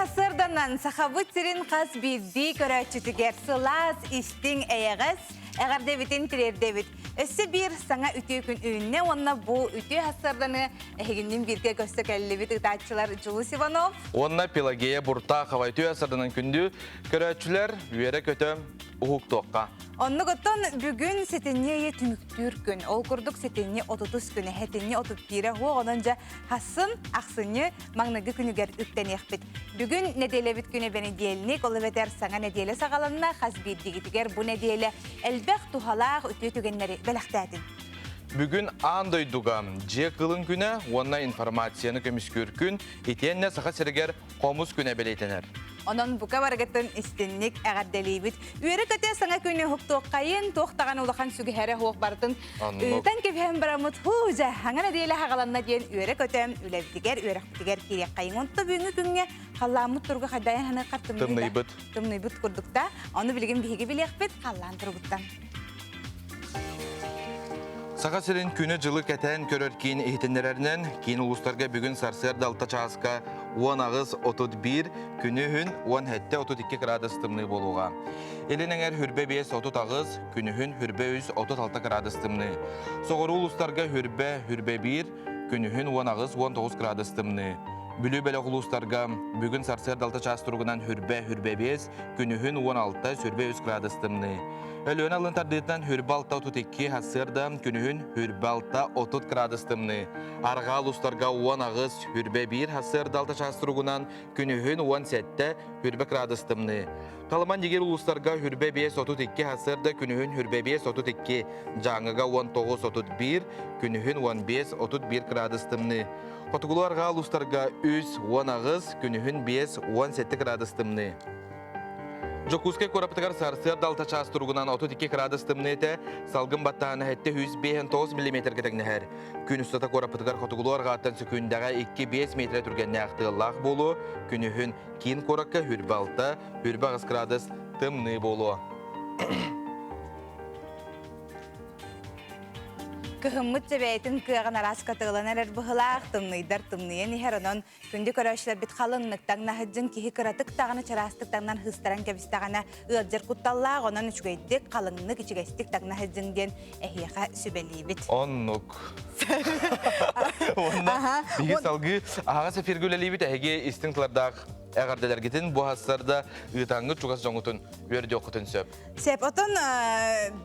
сарсыарданан Сахабыт сирин хас биирдии көрөөччүтүгэр сылаас, истиҥ, эйэҕэс эҕэрдэбитин тириэрдэбит. Өссө биир саҥа үтүө күн үүннэ уонна бу үтүө сарсыарданы эһигиннин бииргэ көстө кэллибит ыытааччылар Дьулус Иванов уонна Пелагея Буртахова. Үтүө сарсыарданан күндү көрөөччүлэр, үөрэ-көтө уһуктуохха. Оннук оттон бүгүн сэтинньи ыйы түмүктүүр күн. Ол курдук сэтинньи 30 күнэ, сэтинньи 31-э суох, онон дьэ хассын ахсынньы маҥнайгы күнүгэр үктэниэхпит. Бүгүн нэдиэлэбит күнэ бэнидиэлник, ол эбэтэр саҥа нэдиэлэ саҕаланна, хас биирдигитигэр бу нэдиэлэ элбэх туһалаах үтүө түгэннэри бэлэхтээтин. Бүгүн аан дойдуга дьиэ кылын күнэ уонна информацияны көмүскүүр күн итиэннэ Саха сиригэр Хомус күнэ бэлиэтэнэр. Онон бука барыгытын истинник эҕэрдэлиибит. Үөрэ-көтө саҥа күнү уһуктуоххайын, туох даҕаны улахан сүгэһэрэ суох барытын ыытан кэбиһэн бараммыт һуу дьэ, хаҥа нэдиэлэ хаҕаланна диэн үөрэ-көтө үлэбитигэр, үөрэхпитигэр киириэххэйиҥ. Онто бүгүҥҥү күҥҥэ халлааммыт туруга хайдайан ханыаххар тымныйбыт. Тымныйбыт курдукта. Ону билигин биһиги билиэхпит халлаан туругуттан. Саха сирин күнү-дьылы кэтээн көрөр киин иһитиннэрэринэн, киин улуустарга бүгүн сарсыарда 6 чааска 18.31, күнүһүн 17.32 градус тымныы буолуоҕа. Илин эҥэр хүрбэ 5.38, күнүһүн хүрбэ 3.36 градус тымныы. Соҕуруу улуустарга хүрбэ, хүрбэ 1, күнүһүн 18-19 градус тымныы. Бүлүү бөлөх улуустарга бүгүн сарсыарда 6 чаас туругунан хүрбэ, хүрбэ 5, күнүһүн 16, сүрбэ 3 градус тымныы. Өлүөнэ алын тардыытынан хүрбэ 6.32 сарсыарда, күнүһүн хүрбэ 6.30 градус тымныы. Арҕаа улуустарга 18, хүрбэ 1 сарсыарда 6 чаас туругунан, күнүһүн 17, хүрбэ градус тымныы. Халыман Дигир улуустарга хүрбэ 5.32 сарсыарда, күнүһүн хүрбэ 5.32, Дьааҥыга 19.31, күнүһүн 15.31 градус тымныы. Хотугулуу арҕаа улуустарга 3, 18, күнүһүн 5, 17 градус тымныы. Дьокуускай куораппытыгар сарсыарда 6 чаас туругунан 32 градус тымныы этэ, салгын баттааһына 759 миллиметргэ тэҥнэһэр. Күн устата куораппытыгар хотугулуу арҕааттан сөкүүндэҕэ 2-5 метрэ түргэннээх тыаллаах буолуо, күнүһүн киин куоракка хүрбэ 6, хүрбэ 8 градус тымныы буолуо. Кыһыммыт сэбээтин кыаҕын араас катыыланар эрэр быһылаах, тымныйдар тымныйан иһэр, онон Күндү көрөөччүлэрбит халыҥнык таҥнаһыдьын киһи кыратык даҕаны чараастык таҥнан хыыстаран кэбистэҕинэ ыалдьар кутталлаах, онон үчүгэйдик, халыҥнык, ичигэстик таҥнаһыдьыҥ диэн эһиэхэ сүбэлиибит. Оннук. Уонна биһиги салгыы аһаҕас эфиргэ үлэлиибит эһиги истиҥ тылардаах эҕэрдэлэргитин бу сарда ыытаҥҥыт чугас дьоҥҥутун үөрдүөххүтүн сөп. Сөп, отон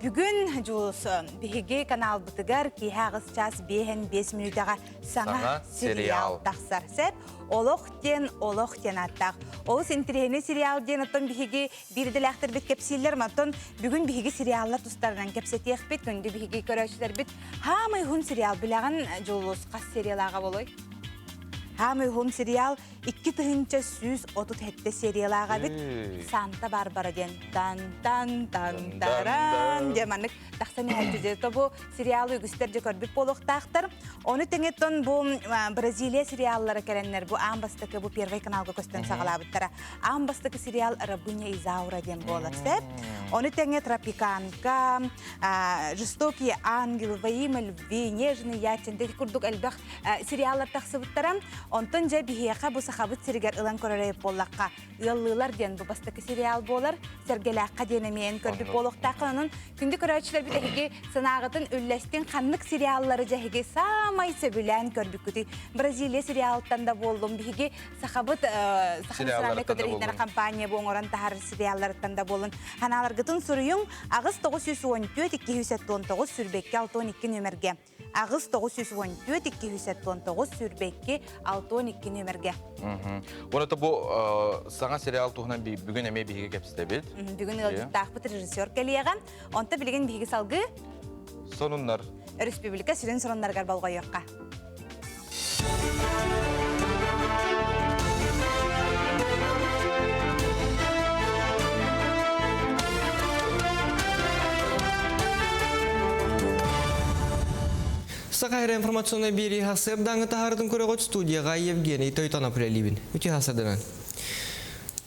бүгүн Дьулус биһиги каналбытыгар киэһэ аҕыс чаас биэһэн биэс мүнүүтэҕэ саҥа сериал тахсар. Сөп, Олох диэн олох диэн ааттаах. Олус интэриэһинэй сериал диэн оттон биһиги биир идэлээхтэрбит кэпсииллэр. Оттон бүгүн биһиги сериаллар тустарынан кэпсэтиэхпит. Күндү биһиги көрөөччүлэрбит хаамай уһун сериал билэҕин Дьулус хас сериялааҕа болой? Хаамай уһун сериал 2137 сериялаах эбит. Санта Барбара диэн тан тан тан таран диэн маннык тахсан иһээччи. То бу сериалы үгүстэр дьэ көрбүт буолуохтаахтар. Ону тэҥэттэн бу Бразилия сериаллара кэлэннэр бу аан бастакы бу Первый каналга көстөн саҕалаабыттара. Аан бастакы сериал Рабыня Изаура диэн буолар сөп. Ону тэҥэ Тропиканка, Жестокие ангелы, Во имя любви, Нежный ятин ити курдук элбэх сериаллар тахсыбыттара. Онтон дьэ биһиэхэ бу Сахабыт сиригэр ылан көрөр буоллахха Ыаллыылар диэн бу бастакы сериал буолар. Сэргэлээххэ диэн эмиэ эн көрбүт буолуохтааххын. Онон күндү көрөөччүлэрбит эһиги санааҕытын үллэстиҥ. Ханнык сериаллары дьэ эһиги саамай сөбүлээн көрбүккүтүй? Бразилия сериалыттан да буоллум. Биһиги сахабыт Саха национальнай көтөр компания бу оҥорон таһаарар сериалларыттан да буоллун. Санааларгытын суруйуҥ. 8 914 279 сүүрбэккэ 62 нүөмэргэ. 8 914 279 22 62 нүөмэргэ. Уонна бу саҥа сериал туһунан бүгүн эмиэ биһиги кэпсэтэбит. Бүгүн ыалдьыттаахпыт режиссер кэлиэҕэ. Онто билигин биһиги салгыы сонуннар. Өрөспүүбүлүкэ сүрүн сонуннарыгар болҕойуохха. Саха эрэ информационнай биэрии сарсыардааҥы таһаарытын көрөҕүт студияҕа Евгений Тойтонов үлэлиибин. Үтүө сарсыарданан.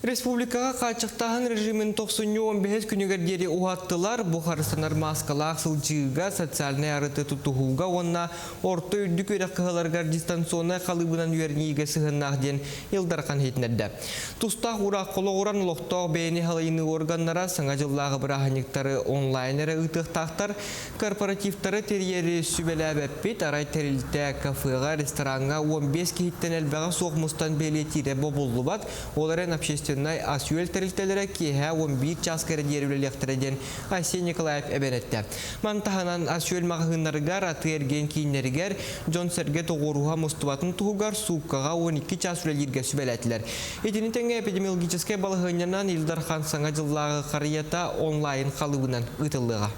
Республикаҕа хааччахтааһын режимин тохсунньу 15 күнүгэр диэри уһаттылар. Бу харыстанар мааскалаах сылдьыыга, социальнай арыты тутуһууга уонна орто үрдүк үөрэх кыһаларыгар дистанционнай халыыбынан үөрэниигэ сыһыаннаах диэн Ил Дархан иһитиннэрдэ. Тустаах уураах олоҕуран олохтоох бэйэни салайыныы органнара Саҥа дьыллааҕы бырааһынньыктары онлайн эрэ ыытыахтаахтар. Корпоративтары тэрийэри сүбэлээбэппит, арай тэрилтэ кафеҕа, рестораҥҥа 15 киһиттэн элбэҕэ суох мустан бэлиэтиирэ бобуллубат. Ол эрэн общественнай ас-үөл тэрилтэлэрэ киэһэ 11 чааска эрэ диэри үлэлиэхтэрэ диэн Айсен Николаев эбэн эттэ. Маны таһынан ас-үөл маҕаһыыннарыгар, атыы-эргиэн кииннэригэр дьон-сэргэ тоҕуоруһа мустубатын туһугар сууккаҕа 12 чаас үлэлииргэ сүбэлээтилэр. Итини тэҥэ эпидемиологическай балаһыанньанан Ил Дархан Саҥа дьыллааҕы харыйата онлайн халыыбынан ыытыллыаҕа.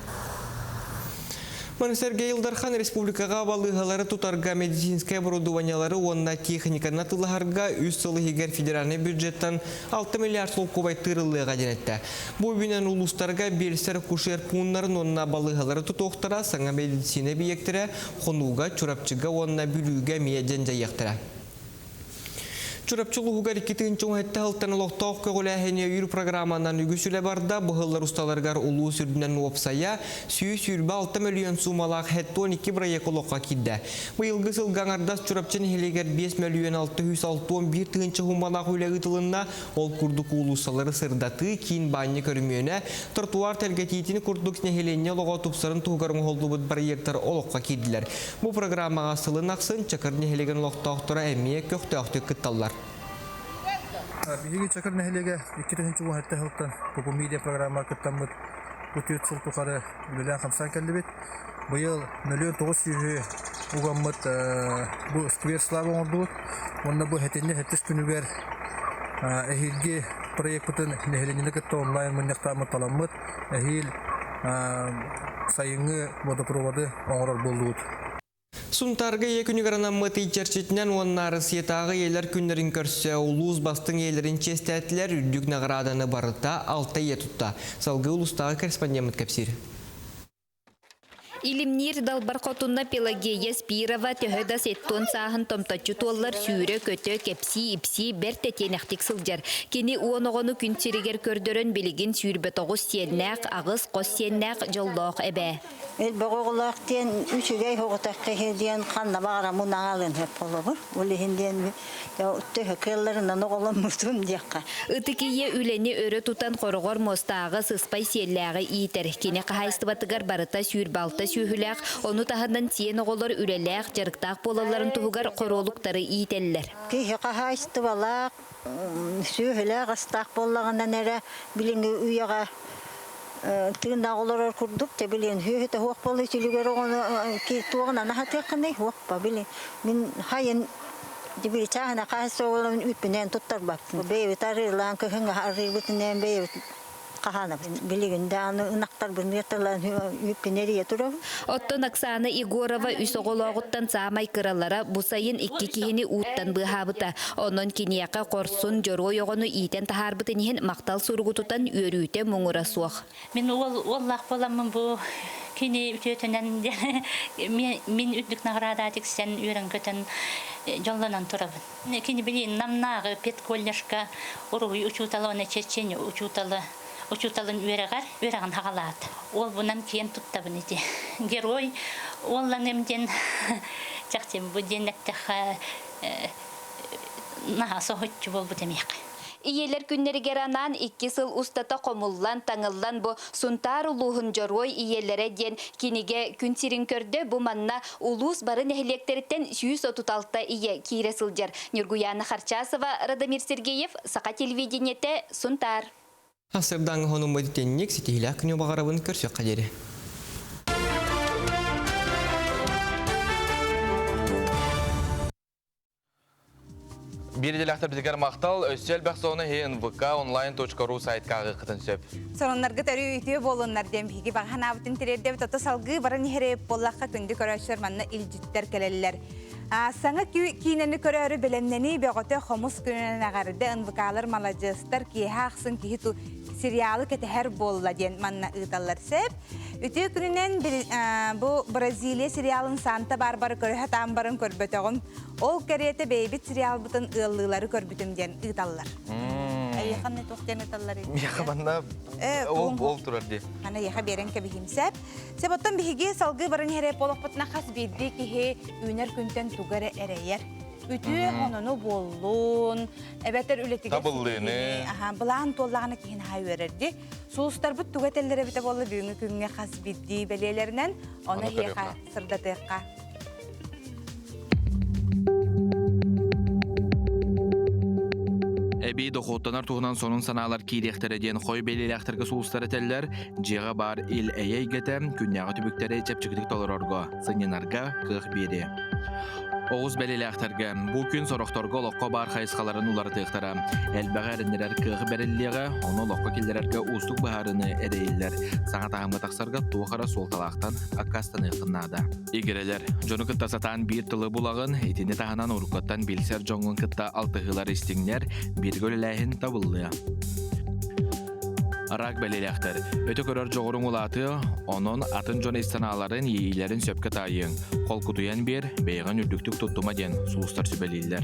Маны сэргэ Ил Дархан республикаҕа балыыһалары тутарга медицинскэй оборудованиелары уонна техниканы атыылаһарга үс сыл иһигэр федеральнай бюджеттан 6 миллиард солкуобай тыырыллыаҕа диэн эттэ. Бу үбүнэн улуустарга биэлсэр-акушер пууннарын уонна балыыһалары тутуохтара, саҥа медицина эбийиэктэрэ Хонууга, Чурапчыга уонна Бүлүүгэ эмиэ дьэндьэйиэхтэрэ. Чурапчы улууһугар 2017 сылтан олохтоох көҕүлээһини өйүүр программанан үгүс үлэ барда. Быһыллар усталарыгар улуус үрдүнэн уопсайа 126 мөлүйүөн суумалаах 72 бырайыак олоххо киирдэ. Быйылгы сылга аҥардас Чурапчы нэһилиэгэр 5 мөлүйүөн 661 тыһыынча суумалаах үлэ ыытылынна. Ол курдук уулуссалары сырдатыы, киин баанньык өрөмүөнэ, тротуар тэлгэтиитин курдук нэһилиэнньэ олоҕо тупсарын туһугар оҥоһуллубут бырайыактар олоххо киирдилэр. Бу программаҕа сылын ахсын Чакыр нэһилиэгин олохтоохторо эмиэ көхтөөхтүк кытталлар. Биһиги Чакыр нэһилиэгэ 2017 сылтан Попумидия программаҕа кыттаммыт бу түөрт сыл тухары үлэлээн-хамсаан кэллибит. Быйыл мөлүйүөн тоҕус сүүһү угаммыт бу сквер слава оҥордубут. Уонна бу сэтинньи сэттис күнүгэр эһиилги проекпытын нэһилиэнньэни кытта онлайн мунньахтааммыт таламмыт эһиил сайыҥҥы водопроводы оҥорор буоллубут. Сунтаарга ийэ күнүгэр анаммыт ый чэрчитинэн уонна Арассыйатааҕы ийэлэр күннэрин көрсө улуус бастыҥ ийэлэрин чиэстээтилэр, үрдүк наҕарааданы барыта алта ийэ тутта. Салгыы улуустааҕы корреспондеммыт кэпсиир. Илимниир далбар хотунна Пелагея Спирова төһө да сеттон сааһын томточчу туоллар сүүрэ-көтө, кэпсии-ипсии бэрт тэтиэнэхтик сылдьар. Кини уон оҕону күн сиригэр көрдөрөн билигин 29 сиэннээх, аҕыс хос сиэннээх дьоллоох эбээ. Элбэх оҕолоох диэн үчүгэй оҕотох киһи диэн ханна баҕарам унаҕалын сөп холобур. Ол иһин диэн төһө кыалларынан оҕоломмутум диэххэ. Ытык ийэ үлэни өрө тутан хороҕор муостааҕы сыспай сиэллээҕи иитэр. Кини хаһаайыстыбатыгар барыта 26 сүөһүлээх, ону таһынан сиэн оҕолор үлэлээх, дьарыктаах буолалларын туһугар хоруолуктары иитэллэр. Киһи хаһаайыстыбалаах, сүөһүлээх астаах буоллаҕынан эрэ билиҥҥи үйэҕэ тыыннаах олорор курдук те билин сүөһүтэ суох буолла үтүлүгэр оҕону туоҕунан аһатыаххыный суохпа били мин хайын били чааһына хаһаайыстыбаларын үппүнэн туттарбаппын бэйэбит арыылаан кыһыҥҥы арыыбытынан бэйэбит хаһаанабын. Билигин даҕаны ынахтарбын ыаталаан үппүн эрийэ турабын. Оттон Оксана Егорова үс оҕолооҕуттан саамай кыралара бу сайын икки киһини ууттан быыһаабыта. Онон киниэхэ хорсун дьоруой оҕону иитэн таһаарбытын иһин махтал суругу тутан үөрүүтэ муҥура суох. Мин уол уоллаах буоламмын бу кини үтүөтүнэн мин үрдүк наҕараада тиксэн үөрэн-көтөн дьоллонон турабын. Кини били Намнааҕы педколледжка уруһуй учуутала уонна чечен учуутала учууталын үөрэҕэр үөрэҕин хаҕалаат. Уолбунан киэн туттабын ити. Герой уолланым диэн чахчы бу диэн эттэххэ наһаа соһуччу буолбут эмиэхэ. Ийэлэр күннэригэр анаан икки сыл устата хомуллан, таҥыллан бу Сунтаар улууһун Дьоруой ийэлэрэ диэн кинигэ күн сирин көрдө. Бу манна улуус бары нэһилиэктэриттэн 136 ийэ киирэ сылдьар. Ньургуйаана Харчасова, Радомир Сергеев, Саха телевидениетэ, Сунтаар. Сырдаҥ хонуммут итинник ситиһилээх күнү баҕарабын көрсүөххэ диэри. Биир идэлээхтэрбитигэр махтал, өссө элбэх сонуну иһи нвк онлайн.ру сайтка ааҕыаххытын сөп. Сонуннаргыт өрүү үтүө буолуннар диэн биһиги баҕа санаабытын тириэрдэбит. Ото салгыы баран иһэр буоллахха күндү көрөөччүлэр манна илдьиттэр кэлэллэр. Саҥа киинэни көрөөрү бэлэмнэнии бөҕөтө хомус күнүнэн эҕэрдэ НВК-лар маладьыастар киэһэ ахсын киһи сериалы кэтэһэр буолла диэн манна ыыталлар сөп. Үтүө күнүнэн бу Бразилия сериалын Санта Барбара көрө сатаан баран көрбөтөҕүм. Ол кэриэтэ бэйэбит сериалбытын ыаллыылары көрбүтүм диэн ыыталлар. Эйиэхэ туох диэн ыталлар? Миэхэ манна ол ол турар дии. Аны эйиэхэ биэрэн кэбиһим сеп. Сеп оттон биһиги салгыы баран иһэр буолахпытына хас биирдии киһи үүнэр күнтэн тугу эрэ эрэйэр. Үтүө хонону буоллун, эбэтэр үлэтигэр Табыллыыны. Аха, былаан туоллаҕына киһи наһаа үөрэр дии. Сулустарбыт тугу этэллэр эбитэ буолла бүгүҥҥү күҥҥэ хас биирдии бэлиэлэринэн, ону Ону эһиэхэ көрүөххэ. сырдатыахха. Эбии дохуоттанар туһунан сонун санаалар киириэхтэрэ диэн хой бэлиэлээхтэргэ сулустар этэллэр, дьиэҕэ баар ил-эйэ эйгэтэ күннээҕи түбүктэри чэпчэкитик толорорго, сынньанарга кыах биэриэ. Оҕус бэлиэлээхтэргэ бу күн сорохторго олоххо баар хайысхаларын уларытыахтара, элбэҕи эрэннэрэр кыаҕы бэриллиэҕэ, ону олоххо киллэрэргэ уустук быһаарыыны эрэйиллэр, саҥа таһымҥа тахсарга туох эрэ суолталаахтан аккаастаныаххын наада. Игирэлэр, дьону кытта сатаан биир тылы булаҕын, итини таһынан уруккуттан билсэр дьоҥҥун кытта алтыһыылар истиҥнэр, бииргэ үлэлээһин табыллыа. Рак бэлиэлээхтэр, өтө көрөр дьоҕуруҥ улаатыа, онон атын дьон ис санааларын, иэйиилэрин сөпкө таайыаҥ. Холкутуйан биэр, бэйэҕин үрдүктүк туттума диэн сулустар сүбэлииллэр.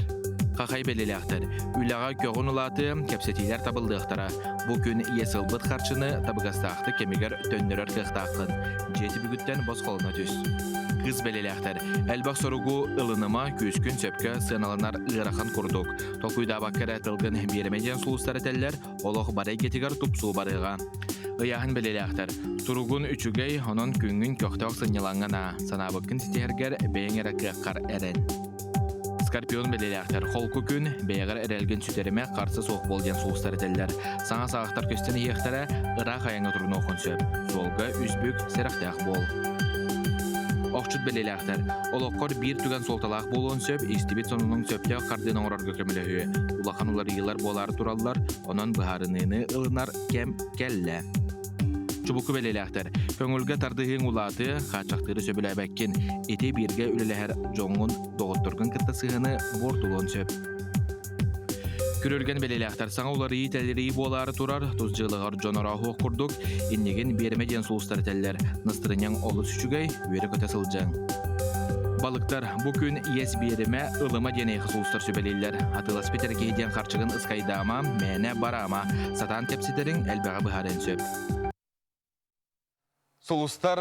Хахай бэлиэлээхтэр, үлэҕэ көҕүн улаатыа, кэпсэтиилэр табыллыахтара. Бу күн иэс ылбыт харчыны табыгастаахтык кэмигэр төннөрөр кыахтааххын. Дьиэ түбүгүттэн босхолоно түс. Кыыс бэлиэлээхтэр, элбэх соругу ылыныма, күүскүн сөпкө сыаналанар ыарахан курдук. Толкуйдаабакка эрэ тылгын биэримэ диэн сулустар этэллэр, олох бары эйгэтигэр тупсуу барыаҕа. Ыйааһын бэлиэлээхтэр, туругун үчүгэй, онон күҥҥүн көхтөөх сынньалаҥҥа наа, санаабыккын ситиһэргэр бэйэҥ эрэ кыаххар эрэн. Скорпион бэлиэлээхтэр, холку күн, бэйэҕэр эрэлгин сүтэримэ, харса суох буол диэн сулустар этэллэр. Саҥа саҕахтар көстөн иһиэхтэрэ, ыраах айаҥҥа турунуоххун сөп. Суолга үс бүк, сэрэхтээх буол. Охчут бэлиэлээхтэр, олоххор биир түгэн суолталаах буолуон сөп, истибит сонунуҥ сөптөөх хардыыны оҥорорго көмөлөһүө. Улахан уларыйыылар буолаары тураллар, онон быһаарыныыны ылынар кэм кэллэ. Чубуку бэлиэлээхтэр, көҥүлгэ тардыһыыҥ улаатыа, хааччахтыыры сөбүлээбэккин. Ити бииргэ үлэлэһэр дьоҥҥун, доҕотторгун кытта сыһыаны буортулуон сөп. Күрүлгэн бэлиэлээхтэр саҥа уларыйыы-тэлэрийии буолаары турар, тус дьыалаҕар дьон орооһуох курдук, иннигин биэримэ диэн сулустар этэллэр. Настырынньаҥ олус үчүгэй, үөрэ-көтө сылдьыҥ. Балыктар, бу күн иэс биэримэ, ылыма диэн эйиэхэ сулустар сүбэлииллэр. Атыыласпыт эрэ киһи диэн харчыгын ыскайдаама, мээнэ бараама, сатаан кэпсэтэриҥ элбэҕи быһаарыан сөп. Сулустар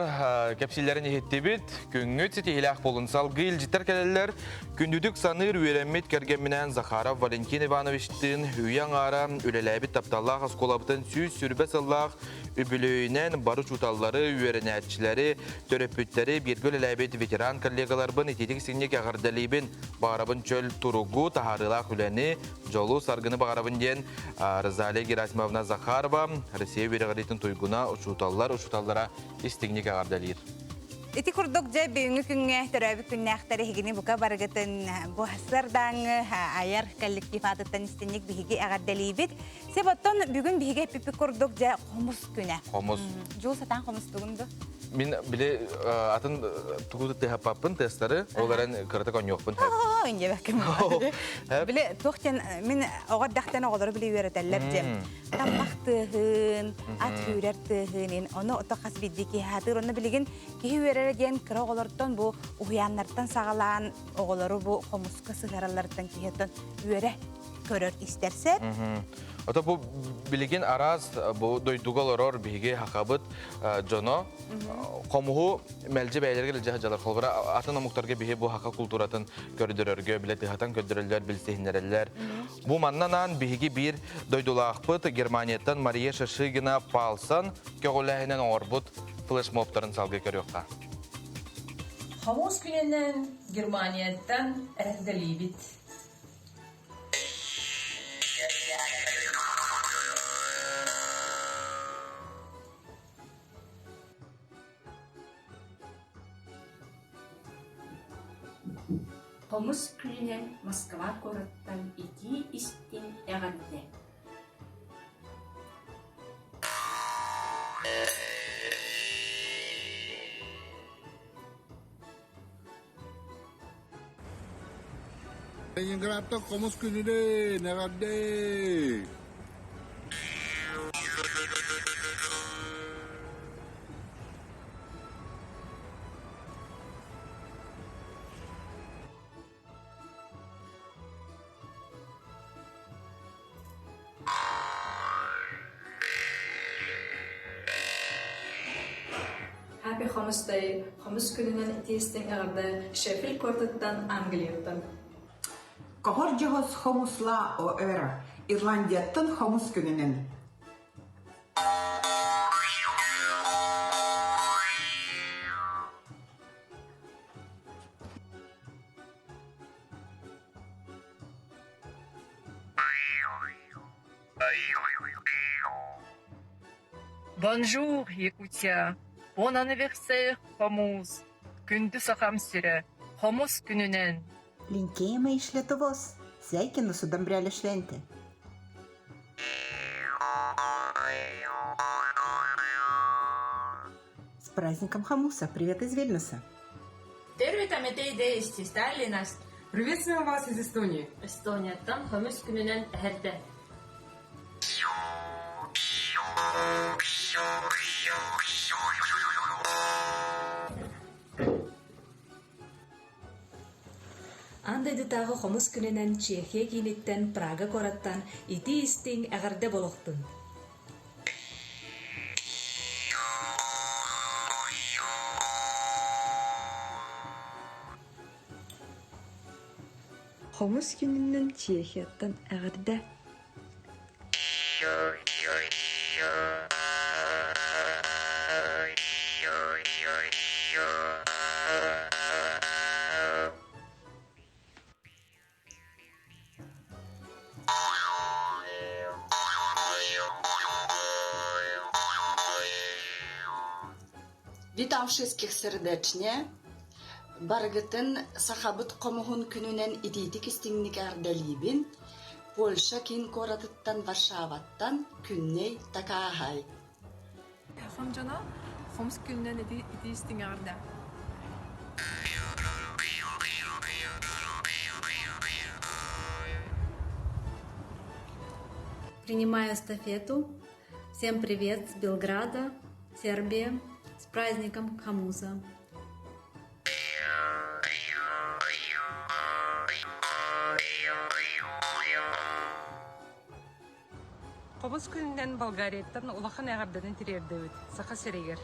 кэпсииллэрин иһиттибит. Күҥҥүт ситиһиилээх буолун. Салгыы илдьиттэр кэлэллэр. Күндүтүк саныыр үөрэммит кэргэмминээн Захаров Валентин Ивановичтыын үйэ аҥаара үлэлээбит тапталлаах оскуолабытын 120 сыллаах үбүлүөйүнэн бары учууталлары, үөрэнээччилэри, төрөппүттэри, бииргэ үлэлээбит ветеран коллегаларбын итиитик-истиҥник эҕэрдэлиибин. Баҕарабын чөл туругу, таһаарыылаах үлэни, дьолу, саргыны баҕарабын диэн Розалия Герасимовна Захарова, Россия үөрэҕириитин туйгуна, учууталлар учууталлара истиҥник эҕэрдэлиир. Ити курдук дьэ бүгүҥҥү күҥҥэ төрөөбүт күннээхтэр эһигини бука барыгытын бу сардаҥы айар коллектив аатыттан истинник биһиги эҕэрдэлиибит. Сеп оттон бүгүн биһиги эппиппит курдук дьэ хомус күнэ. Хомус. Жул сатаан хомустугун ду? Мин били атын тугу тыһаппаппын тыастары, ол эрэн кыратык онньуохпун хөп. Инде Били туох диэн мин оҕо эрдэхтэн оҕолору били үөрэтэллэр диэн. Таммах тыаһын, ат сүүрэр тыаһын, ону ото хас биирдии киһи сатыыр. Онно билигин киһи үөрэрэ диэн кыра оҕолортон бу уһуйааннартан саҕалаан оҕолору бу хомуска сыһаралларыттан киһи оттон үөрэ көрөр истэр сөп. Ото бу билигин араас бу дойдуга олорор биһиги хахабыт дьоно хомуһу мэлдьи бэйэлэригэр илдьэ сылдьаллар. Холобура атын омуктарга биһи бу хаха култууратын көрдөрөргө, билэ тыһатан көрдөрөллөр, билсиһиннэрэллэр. Бу манна биһиги биир дойдулаахпыт Германияттан Мария Шашигина Палсан көҕүлээһинэн оҥорбут флешмобтарын салгыы көрүөххэ. Хомус күнүнэн Германияттан эҕэрдэлиибит. Хомус күнүнэн Москва куораттан итии-истиҥ эҕэрдэ! Ленинградтан хомус күнүнэн эҕэрдэ! Хомус Day, Хомус күнүнэн итиистиҥ эҕэрдэ Шеффилд куоратыттан Англияттан. Коһор дьоһос хомусла ОР Ирландияттан хомус күнүнэн. Bonjour, Якутия! Bon anniversaire, Хомус! Күндү сахам сирэ, хомус күнүнэн! Linkėjimai iš Lietuvos. Sveikinu su Dumbrelio švente. С праздником Хомуса! Привет из Вильнюса! Tervitame teid Eestist, Tallinnast. Приветствуем вас из Эстонии. Эстонияттан хомус күнүнэн эҕэрдэ. Аан дойдутааҕы хомус күнүнэн Чехия кииниттэн Прага куораттан итии-истиҥ эҕэрдэ буолуохтун! Хомус күнүнэн Чехияттан эҕэрдэ! Witam wszystkich serdecznie. Барыгытын сахабыт хомуһун күнүнэн итиитик истиҥник эҕэрдэлиибин. Польша киин куоратыттан Варшаваттан Күннэй Такааһай. Сахам дьоно хомус күнүнэн итии истиҥ эҕэрдэ. Принимаю эстафету. Всем привет с Белграда, Сербия. С праздником Хамуза. Хомус күнүнэн Болгарияттан улахан эҕэрдэнэн тириэрдэбит Саха сиригэр.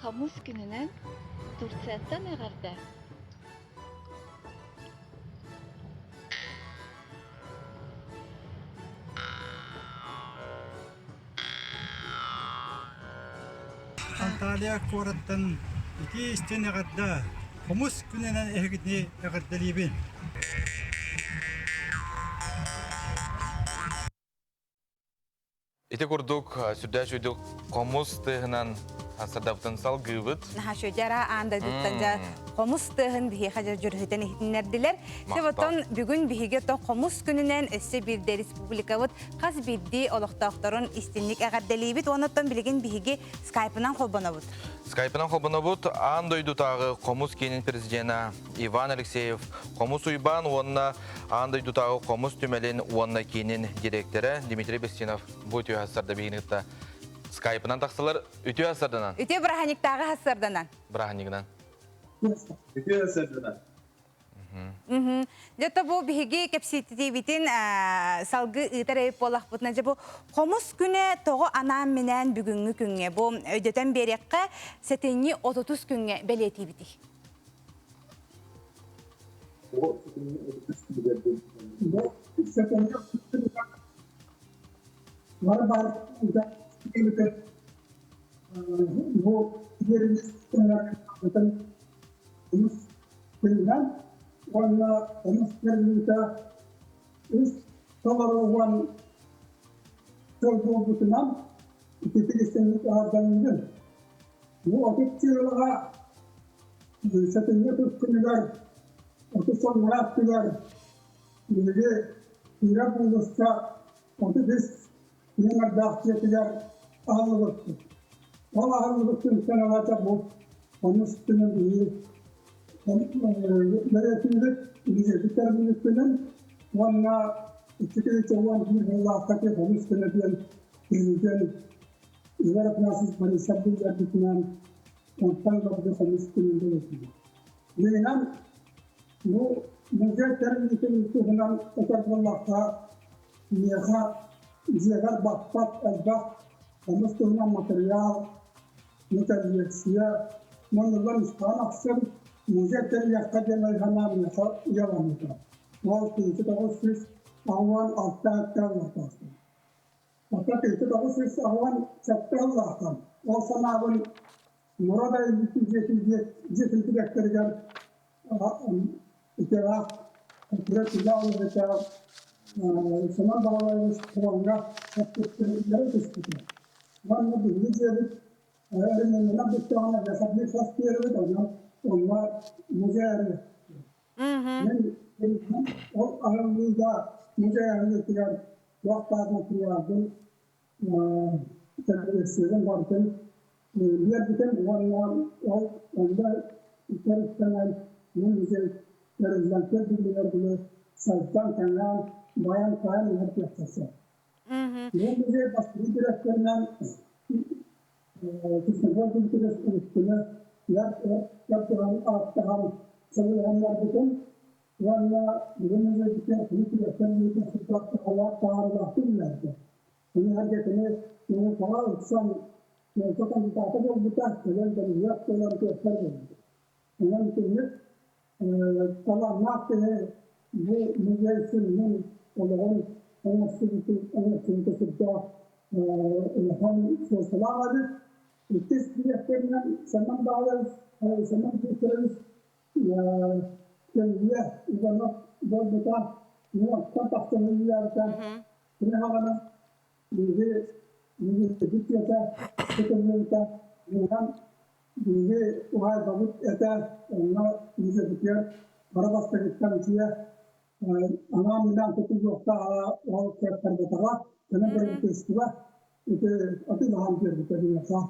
Хомус күнүнэн Турцияттан эҕэрдэ! Анталия куораттан итии истин эҕэрдэ! Хомус күнүнэн эһигини эҕэрдэлиибин! Ити курдук сүрдээх үчүгэй хомус тыаһынан сардабытын салгыыбыт. Наһаа шөдьара аан дойдуттан дьэ хомус тыаһын биһиэхэ дьэ дьүрүһүтэн иһитиннэрдилэр. Себотон бүгүн биһиги то хомус күнүнэн өссө биирдэ республикабыт хас биирдии олохтоохторун истинник эҕэрдэлиибит. Онуттан билигин биһиги скайпынан холбонобут. Скайпынан холбонобут аан дойдутааҕы хомус киинин президенэ Иван Алексеев Хомус Уйбаан уонна аан дойдутааҕы хомус түмэлин уонна киинин директора Дмитрий Бестинов бу үтүө хассарда биһигини кытта скайпынан тахсалар. Үтүө хассарданан. Үтүө бырааһынньыктааҕы хассарданан. Бырааһынньыгынан. Үтүө хассарданан. Дьэ бу биһиги кэпсиитибитин салгыы ыытар эбит буоллахпытына дьэ бу хомус күнэ тоҕо анаан-минээн бүгүҥҥү күҥҥэ бу өйдөтөн биэриэххэ сэтинньи 30 күҥҥэ бэлиэтиибитий. Уонна хомус кэллиитэ үс толоругун сыл буолбутунан ититик истинник аһарданыыбын. Бу 30 сылга сэтинньи күнүгэр 30 сыл аттыгар биһиги Киирэ булууска 33 нүөмэрдээх дьиэтигэр аһыллыбыппыт. Ол аһыллыбыт күнтэн ылата бу хомус күнү биһиги бэлиэтиибит, биһиги күнүн уонна 2011 сыллаахха хомус күнэ диэн президент Егор Афанасьевич Борисов биллэрбитинэн онтон ыларга хомус күнүн бэлиэтиибит. Дьиҥинэн. Бу музей тэриллиитин туһунан этэр буоллахха, миэхэ дьиэбэр баппат элбэх хомус туһунан матырыйаал, коллекция муннуллан истэҕин ахсын музей тэрийиэххэ диэн өй-санаа миэхэ уйаламмыта. Ол 1986 ыллахтаахпын. Оттон 1987 ыллаахтан ол санаабын Мурада дьиэтин дириэктэригэр итиэҕэ Кыра Семен Баҕалаевич фроҥҥа эппиттэрэ түспүтэ. Уонна биһиги дьиэбит өрөмүөннэнэн бүттэҕинэ бэсэбли хос биэрэбит, онон онно музей арыйа. Мин ол аһыллыыга музей аһыллыытыгар туох баар матырыйаалбын кэллиэксийэбин барытын биэрбитим уонна ол онно төрүттэнэн мин музей тэриллэн көрдүллүгэр дылы сайдан кэҥээн байан тайан иһэр диэххэ сөп. Бу музей бастакы дириэктэринэн Ксенофонт Дмитриевич Устина өр ааттаһан сылыһаннарбытын уонна бүгүн музейбытыгар кини дириэктэр быһыытынан сылдьар таһаарыылаахтык үлэлээбитэ. Кини эргэтини наукаҕа ыксан наука кандидата буолбута, кэлэн бөлүһүөк буолан туохтар буолбута. Онон итинник талааннаах киһи бу музей сүнньүн олоҕун оҥорсубутун оҥорсубута сүрдээх улахан суолталаах эбит. Иккис дириэктэринэн Семен Павлович, Семен Викторович Көлүйэ Иванов буолбута, уонтан тахса үлэлээбитэ. Кини хаҕана биһиги университет тутуллубута, уһан биһиги уһаайбабыт этэ, онно университет хара бастакыттан дьиэ анаан-минээн тутуллуохтааҕа ол кыаттарбатаҕа, көнө правительство ити атыылаһан биэрбитэ биһиэхэ.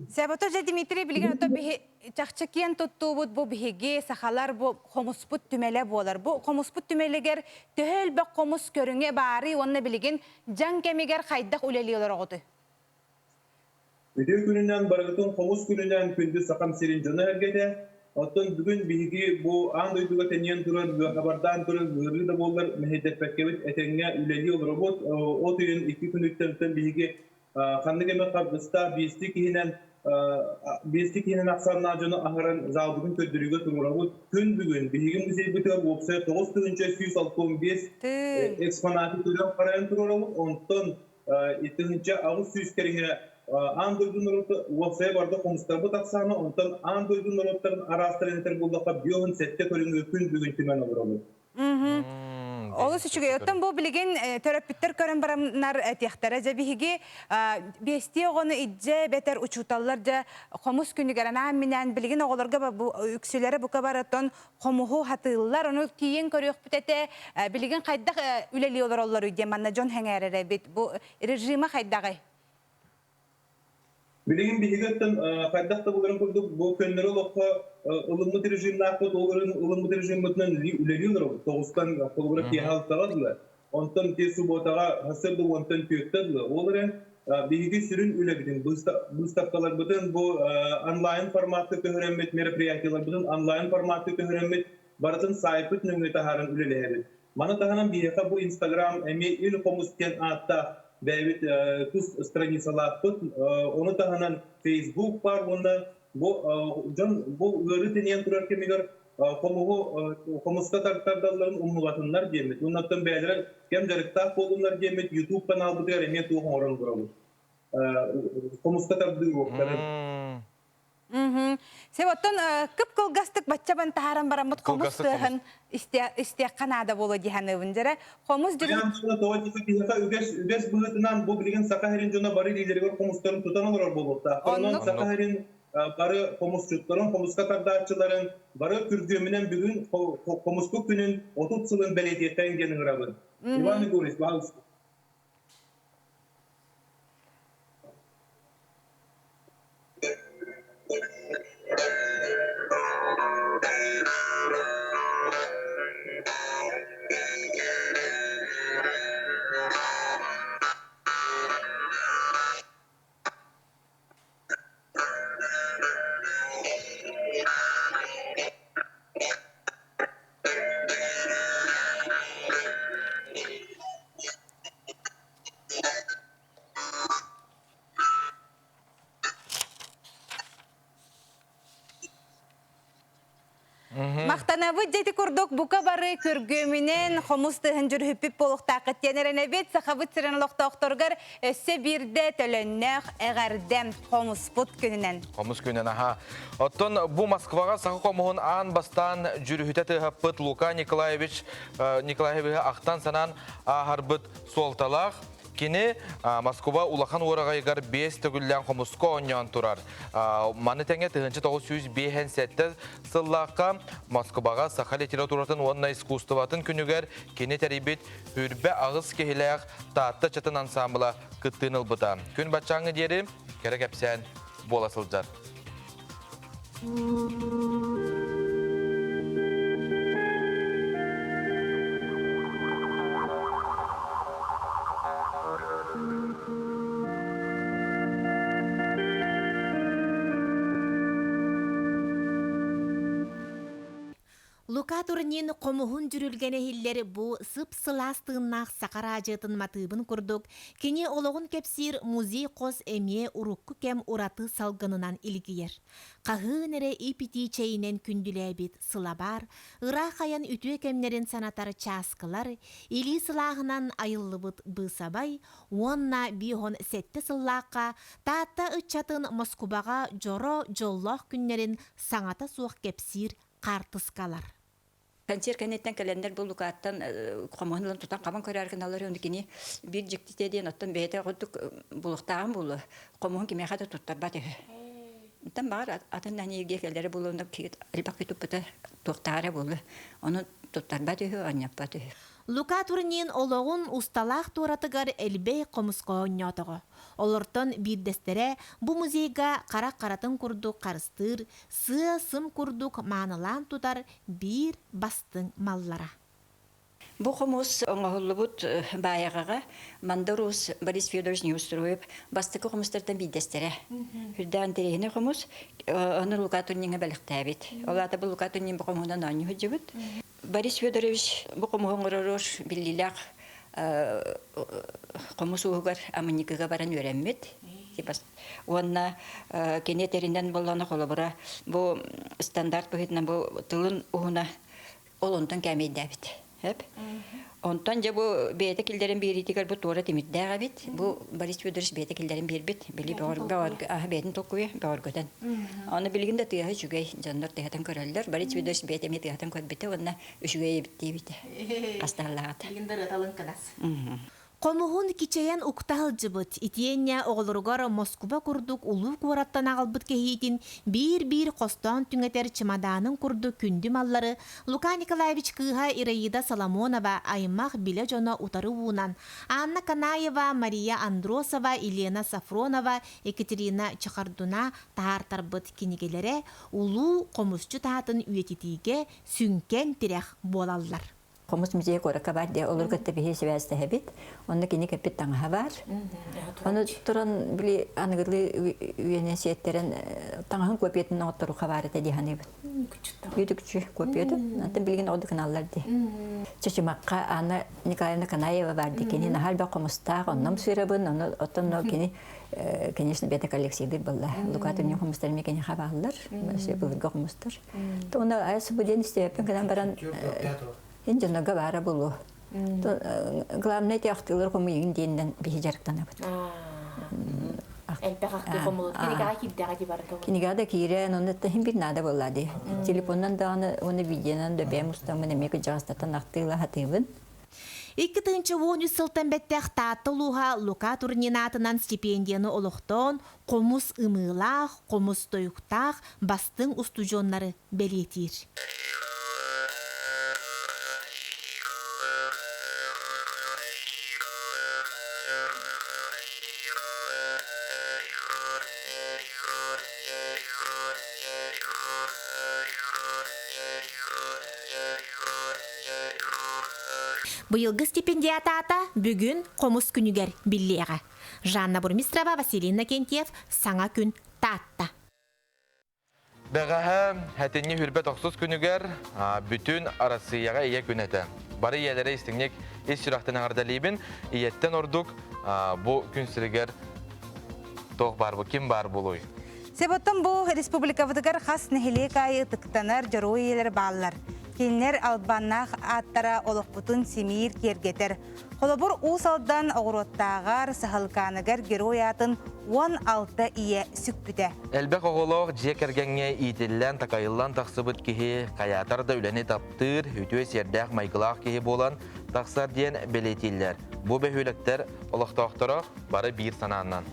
Сәбото же Дмитрий билигин ото биһи чахчы киэн туттуубут бу биһиги сахалар бу хомуспут түмэлэ буолар. Бу хомуспут түмэлигэр төһө элбэх хомус көрүҥэ баарый уонна билигин дьаҥ кэмигэр хайдах үлэлии олороҕутуй? Үтүө күнүнэн барыгытын хомус күнүнэн күндү Сахам сирин дьоно-сэргэтэ. Оттон бүгүн биһиги бу аан дойдуга тэнийэн турар, ыархабардаан турар ыарыы да буоллар мэһэйдэппэккэбит этэҥҥэ үлэлии олоробут. От ыйын икки күнүттэн биһиги ханнык эмэ харгыстаах биэстии киһинэн биэстии киһинэн ахсааннаах дьону аһаран залбытын көрдөрүүгэ туруорабыт. Күн бүгүн биһиги музейбытыгар уопсайа 9165 экспонаты көрөн-харайан туруорабыт. Онтон 1800 кэриҥэ аан дойду норуота уопсайа барда хомустарбыт ахсаана, онтон аан дойду норуоттарын араастарын этэр буоллахха 57 көрүҥү күн бүгүн түмэн олоробут. Олус үчүгэй. Оттон бу билигин төрөппүттэр көрөн бараннар этиэхтэрэ. Дьэ биһиги биэстии оҕону иддьэ бэтэр учууталлар дьэ хомус күнүгэр анаан-минээн билигин оҕолорго бу үксүлэрэ бука барытын хомуһу хатыыллар. Ону тиийэн көрүөхпүт этэ. Билигин хайдах үлэлии олороллоруй диэн манна дьон сэҥээрэр эбит. Бу режима хайдаҕый? Билигин биһиги оттон хайдах да буларын курдук бу көннөрү олоххо ылыммыт режимнаахпыт, ол ылыммыт режиммытынан үлэлии олоробут. Тоҕустан холобура киэһэ алтаҕа дылы, онтон те субуотаҕа сарсыарда уонтан түөртэ дылы. Ол эрэн биһиги сүрүн үлэбитин, быыстапкаларбытын бу онлайн форматка көһөрөммүт, мероприятиеларбытын онлайн форматка көһөрөммүт, барытын саайпыт нөҥүө таһааран үлэлэһэбит. Маны таһынан биһиэхэ бу Инстаграм эмиэ Ил Хомус диэн ааттаах бэйэбит тус страницалаахпыт. Ону таһынан Facebook баар уонна бу дьон бу ыарыы тэнийэн турар кэмигэр хомуһу хомуска тардалларын умнубатыннар диэммит. Уоннаттан бэйэлэрэ кэм дьарыктаах буоллуннар диэммит YouTube каналбытыгар эмиэ туох оҥорон турабыт. Хомуска тардыы уруоктарын. Сеп оттон кып-кылгастык баччабан таһааран бараммыт хомус тыаһын истиэххэ наада буолуо дии саныыбын. Дьэрэ, хомус дьүрүһүн... Тоҕо киһиэхэ үгэс, үгэс быһыытынан бу билигин Саха сирин дьоно бары илиилэригэр хомустарын тутан олорор буолуохтаах. Онон Саха сирин бары хомусчуттарын, хомуска тардааччыларын бары күргүөмүнэн бүгүн хомуску күнүн 30 сылын бэлиэтиэххэйин диэн ыҥырабын. Иван Егорович, пожалуйста. Махтанабыт дьэти курдук бука бары күргүөмүнэн хомус тыһын дьүрүһүппүт буолуохтааххыт диэн эрэнэбит. Сахабыт сирин олохтоохторугар өссө биирдэ төлөннөөх эҕэрдэм хомуспут күнүнэн. Хомус күнүнэн аха. Оттон бу Москваҕа саха хомуһун аан бастаан дьүрүһүтэ тыаһаппыт Лука Николаевич Николаевиһы ахтан-санаан ааһарбыт суолталаах. Кини Москва улахан уораҕайыгар биэс төгүллээн хомуска оонньоон турар. Маны тэҥэ 1957 сыллаахха Москваҕа саха литературатын уонна искусствотын күнүгэр кини тэрийбит Үрбэ аҕыс киһилээх Таатта чатын ансаамбыла кыттыыны ылбыта. Күн баччааҥҥы диэри кэрэ кэпсээн буола сылдьар. Лука Турнин хомуһун дьүрүлгэнэ иһиллэр бу сып-сылаас тыыннаах саха араадьыйатын матыыбын курдук, кини олоҕун кэпсиир музей-хос эмиэ урукку кэм ураты салгынынан илгийэр. Хаһыын эрэ ип-итии чэйинэн күндүлээбит сылабаар, ыраах айан үтүө кэмнэрин санатар чааскылар, илии сылааһынан айыллыбыт быысабай уонна 57 сыллаахха Таатта ыччатын Москубаҕа дьоро дьоллоох күннэрин саҥата суох кэпсиир хаартыскалар. Концерт кэнниттэн кэлэннэр бу Лукаттан хомуһун ылан тутан хабан көрөөр гыналлар уонна кини биир дьиктитэ диэн оттон бэйэтэ курдук булуохтааҕын буолуо хомуһун кимиэхэ да туттарбат үһү. Онтон баҕар атын аньыырга кэлэрэ буолуо элбэх киһи туппута туохтааҕа буолуо. Ону туттарбат үһү, оонньоппот үһү. Лука Турнин олоҕун усталаах туоратыгар элбэх хомуска оонньоотоҕо. Олортон биирдэстэрэ бу музейга харах харатын курдук харыстыыр, сыа-сым курдук маанылаан тутар биир бастыҥ маллара. Бу хомус оҥоһуллубут баайаҕаҕа Мандар Уус Борис Федорович Неустроев бастакы хомустартан биирдэстэрэ. Үрдээх интэриэһинэй хомус, ону Лука Турниҥҥа бэлэхтээбит. Ол аата бу Лука Турнин бу хомуһунан оонньуу сылдьыбыт. Борис Федорович бу хомуһу оҥоророр биллиилээх хомус ууһугар Амынньыкыга баран үөрэммит. Уонна кини этэринэн буоллаҕына холобура бу стандарт быһыытынан бу тылын уһуна ол онтон кээмэйдээбит. Эп. Онтон дьэ бу бэйэтэ киллэрэн биэриитигэр бу туора тимирдээх эбит. Бу Борис Федорович бэйэтэ киллэрэн биэрбит. Били бэйэтин толкуйа бөҕөргөтөн. Аны билигин да тыаһа үчүгэй. Дьоннор тыаһатан көрөллөр. Борис Федорович бэйэтэ эмиэ тыаһатан көрбүтэ уонна үчүгэй эбит диэбитэ. Хастааллаҕата. Билигин да ырыаталын кынас. Хомуһун кичэйэн укта сылдьыбыт, итиэннэ оҕолоругар Москуба курдук улуу куораттан аҕалбыт кэһиитин биир-биир хостоон түҥэтэр чымадаанын курдук күндү маллары Лука Николаевич кыыһа Ираида Соломонова аймах билэ дьоно утары уунан, Анна Канаева, Мария Андросова, Елена Сафронова, Екатерина Чехардуна таһаартарбыт кинигэлэрэ улуу хомусчут аатын үйэтитиигэ сүҥкэн тирэх буолаллар. Хомус музейа куоракка баар дии, олору кытта биһи сибээстэһэбит. Онно кини кэппит таҥаһа баар. Ону туран били аныгылыы үйэнэн сиэттэрэн таҥаһын копиятын оҥотторуха баар этэ дии саныыбын. Үтүкчү копиятын. Антон билигин ордук гыналлар дии. Чычымахха Анна Николаевна Канаева бар дии. Кини наһаа элбэх хомустаах, онном сыырабын, ону оттон кини конечно, бэйэтэ коллекциялыыр буолла. Лука Турнин хомустар эмиэ киниэхэ бааллар. Былыргы хомустар. Уонна айас бу диэн истибэппин гынан баран ин дьоннорго баара буолуо. Главное ти ахтыылар хомуйуҥ диэнинэн биһи дьарыктанабыт. Элбэх ахтыы хомулут. Кинигэҕэ киирдэҕэ дии барыта. Кинигэҕэ да киирэн, онно иһин бир наада буолла дии. Телефонунан даҕаны уонна видеонан да бэйэм устаммын эмиэ кырдьаҕастартан ахтыыла сатыыбын. 2013 сылтан бэттэх Таатта улууһа Лука Турнин аатынан стипендияны олохтоон, хомус ымыылаах, хомус тойуктаах бастыҥ устудьуоннары бэлиэтиир. Быйылгы стипендиат аата бүгүн хомус күнүгэр биллиэҕэ. Жанна Бурмистрова, Василий Иннокентьев, Саҥа күн, Таатта. Бэҕэһээ сэтинньи хүрбэт охсус күнүгэр бүтүн Арассыыйаҕа ийэ күн этэ. Бары ийэлэрэ истиҥник ис сүрэхтэн эҕэрдэлиибин. Ийэттэн ордук бу күн сиригэр туох баар бу, ким баар буолуой? Себоттон бу республикабытыгар хас нэһилиэк аайы ытыктанар дьоруой ийэлэр бааллар. Кинилэр албаннаах ааттара олохпутун симиир киэргэтэр. Холобур, Уус Алдан Оҕуруоттааҕар, Саһылыкааныгар герой аатын 16 ийэ сүкпүтэ. Элбэх оҕолоох дьиэ кэргэҥҥэ иитиллэн, такайыллан тахсыбыт киһи хайаатар да үлэни таптыыр, үтүө сиэрдээх майгылаах киһи буолан тахсар диэн бэлиэтииллэр. Бу бөһүөлэктэр олохтоохторо бары биир санааннан.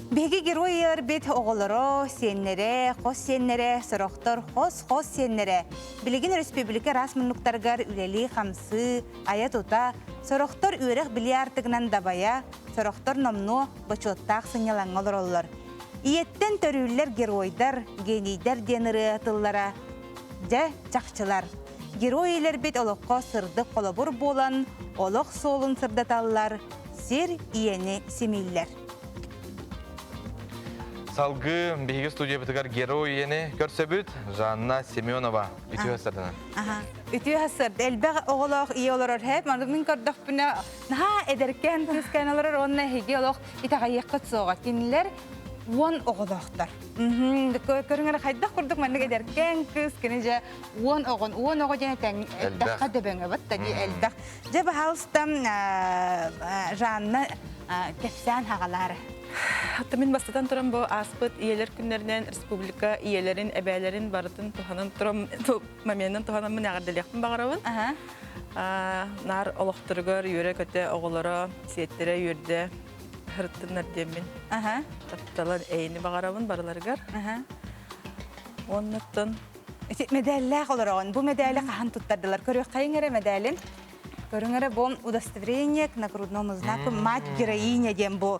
Биһиги герой ийэлэрбит оҕолоро, сиэннэрэ, хос сиэннэрэ, сорохтор хос-хос сиэннэрэ билигин өрөспүүбүлүкэ араас муннуктарыгар үлэлии-хамсыы, айа-тута, сорохтор үөрэх-билии аартыгынан дабайа, сорохтор номнуо бочуоттаах сынньалаҥҥа олороллор. Ийэттэн төрүүллэр геройдар, генийдэр диэн ырыа тыллара дьэ чахчылар. Герой ийэлэрбит олоххо сырдык холобур буолан, олох суолун сырдаталлар, сир ийэни симииллэр. Салгыы биһиги студиябытыгар герой ийэни көрсөбүт Жанна Семенова үтүө сарданан. Үтүө сарда элбэх оҕолоох ийэ олорор хэп. Маны мин көрдөхпүнэ наһаа эдэркээн кыыскаан олорор уонна эһиги олох итэҕэйиэххит суоҕа. Кинилэр уон оҕолоохтор. Көрүҥ эрэ хайдах курдук маннык эдэркээн кыыс кини дьэ уон оҕон уон оҕо диэн этэн элбэххэ дөбөҥөбөт да дии элбэх. Дьэ баһаалыста Жанна кэпсээн хаҕалаары. Хатта мин бастатан туран бу ааспыт ийэлэр күннэринэн республика ийэлэрин, эбээлэрин барытын туһанан туран моменын туһанаммын эҕэрдэлиэхпин баҕарабын. Наар олохторугар үөрэ-көтө оҕолоро, сиэттэрэ үөрдэ сырыттыннар диэммин. Тапталан эйини баҕарабын барыларыгар. Оннуттан Ити мэдээллээх олороҕун. Бу мэдээли хаһан туттардылар? Көрүөххэйиҥ эрэ мэдээлин. Көрүҥ эрэ бу удостоверение к нагрудному знаку мать героиня диэн бу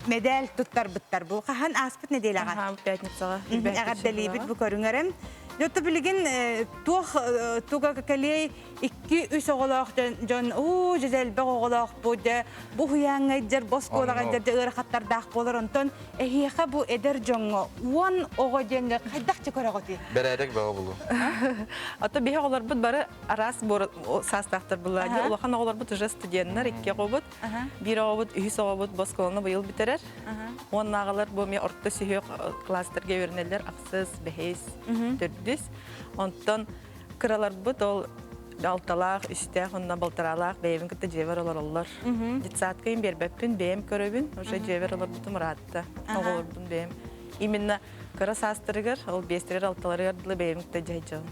мэдээл туттарбыттар. Бу хаһан ааспыт нэдиэлэҕэ? Пятницаҕа. Эҕэрдэлиибит бу көрүҥ эрэ. Дьотто билигин туох туга кэлиэй икки-үс оҕолоох дьон уу дьэ элбэх оҕолоох бу дьэ бу уһуйааҥҥа дьэр бу оскуолаҕа дьэр дьэ ыарахаттардаах буолар онтон эһиэхэ бу эдэр дьоҥҥо уон оҕо диэҥҥэ хайдах дьэ көрөҕүтүй? Бэрээдэк бөҕө булуу. Ото биһи оҕолорбут бары араас саастаахтар булла. Улахан оҕолорбут уже студеннар, икки оҕобут. Биир оҕобут, үһүс оҕобут бу оскуоланы быйыл бүтэрэр. Уоннааҕылар бу эмиэ орто сүһүөх класстарга үөрэнэллэр, ахсыс, бэһис, төрдүс. Онтон Кыраларбыт ол алталаах, үстээх уонна балтараалаах бэйэбин кытта дьиэбэр олороллор. Детсадка им биэрбэппин, бэйэм көрөбүн, уже дьиэбэр олорбутум ыраатта. Оҕолорбун бэйэм. Именно кыра саастарыгар, ол биэстэригэр, алталарыгар дылы бэйэбин кытта дьайдьабын.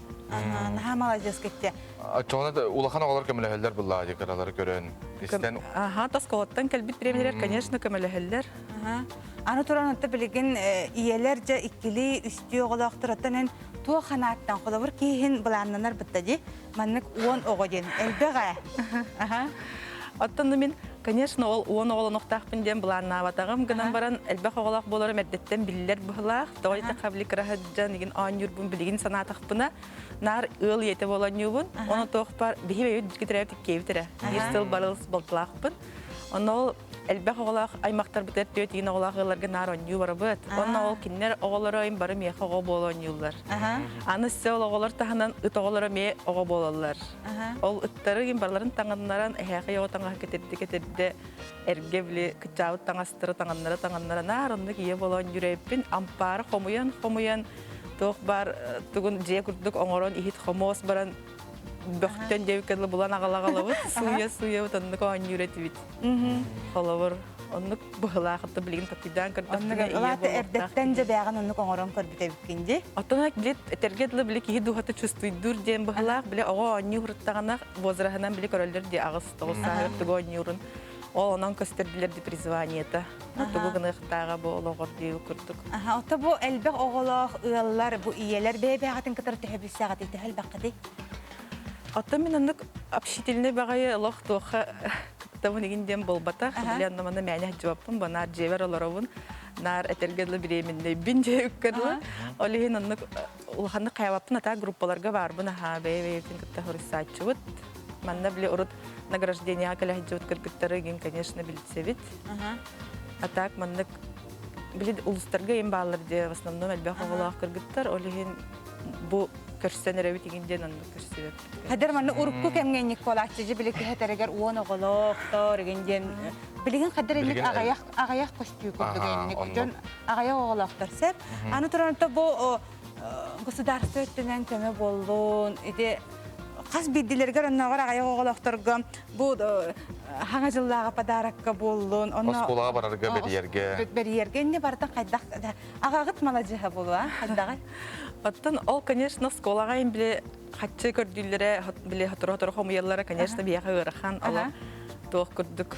Наһаа маладьыас кэттэ. Оччоҕуна улахан оҕолор көмөлөһөллөр буллаа дии кыралары көрөн, истэн. Аха, тоскоҕоттон кэлбит премьерер, конечно, көмөлөһөллөр. Аны туран онто билигин ийэлэр дьэ иккилии, үстүү оҕолоохтор оттон эн Туох ханааттан холобур киһин былааннанар бытта дии. Маннык уон оҕо диэн элбэх ээ. Оттон мин, конечно, ол уон оҕолонуохтаахпын диэн былааннаабатаҕым гынан баран элбэх оҕолоох буоларым эрдэттэн биллэр быһылаах. Тоҕо диэтэххэ били кыра сылдьан игин оонньуурбун билигин санаатахпына, наар ыал ийэтэ буола оонньуубун. Ону туох баар биһи бэйэбит бииргэ төрөөбүт иккиэбит эрэ. Биир сыл барыл балтылаахпын. Онно ол элбэх оҕолоох аймахтарбытыгар түөрт игин оҕолоох ыалларга наар оонньуу барабыт. Онно ол кинилэр оҕолоро им бары миэхэ оҕо буола оонньууллар. Аны өссө ол оҕолор таһынан ыт оҕолоро эмиэ оҕо буолаллар. Ол ыттары им барыларын таҥыннаран эһээхэй оҕо таҥаһы кэтирдэ кэтирдэ эргэ били кыччаабыт таҥастары таҥыннара таҥыннара наар оннук ийэ буола оонньуур эбиппин. Ампаары хомуйан хомуйан туох баар тугун дьиэ курдук оҥорон иһит хомуос баран бөхтөн диэбиккэ дылы булан аҕала-аҕалабыт, сууйа-сууйабыт оннук оонньуур этибит. Холобур, оннук быһылаах отто билигин такыйдаан көрдөхпүнэ ийэ буолуохтаах. Эрдэттэн дьэ бээҕин оннук оҥорон көрбүт эбиккин дии. Оттон били этэргэ дылы били киһи дууһата чувствуйдуур диэн быһылаах, били оҕо оонньуу ырыттаҕына возраһынан били көрөллөр дии аҕыс тоҕус сааһыгар тугу оонньуурун. Ол онон көстөр билэр ди призваниета. Тугу гыныахтааҕа бу олоҕор дии курдук. Ото бу элбэх оҕолоох ыаллар, бу ийэлэр бэйэ-бэйэҕитин кытары төһө билсэҕитий, төһө элбэххитий? Оттон мин оннук общительный баҕайы олох туохха кыттабын игин диэн буолбатах. Били онно манна мээнэ сылдьыбаппын, бу наар дьиэбэр олоробун, наар этэргэ дылы беременнэйбин дьиэ үккэ дылы. Ол иһин оннук улаханнык хайабаппын, ата группаларга баарбын аһаа бэйэ-бэйэбитин кытта хоруйсааччыбыт. Манна били урут награждениеҕа кэлэ сылдьыбыт кыргыттары игин, конечно, билсэбит. А так маннык били улустарга им бааллар дии в основном элбэх оҕолоох кыргыттар, ол иһин бу көрсөн эрэбит игин диэн оннук көрсүбэппит. Хадыр манна урукку кэмҥэ инник буолааччы били киһи этэригэр уон оҕолоохтор игин диэн. Билигин хаддар инник аҕыйах аҕыйах көстүү курдук инник дьон аҕыйах оҕолоохтор сеп. Аны туран бу государство өттүнэн көмө буоллун ити хас биирдилэригэр оннооҕор аҕыйах оҕолоохторго бу хаҥа дьыллааҕы подарокка буоллун онно оскуолаҕа барарга бэрийэргэ бэрийэргэ инни барытын хайдах аҕаҕыт маладьыһа буолуо хайдаҕай Оттон ол, конечно, оскуолаҕа им били хаччы көрдүүллэрэ, били хотору-хотору хомуйаллара, конечно, биһиэхэ ыарахан. Олор туох курдук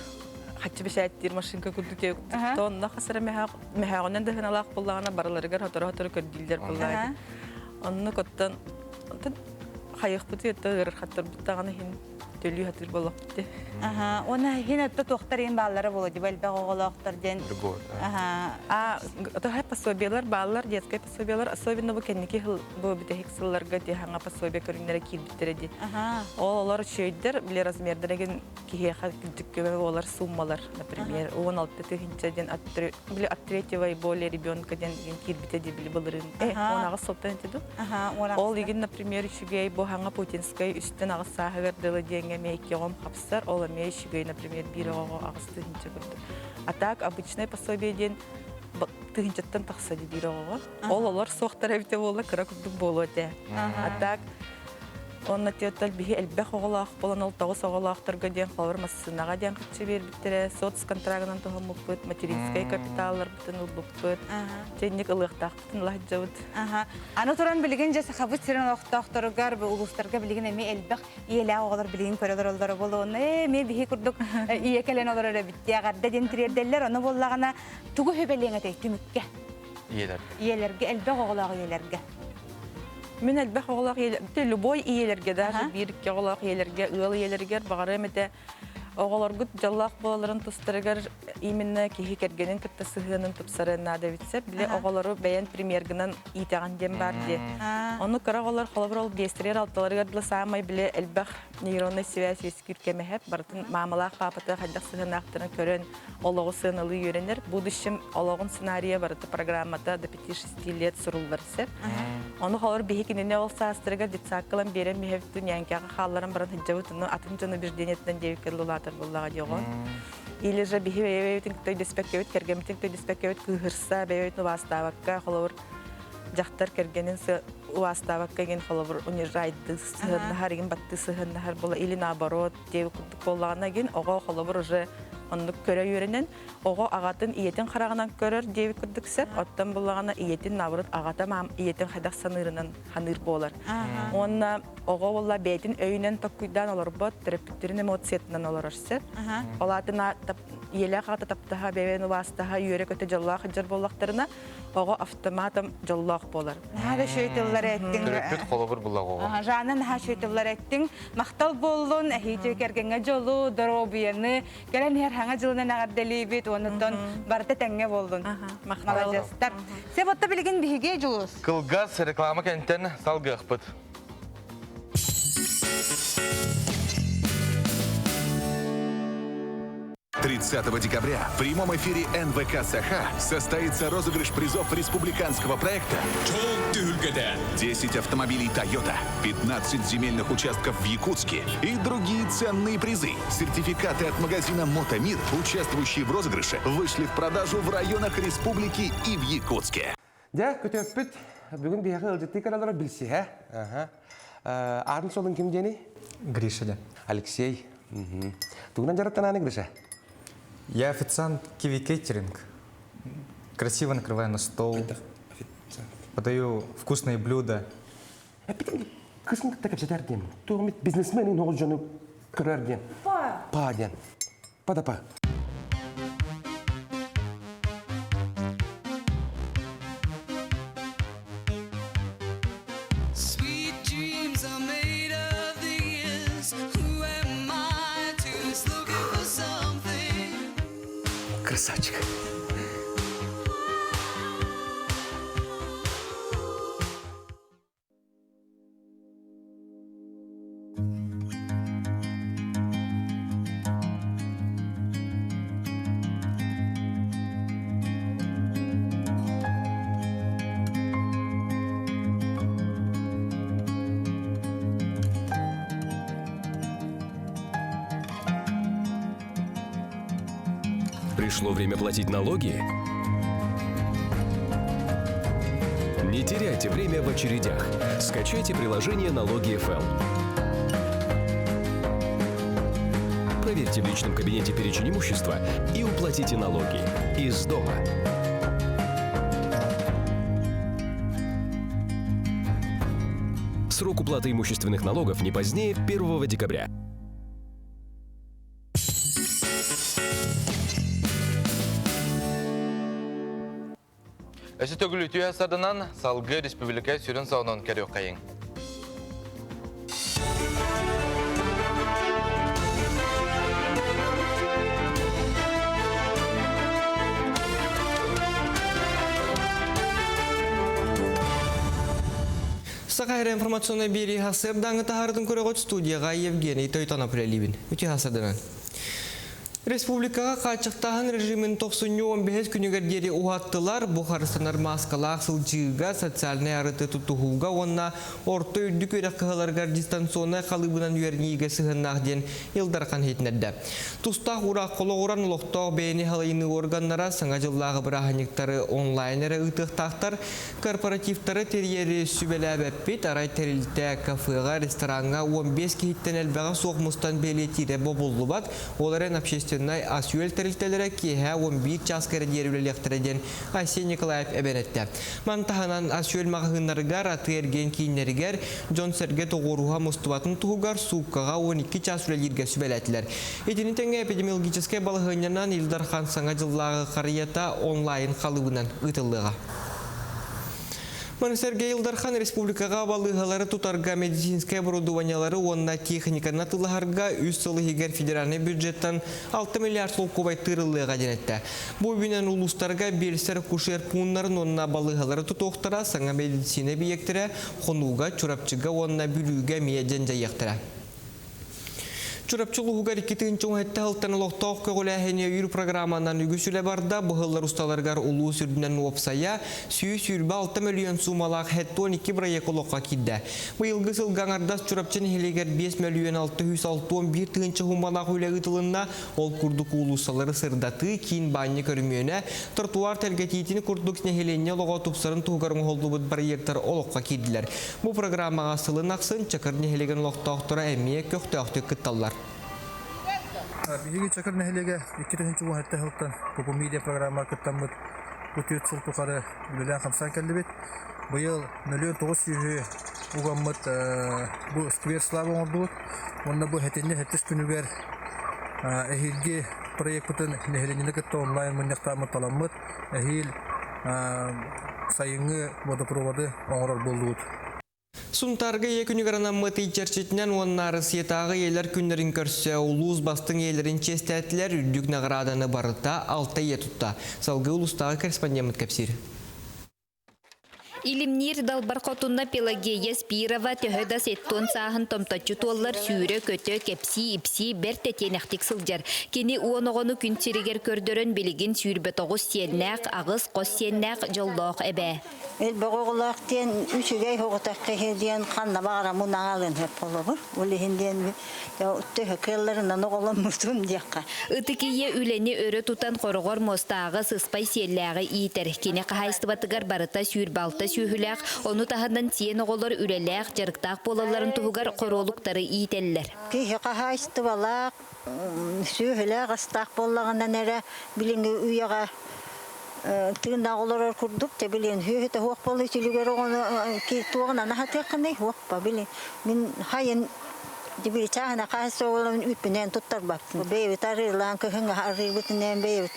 хаччы бэчээттиир машинка курдук онно хас эрэ мөһөөҕүнэн да сыаналаах буоллаҕына барыларыгар хотору-хотору көрдүүллэр буоллаҕа. Оннук оттон хайыахпытый оттон ыарырхаттарбыт даҕаны иһин төлүү сатыыр буоллахпыт дии. Аха, уонна иһин отто туохтар иһин бааллара буолуо дии, элбэх оҕолоохтор диэн. Аха. А, тоһай пособиелар бааллар, детскай пособиелар, особенно бу кэнники сыл бу бүтэһик сылларга тиһаҥа пособие көрүҥнэрэ киирбиттэрэ дии. Ол олор үчүгэйдэр, били размердэригин киһиэхэ көмө буолар суммалар, например, 16 тыһыынча диэн били от третьего и более ребенка диэн киирбитэ дии били былырыын. Э, 18 сылтан этэ дуу. Ол игин, например, үчүгэй бу хаҥа Путинскай үстэн аҕыс сааһыгар дылы диэҥҥэ эмиэ икки оҕом хапсар, ол эмиэ үчүгэй, например, биир оҕоҕо 8 тыһыынча курдук. А так обычное пособие диэн тыһыынчаттан тахса дии биир оҕоҕо. Ол олор суохтара эбитэ буолла, кыра курдук буолуо этэ. А так Онно тиэтэл биһи элбэх оҕолоох буолан ол тоҕус оҕолоохторго диэн холобур массыынаҕа диэн харчы биэрбиттэрэ, соцконтрагынан туһаммыппыт, материнскай капиталларбытын ылбыппыт. Дьэ ылыахтаахпытын ыла сылдьабыт. Аны туран билигин дьэ Сахабыт сирин олохтоохторугар улуустарга билигин эмиэ элбэх ийэлээх оҕолор билигин көрө олороллоро буолуо. Ээ, эмиэ биһи курдук ийэ кэлэн олорор эбит диэҕэрдэ диэн тириэрдэллэр. Ону буоллаҕына тугу сүбэлиэҥ этэй түмүккэ? Ийэлэргэ. Ийэлэргэ, элбэх оҕолоох ийэлэргэ. Мин элбэх оҕолоох ийэлэргэ, любой ийэлэргэ даже биир икки оҕолоох ийэлэргэ, ыал ийэлэригэр баҕарыам этэ оҕолоргут дьоллоох буолалларын тустарыгар именно киһи кэргэнин кытта сыһыанын тупсарыан наада эбит сөп. Били оҕолору бэйэн премьергынан иитэҕин диэн баар дии. Ону кыра оҕолор холобур ол биэстэригэр алталарыгар дылы саамай били элбэх нейроннай связь үөскүүр кэмэһэп барытын маамалаах паапата хайдах сыһыаннаахтарын көрөн олоҕу сыаналыы үөрэнэр. Будущем олоҕун сценарийа барыта программата до 5-6 лет суруллар сөп. Ону холор биһи кинини ол саастарыгар детсадка ылан биэрэн биһэбит ньээҥкэҕэ хаалларан баран сылдьабыт ону атын дьону убеждениетынан диэбиккэ улаатар буоллаҕа дии оҕо. Или же биһи бэйэбитин кытта өйдөспөккөбүт, кэргэммитин кытта өйдөспөккөбүт кыыһырса, бэйэбитин убаастаабакка, холобур дьахтар кэргэнин убаастаабакка игин холобур унижайды сыһыаннаһар игин баттыы сыһыаннаһар буола или наоборот диэбит курдук буоллаҕына игин оҕо холобур уже оннук көрө үөрэнэн оҕо аҕатын ийэтин хараҕынан көрөр диэбит курдук сөп оттон буллаҕына ийэтин наоборот аҕата маам ийэтин хайдах саныырынан ханыыр буолар уонна оҕо буолла бэйэтин өйүнэн токкуйдаан олорбот төрөппүттэрин эмоциятынан олорор сөп ол аатын ийэлээх аҕата таптаһа бэйэбин убаастаһа үөрэ-көтө дьоллоох сылдьар буоллахтарына оҕо автоматом дьоллоох буолар. Наһаа да үчүгэй тыллары эттиҥ. Төрөппүт холобур булла оҕоҕо. Жанна наһаа үчүгэй тыллары эттиҥ. Махтал буоллун, эһиги кэргэҥҥэ дьолу, доруобуйаны, кэлэн иһэр хаҥа дьылынан эҕэрдэлиибит, уонуттан барыта тэҥҥэ буоллун. Маладьыастар. Сеп отто билигин биһиги Дьулус. Кылгас реклама кэнтэн салгыахпыт. 30 декабря в прямом эфире НВК Саха состоится розыгрыш призов республиканского проекта 10 автомобилей Toyota, 15 земельных участков в Якутске и другие ценные призы. Сертификаты от магазина «Мотомир», участвующие в розыгрыше, вышли в продажу в районах республики и в Якутске. Дьэ, көтөппүт бүгүн биһиэхэ ыалдьыттыы кэлэллэрэ билсиһэ. Аатын солун ким диэний? Гриша диэн. Алексей. Тугунан дьарыктанааны Гриша? Я официант Киви Кейтеринг. Красиво накрываю на стол. Подаю вкусные блюда. Кысын кытта кэпсэтэр диэн. Туох бизнесмен оҕус дьону көрөр диэн. Па. Па диэн. Па да па. Sweet dreams are made of these. Who am I to just looking for something? Красавчик. Пришло время платить налоги? Не теряйте время в очередях. Скачайте приложение «Налоги ФЛ». Проверьте в личном кабинете перечень имущества и уплатите налоги из дома. Срок уплаты имущественных налогов не позднее 1 декабря. Өсө төгүл үтүө саданан салгыы республика сүрүн сонун көрүөххэйиҥ. Саха эрэ информационнай биэрии сарсыардааҥы таһаарытын көрөҕүт студияҕа Евгений Тойтонов үлэлиибин. Үтүө сарсыарданан. Республикаҕа хааччахтааһын режимин тохсунньу 15 күнүгэр диэри уһаттылар. Бу харыстанар мааскалаах сылдьыыга, социальнай арыты тутуһууга уонна орто үрдүк үөрэх кыһаларыгар дистанционнай халыыбынан үөрэниигэ сыһыаннаах диэн Ил Дархан иһитиннэрдэ. Тустаах уураах олоҕуран олохтоох бэйэни халайыныы органнара Саҥа дьыллааҕы бырааһынньыктары онлайн эрэ ыытыахтаахтар. Корпоративтары тэрийэри сүбэлээбэппит, арай тэрилтэ кафеҕа, рестораҥҥа 15 киһиттэн элбэҕэ суох мустан бэлиэтиирэ бобуллубат, ол эрэн общественнай ас-үөл тэрилтэлэрэ киэһэ 11 чааска эрэ диэри үлэлиэхтэрэ диэн Айсен Николаев эбэн эттэ. Маны таһынан ас-үөл маҕаһыыннарыгар, атыы-эргиэн кииннэригэр дьон-сэргэ тоҕуоруһа мустубатын туһугар сууккаҕа 12 чаас үлэлииргэ сүбэлээтилэр. Итини тэҥэ эпидемиологическай балаһыанньанан Ил Дархан Саҥа дьыллааҕы харыйата онлайн халыыбынан ыытыллыаҕа. Маны сэргэ Ил Дархан республикаҕа балыыһалары тутарга медицинскэй оборудованиелары уонна техниканы атыылаһарга үс сыл иһигэр федеральнай бюджеттан 6 миллиард солкуобай тыырыллыаҕа диэн эттэ. Бу үбүнэн улуустарга биэлсэр-акушер пууннарын уонна балыыһалары тутуохтара, саҥа медицина эбийиэктэрэ Хонууга, Чурапчыга уонна Бүлүүгэ эмиэ дьэндьэйиэхтэрэ. Чурапчы улууһугар 2017 сылтан олохтоох көҕүлээһини өйүүр программанан үгүс үлэ барда. Быһыллар усталарыгар улуус үрдүнэн уопсайа 126 мөлүйүөн суумалаах 72 бырайыак олоххо киирдэ. Быйылгы сылга аҥардас Чурапчы нэһилиэгэр 5 мөлүйүөн 661 тыһыынча суумалаах үлэ ыытылынна. Ол курдук уулуссалары сырдатыы, киин баанньа көрүмүөнэ, тротуар тэлгэтиитин курдук нэһилиэнньэ олоҕо тупсарын туһугар оҥоһуллубут бырайыактар олоххо киирдилэр. Бу программаҕа сылын ахсын Чакыр нэһилиэгин олохтоохторо эмиэ көхтөөхтүк кытталлар. Биһиги Чакыр нэһилиэгэ 2017 сылтан Тупу медиа программаҕа кыттаммыт бу түөрт сыл тухары үлэлээн-хамсаан кэллибит. Быйыл мөлүйүөн тоҕус сүүһү угаммыт бу сквер слава оҥордубут. Уонна бу сэтинньи сэттис күнүгэр эһиилги проекпытын нэһилиэнньэни кытта онлайн мунньахтааммыт таламмыт эһиил сайыҥҥы водопроводы оҥорор буоллубут. Сунтаарга ийэ күнүгэр анаммыт ый чэрчитинэн уонна Арассыйатааҕы ийэлэр күннэрин көрсө улуус бастыҥ ийэлэрин чиэстээтилэр, үрдүк наҕарааданы барыта алта ийэ тутта. Салгыы улуустааҕы корреспондеммыт кэпсиир. Илимниир далбар хотунна Пелагея Спирова төһө да сеттон сааһын томточчу туоллар сүүрэ-көтө, кэпсии-ипсии бэрт тэтиэнэхтик сылдьар. Кини уон оҕону күн сиригэр көрдөрөн билигин 29 сиэннээх, аҕыс хос сиэннээх дьоллоох эбээ. Элбэх оҕолоох диэн үчүгэй оҕотох киһи диэн ханна баҕара мунаҕалын сөп холобур. Ол иһин диэн төһө кыалларынан оҕоломмутум диэххэ. Ытык ийэ үлэни өрө тутан хороҕор муостааҕы, сыспай сиэллээҕи иитэр. Кини хаһаайыстыбатыгар барыта 26 сүөһүлээх, ону таһынан сиэн оҕолор үлэлээх, дьарыктаах буолалларын туһугар хоруолуктары иитэллэр. Киһи хаһаайыстыбалаах, сүөһүлээх астаах буоллаҕынан эрэ билиҥҥи үйэҕэ тыыннаах олорор курдук те билин сүөһүтэ суох буолла үтүлүгэр оҕону туоҕунан аһатыаххыный суохпа били мин хайын били чааһына хаһыс оҕолорун үппүнэн туттарбаппын бэйэбит арыылаан кыһыҥҥы арыыбытынан бэйэбит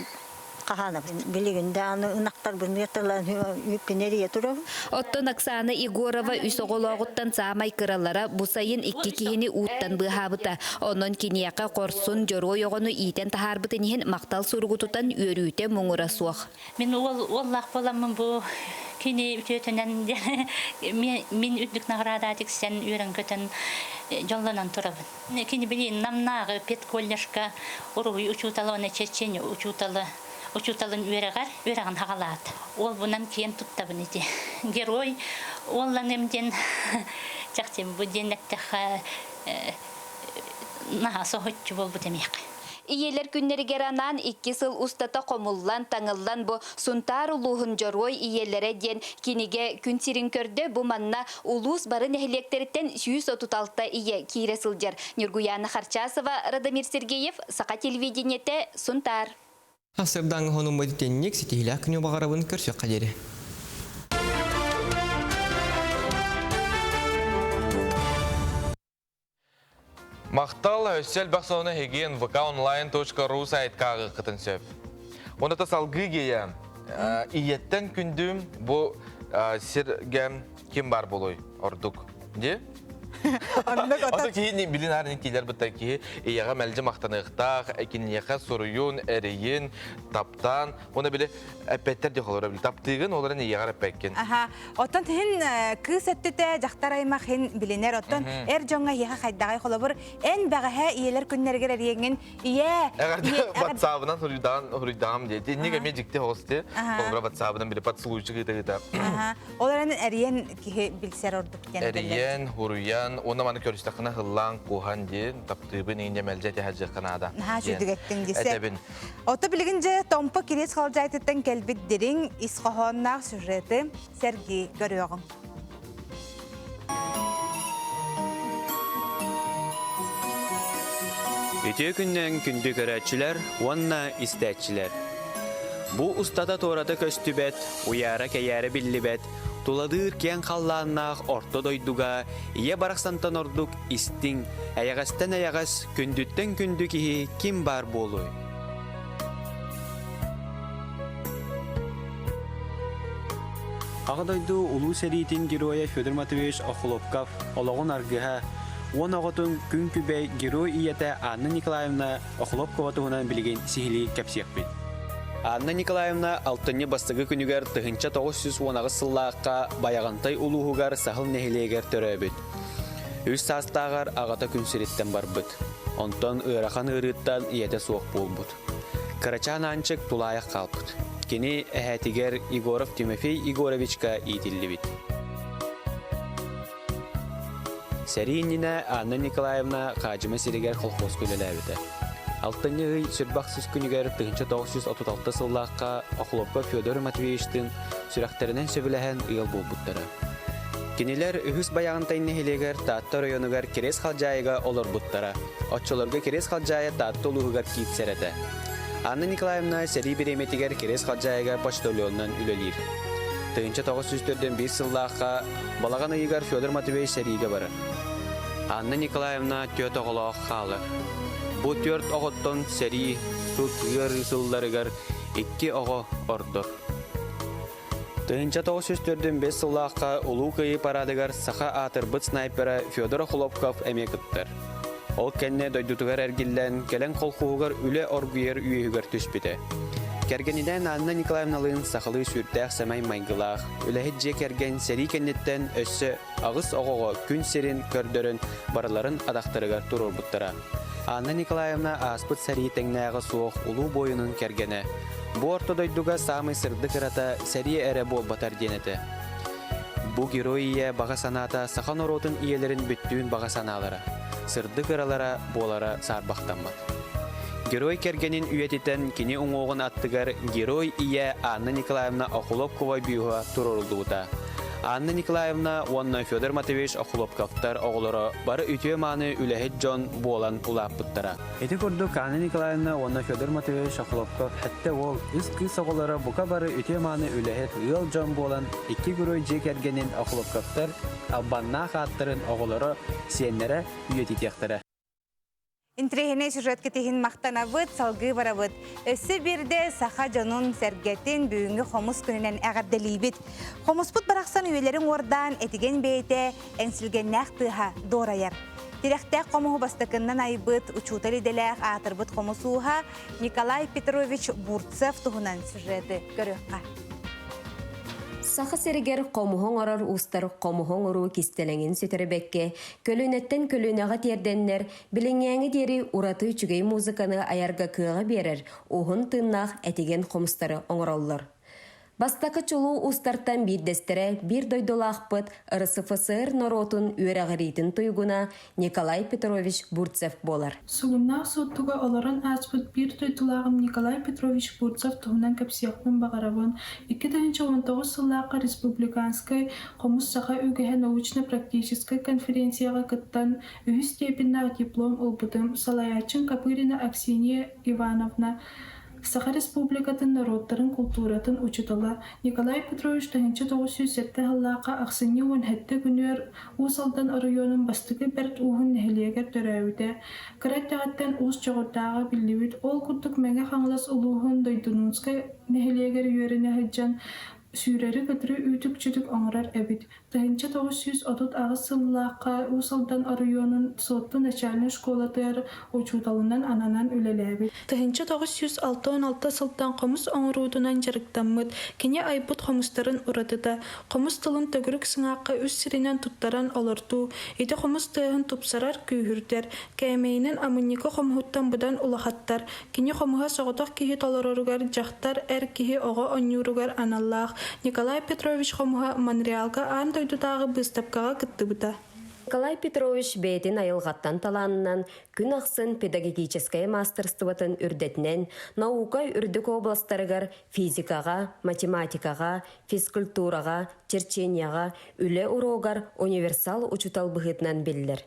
хаһаанабын билигин даҕаны ынахтарбын ыаталаан үппүн эрийэ турабын Оттон Оксана Егорова үс оҕолооҕуттан саамай кыралара бу сайын икки киһини ууттан быыһаабыта. Онон киниэхэ хорсун дьоруой оҕону иитэн таһаарбытын иһин махтал суругу тутан үөрүүтэ муҥура суох. Мин уол уоллаах буоламмын бу кини үтүөтүнэн мин үрдүк наҕараада тиксэн үөрэн-көтөн дьоллонон турабын. Кини били Намнааҕы педколледжка уруһуй учуутала уонна чечен учуутала учууталын үөрэҕэр үөрэҕин хаҕалаат. Уолбунан киэн туттабын ити. Герой уолланым диэн чахчы бу диэн эттэххэ наһаа соһуччу буолбут эмиэхэ. Ийэлэр күннэригэр анаан икки сыл устата хомуллан, таҥыллан бу Сунтаар улууһун Дьоруой ийэлэрэ диэн кинигэ күн сирин көрдө. Бу манна улуус бары нэһилиэктэриттэн 136 ийэ киирэ сылдьар. Ньургуйаана Харчасова, Радомир Сергеев, Саха телевидениетэ, Сунтаар. Сырдааҥы хонуммут итинник ситиһилээх күнү баҕарабын көрсүөххэ диэри. Махтал, өссө элбэх сонуну эһиги nvkonline.ru сайтка ааҕыаххытын сөп. Оното салгыы гея ийэттэн күндүм бу сиргэ ким бар болой ордук ди Ото киһи билин арын киилер бытта киһи ийэҕэ мэлдьи махтаныахтаах, киниэхэ суруйун, эрийин, таптаан, уонна били эппэттэр диэх олорор били таптыыгын олорон ийэҕэр эппэккин. Аха. Оттон хин кыыс өттүтэ дьахтар аймах хин билинэр. Оттон эр дьоҥҥо эһиэхэ хайдаҕай холобур эн бэҕэһээ ийэлэр күннэригэр эриэҥҥин ийээ Эҕэрдэ ватсабынан суруйдаан суруйдаам диэти. Инник эмиэ дьикти хоҕус ти. Холобура ватсабынан били поцелуйчик ыыта-ыыта. Аха. Ол эрэн эриэн киһи билсэр ордук диэн Эрийэн, хуруйан, уонна маны көрүстэххинэ һыллаан, куһан диэн таптыыбын иҥнэ мэлдьи этиһэ наада. Наһаа үчүгэттин десе. Этэбин. Ото билигин дьэ Томпо Кириэс Халдьаайтыттан кэлбит дириҥ ис хоһоонноох сюжеты сэргии көрүөҕүҥ. Үтүө күннэн күндү көрөөччүлэр уонна истээччилэр. Бу устата туората көстүбэт, уйаара-кэйээрэ биллибэт, тулалыыр киэҥ халлааннаах орто дойдуга ийэ барахсантан ордук истиҥ, эйэҕэстэн эйэҕэс, күндүттэн күндү киһи ким баар буолуой? Аҕа дойду Улуу сэриитин геройа Федор Матвеевич Охлопков олоҕун аргыһа, уон оҕотун күн күбэй герой ийэтэ Анна Николаевна Охлопкова туһунан билигин сиһилии кэпсиэхпит. Анна Николаевна алтынньы бастакы күнүгэр 1918 сыллаахха Байаҕантай улууһугар Саһыл нэһилиэгэр төрөөбүт. Үс саастааҕар аҕата күн сириттэн барбыт. Онтон ыарахан ыарыыттан ийэтэ суох буолбут. Кырачаан Аанчык тулаайах хаалбыт. Кини эһээтигэр Егоров Тимофей Егоровичка иитиллибит. Сэрии иннинэ Анна Николаевна Хаадьыма сиригэр колхозка үлэлээбитэ. Алтынньы ый сүрбэх сис күнүгэр 1936 сыллаахха Охлопков Федор Матвеевичтыын сүрэхтэринэн сөбүлэһэн ыал буолбуттара. Кинилэр үһүс Байаҕантай нэһилиэгэр Таатта оройуонугар Кириэс Халдьаайыга олорбуттара. Оччолорго Кириэс Халдьаайы Таатта улууһугар киирсэр этэ. Анна Николаевна сэрии бириэмэтигэр Кириэс Халдьаайыга почтальонунан үлэлиир. 1941 сыллаахха балаҕан ыйыгар Федор Матвеевич сэриигэ барар. Анна Николаевна түөрт оҕолоох хаалар. Бу түөрт оҕоттон сэрии, сут ыарыы сылларыгар икки оҕо ордор. 1945 сыллаахха Улуу Кыайыы парадыгар саха аатырбыт снайпера Федор Охлопков эмиэ кыттар. Ол кэннэ дойдутугар эргиллэн, кэлэн колхуоһугар үлэ оргуйар үөһүгэр түспүтэ. Кэргэнинээн Анна Николаевналыын сахалыы сүрдээх сэмэй майгылаах, үлэһит дьиэ кэргэн сэрии кэнниттэн өссө аҕыс оҕоҕо күн сирин көрдөрөн барыларын атахтарыгар туруорбуттара. Анна Николаевна ааспыт сэрии тэҥнээҕэ суох улуу буойунун кэргэнэ. Бу орто дойдуга саамай сырдык ырата сэрии эрэ буолбатар диэн этэ. Бу герой ийэ баҕа санаата саха норуотун ийэлэрин бүттүүн баҕа санаалара, сырдык ыралара буолара саарбахтаммат. Герой кэргэнин үйэтитэн кини уҥуоҕун аттыгар Герой ийэ Анна Николаевна Охлопкова бюһа туруоруллубута. Анна Николаевна уонна Федор Матвеевич Охлопковтар оҕолоро бары үтүө-мааны үлэһит дьон буолан улааппыттара. Ити курдук Анна Николаевна уонна Федор Матвеевич Охлопков сэттэ уол, үс кыыс оҕолоро бука бары үтүө-мааны үлэһит ыал дьон буолан икки герой дьиэ кэргэнин Охлопковтар албаннаах ааттарын оҕолоро, сиэннэрэ үйэтитиэхтэрэ. Интириэһинэй сюжетка иһин махтанабыт, салгыы барабыт. Өссө биирдэ саха дьонун сэргэтин бүгүҥҥү хомус күнүнэн эҕэрдэлиибит. Хомуспут барахсан үйэлэрин уордаан этигэн бэйэтэ эҥсилгэннээх тыаһа дуорайар. Тирэхтээх хомуһу бастакыннан айбыт учуутал идэлээх аатырбыт хомус ууһа Николай Петрович Бурцев туһунан сюжеты көрүөххэ. Саха сиригэр хомуһу оҥорор уустар хомуһу оҥоруу кистэлэҥин сүтэрбэккэ, көлүөнэттэн көлүөнэҕэ тиэрдэннэр, билиҥҥээҥи диэри ураты үчүгэй музыканы айарга кыаҕы биэрэр уһун тыыннаах этигэн хомустары оҥороллор. Бастакы чулуу уустартан биирдэстэрэ биир дойдулаахпыт РСФСР норуотун үөрэҕириитин туйгуна Николай Петрович Бурцев буолар. Сугуннаах Суоттуга олорон ааспыт биир дойдулааҕым Николай Петрович Бурцев туһунан кэпсиэхпин баҕарабын. 2019 сыллаахха республиканскай Хомус саха үгэһэ научно-практическай конференцияҕа кыттан, үһүс степеннээх диплом ылбытым. Салайааччым Копырина Аксинья Ивановна Саха Республикатын норуоттарын култууратын учуутала Николай Петрович 1907 сыллаахха ахсынньы 17 күнүгэр Уус Алдан оройуонун бастакы Бэрт Ууһун нэһилиэгэр төрөөбүтэ. Кыра эрдэҕиттэн уус дьоҕурдааҕа биллибит, ол курдук Мэҥэ Хаҥалас улууһун Дойдунуунскай нэһилиэгэр үөрэнэ сылдьан сүүрэри-көтөрү үүтүк-чүтүк оҥорор эбит. 1938 сыллаахха Уус Алдан оройуонун Суотту начальнай школатыгар учууталынан ананан үлэлээбит. 1966 сылтан хомус оҥоруутунан дьарыктаммыт. Кини айбыт хомустарын уратыта хомус тылын төгүрүк сыҥаахха үс сиринэн туттаран олордуу, ити хомус тыаһын тупсарар, күүһүрдэр, кээмэйинэн амынньыкы хомуһуттан быдан улахаттар. Кини хомуһа соҕотох киһи толороругар дьахтар, эр киһи оҕо онньууругар аналлаах. Николай Петрович хомуһа Монреалга аан дойдутааҕы быыстапкаҕа кыттыбыта. Николай Петрович бэйэтин айылҕаттан талаанынан күн ахсын педагогическай маастарыстыбатын үрдэтинэн наука үрдүк областарыгар физикаҕа, математикаҕа, физкультураҕа, черчениеҕа үлэ уруогар универсал учуутал быһыытынан биллэр.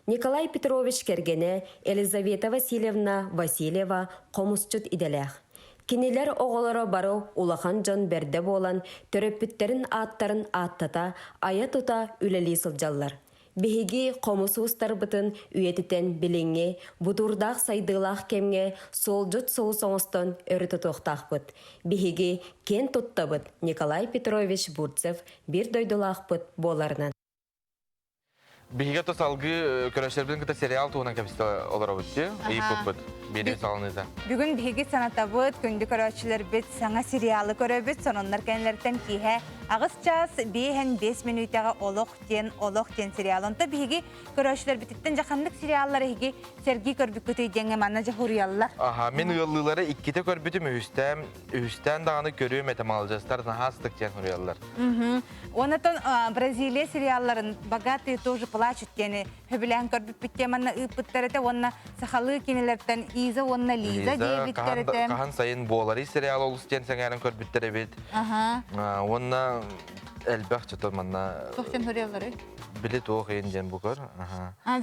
Николай Петрович кэргэнэ Елизавета Васильевна Васильева хомусчут идэлээх. Кинилэр оҕолоро бары улахан дьон бэрдэ буолан, төрөппүттэрин ааттарын ааттата, айа-тута үлэлии сылдьаллар. Биһиги хомус уустарбытын үйэтитэн билиҥҥи, бутуурдаах сайдыылаах кэмҥэ суолдьут сулус оҥостон өрө тутуохтаахпыт. Биһиги киэн туттабыт Николай Петрович Бурцев биир дойдулаахпыт буоларынан. Биһиги то салгыы көрөшөрбүтүн кытта сериал туһунан кэпсэтэ олоробут дии, ыйыппыппыт. Биирин саҕаланыыта. Бүгүн биһиги санатабыт, күндү көрөөччүлэрбит саҥа сериалы көрөбүт. Сонуннар кэннилэриттэн киэһэ аҕыс чаас биэһэн биэс мүнүүтэҕэ Олох диэн Олох диэн сериал. Онто биһиги көрөөччүлэрбититтэн дьэ ханнык сериаллар эһиги сэргии көрбүккүтүй диэҥҥэ манна дьэ хуруйаллар. Аха, мин ыаллыылары иккитэ көрбүтүм, үһүстээн, үһүстээн даҕаны көрүөм этэ, маладьыастар наһаа астык диэн хуруйаллар. Онтон Бразилия сериалларын «Богатые тоже плачут» диэни хөбүлээн көрбүппүт диэн манна ыыппыттар этэ уонна сахалыы кинилэртэн Иза уонна Лиза диэбиттэр этэ. Хаһан сайын буоларый сериал олус диэн сэҥээрэн көрбүттэр эбит. Уонна элбэх чото манна Туох диэн суруйалларый? Били туох иин диэн бу көр.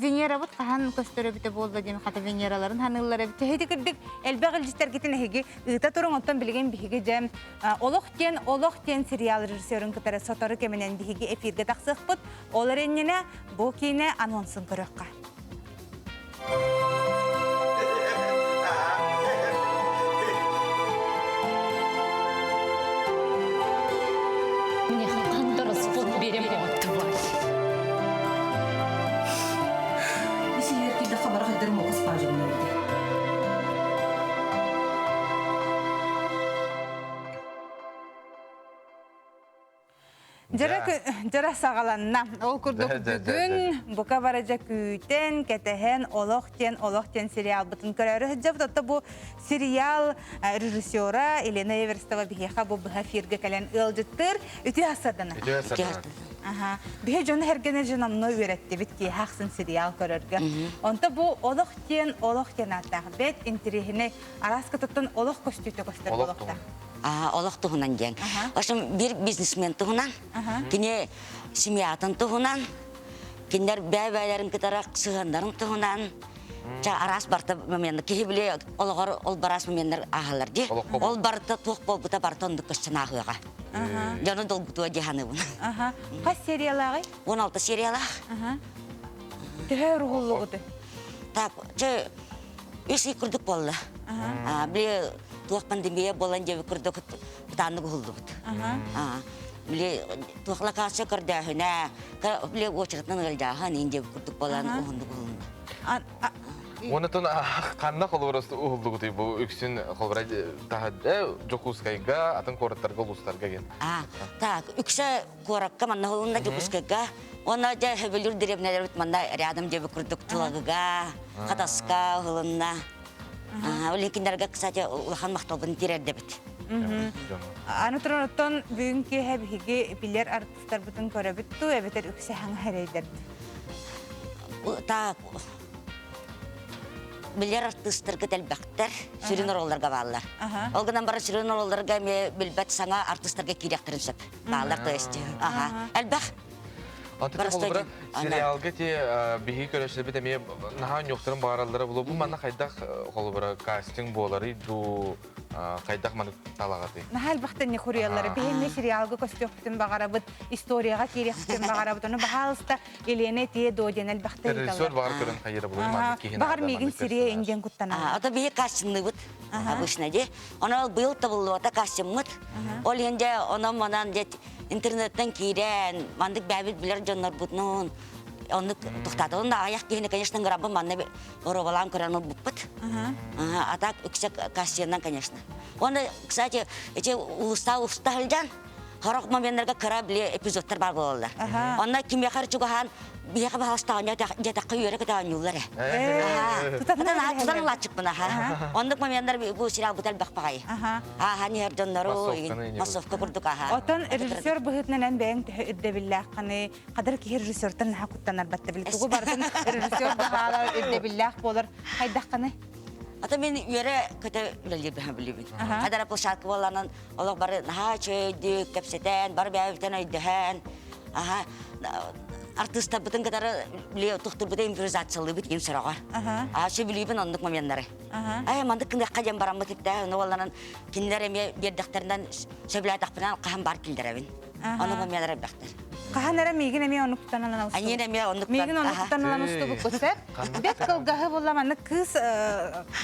Венерабыт хаһан көстөр эбитэ буолла диэн хата Венераларын ханыыллар эбит. Эһиги кырдык элбэх илдьиттэргитин эһиги ыыта туруҥ оттон билигин биһиги дьэ Олох диэн Олох диэн сериал режиссерун кытары сотору кэминэн биһиги эфиргэ тахсыахпыт. Ол эрэнньинэ бу киинэ анонсын көрүөххэ. Мне хантарыспыт берем оттубай. Исиһэр киирдэххэ бара хайдарым оҕус баажынна Дьара саҕаланна. Ол курдук бүгүн бука барыдьа күүтэн, кэтэһэн, Олох диэн Олох диэн сериалбытын көрөөрү сылдьабыт. Отто бу сериал режиссера Елена Эверстова биһиэхэ бу быһа эфиргэ кэлэн ыалдьыттыыр. Үтүө ассардана. Үтүө ассардана. Аха. Биһи дьону эргэнэ дьономно үөрэттибит киэһэ ахсын сериал көрөргө. Онто бу Олох диэн Олох диэн ааттаах бэт интириэһинэй араас кытыттан олох көстүүтэ көстөр олохтоох. Олох туһунан диэн. В общем, бир бизнесмен туһунан, кини семьятын туһунан, кинилэр бэйэ-бэйэлэрин кытары сыһыаннарын туһунан, араас барыта момент киһи били олоҕор ол бараас моменнар ааһаллар дии. Ол барыта туох буолбута барыта оннук көстөн ааһыаҕа. Дьону долгутуо дии саныыбын. Хас сериялааҕый? 16 сериялаах. Төһө уруһуллугуты? Так, чэ, үс ый курдук буолла. Били туох пандемия буолан диэби курдук бытааннык уһуллубут. Били туох локация көрдөөһүнэ, били очередынан ыалдьааһын иин диэби курдук буолан уһуннук уһулунна. Онотон ханна холобура уһуллугутуй бу үксүн холобура таһырдьа Дьокуускайга, атын куораттарга, улуустарга диэн. Так, үксэ куоракка манна уһулунна Дьокуускайга. Уонна дьэ хөбүлүүр дэриэбинэлэрбит манна рядом диэби курдук Тулагыга, Хатаска уһулунна. Ол кинилэргэ, кстати, улахан махталбын тириэрдэбит. Аны туран оттон бүгүн киэһэ биһиги билэр артыстарбытын көрөбүт туу эбэтэр үксэ хаҥа эрэйдэр. Так, билэр артыыстарга элбэхтэр, сүрүн оруолларга бааллар. Ол гынан баран сүрүн оруолларга эмиэ билбэт саҥа артыыстарга киириэхтэрин сөп. Бааллар, то есть. Ага. Элбэх. Антон холобура сериалга те биһиги көрөсөбүт эмиэ наһаа ньуохтарын баараллара булу бу манна хайдах холобура кастинг буоларый дуу хайдах маны талаҕатый? Наһаа элбэхтэн не хуруйаллара. Биһиги сериалга көстүөхпүтүн баҕарабыт, историяҕа киириэхпитин баҕарабыт. Ону баһаалыста Елена этиэ дуо диэн элбэхтэ Режиссер баҕар көрөн хайыра булуй маннык киһи Баҕар миигин сириэ индиэн куттанар. Ото биһи кастингныыбыт обычно ди. Онон быйыл табыллыбата кастингмыт. Ол иһин дьэ онон манан дьэ интернеттен киирэн маннык бэйэбит билэр дьоннорбутунун оннук тухтаата. Онно аҕыйах киһини, конечно, ыҥырабын манна боруобалаан көрөн ылбыппыт. А так үксэ кастингнан, конечно. Уонна, кстати, эти улуста уста сылдьан Сорох моменнарга кыра били эпизодтар баар буолаллар. Онно кимиэхэ эрэ чугаһаан биһиэхэ баһаластаҕына дьэтэххэ үөрэ көтө оонньууллар ээ. Тутан ылааччыкпын аха. Оннук моменнар бу сериалбыт элбэх баҕайы. Ааһан иһэр дьоннору массовка курдук аха. Отон режиссер быһыытынан эн бэйэҥ төһө ирдэбиллээххиний? Хадыр киһи режиссертан наһаа куттанар батта били тугу барытын режиссер баһаалар ирдэбиллээх буолар хайдаххыный? Ата мен үөрэ көтө үлэлиир билибин. Хадара площадка буоланан Олох бары наһаа үчүгэйдик кэпсэтэн, бары бэйэбитин өйдөһөн, аха артыыстарбытын кытары тухтурбута импровизациялыыбыт диэн сороҕор. Аа сөбүлүүбүн оннук моменнары. Ай мандык кыныахха диэн бараммыт иттэ, ону болланан кинилэр эмиэ биэрдэхтэринэн сөбүлээтэхпинэн хаһан бар киллэрэбин. Ону моменнар элбэхтэр. Хаһан эрэ миигин эмиэ оннук тутан ылан Аньыын эмиэ оннук Миигин оннук тутан ылан устубуккут сөп. Бэт кылгаһы булла маннык кыыс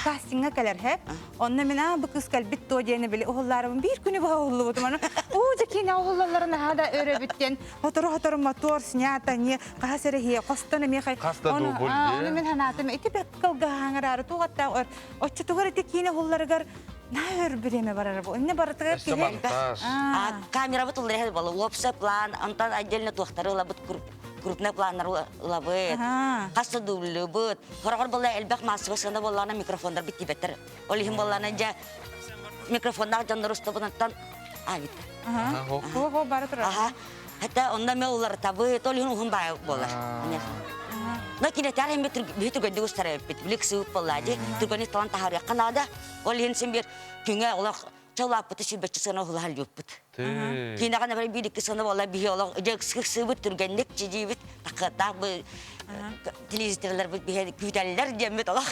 кастиҥҥа кэлэр хэп. Онно мин аа бу кыыс кэлбит дуо диэни били уһуллаарыбын биир күнү быһа уһуллубутум. Аны уу дьэ киинэ уһуллалларын наһаа да өрөбүт диэн хотору-хотору мотор снято не хаһас эрэ иһиэ хостон эмиэ хай Хас да дубль Ону мин санаатым ити бэт кылгаһаҥыраары туох аттаах оччотугар ити киинэ уһулларыгар наһаа өр бириэмэ барара бу. Инне барытыгар киһи монтаж. Камерабыт уллар буолла уопсай план, онтон отдельно туохтары ылабыт крупный планнар ылабыт. Хас да дублюбут. Хороҕор буолла элбэх массовый сыана буоллаҕына микрофоннар бит тибеттер. Ол иһин буоллаҕына дьэ микрофоннаах дьоннор устубунаттан аабит. Хо бары турар. Аха. Хата онно ме уларытабыт, ол иһин уһун баай буолар. Но кинетер hem bir түргэнник устар эппит. Билик сыып буолла ди. Түргэнник талан таһарыахха наада. Ол иһин син бир күҥэ олох чолааппыты сүбэччи сыана уһулаһал юппут. Кинаҕа набар биир икки сыана буолла биһи олох дьэксик сыыбыт түргэнник чидиибит такыаттаах бу телевизорларбыт биһи күүтэллэр диэммит олох.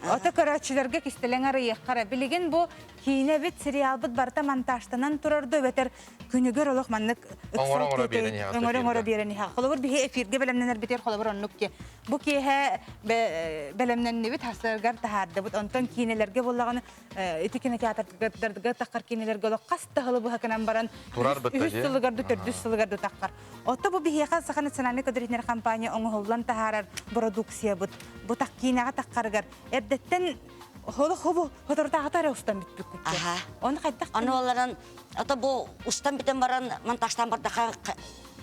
Ото көрөөччүлэргэ кистэлэҥ арыйыаххара. Билигин бу киинэбит, сериалбыт барыта монтажтанан турар дуу эбэтэр күнүгэр олох маннык Оҥоро-оҥоро биэрэн иһэҕит Оҥоро-оҥоро биэрэн иһэҕит. Холобур биһи эфиргэ бэлэмнэнэр битэр холобур оннук ки. Бу киэһэ бэлэмнэннибит, хасыгар таһаардыбыт. Онтон киинэлэргэ буоллаҕына ити кинотеатрдарга таххар кинилэргэ олох хас да сылы быһа баран Турар бытта үһүс сылыгар ду төрдүс сылыгар ду таххар. Отто бу биһиэхэ Саха национальнай көдөрүтүнэр компания оҥоһуллан таһаарар продукциябыт. Бу так киинэҕэ таххарыгар эрдэттэн холо хобу хоторутааҕыта эрэ устан бүппүккүт. Оны хайдах Аны оларын ото бу устан бүтэн баран монтажтан бардаха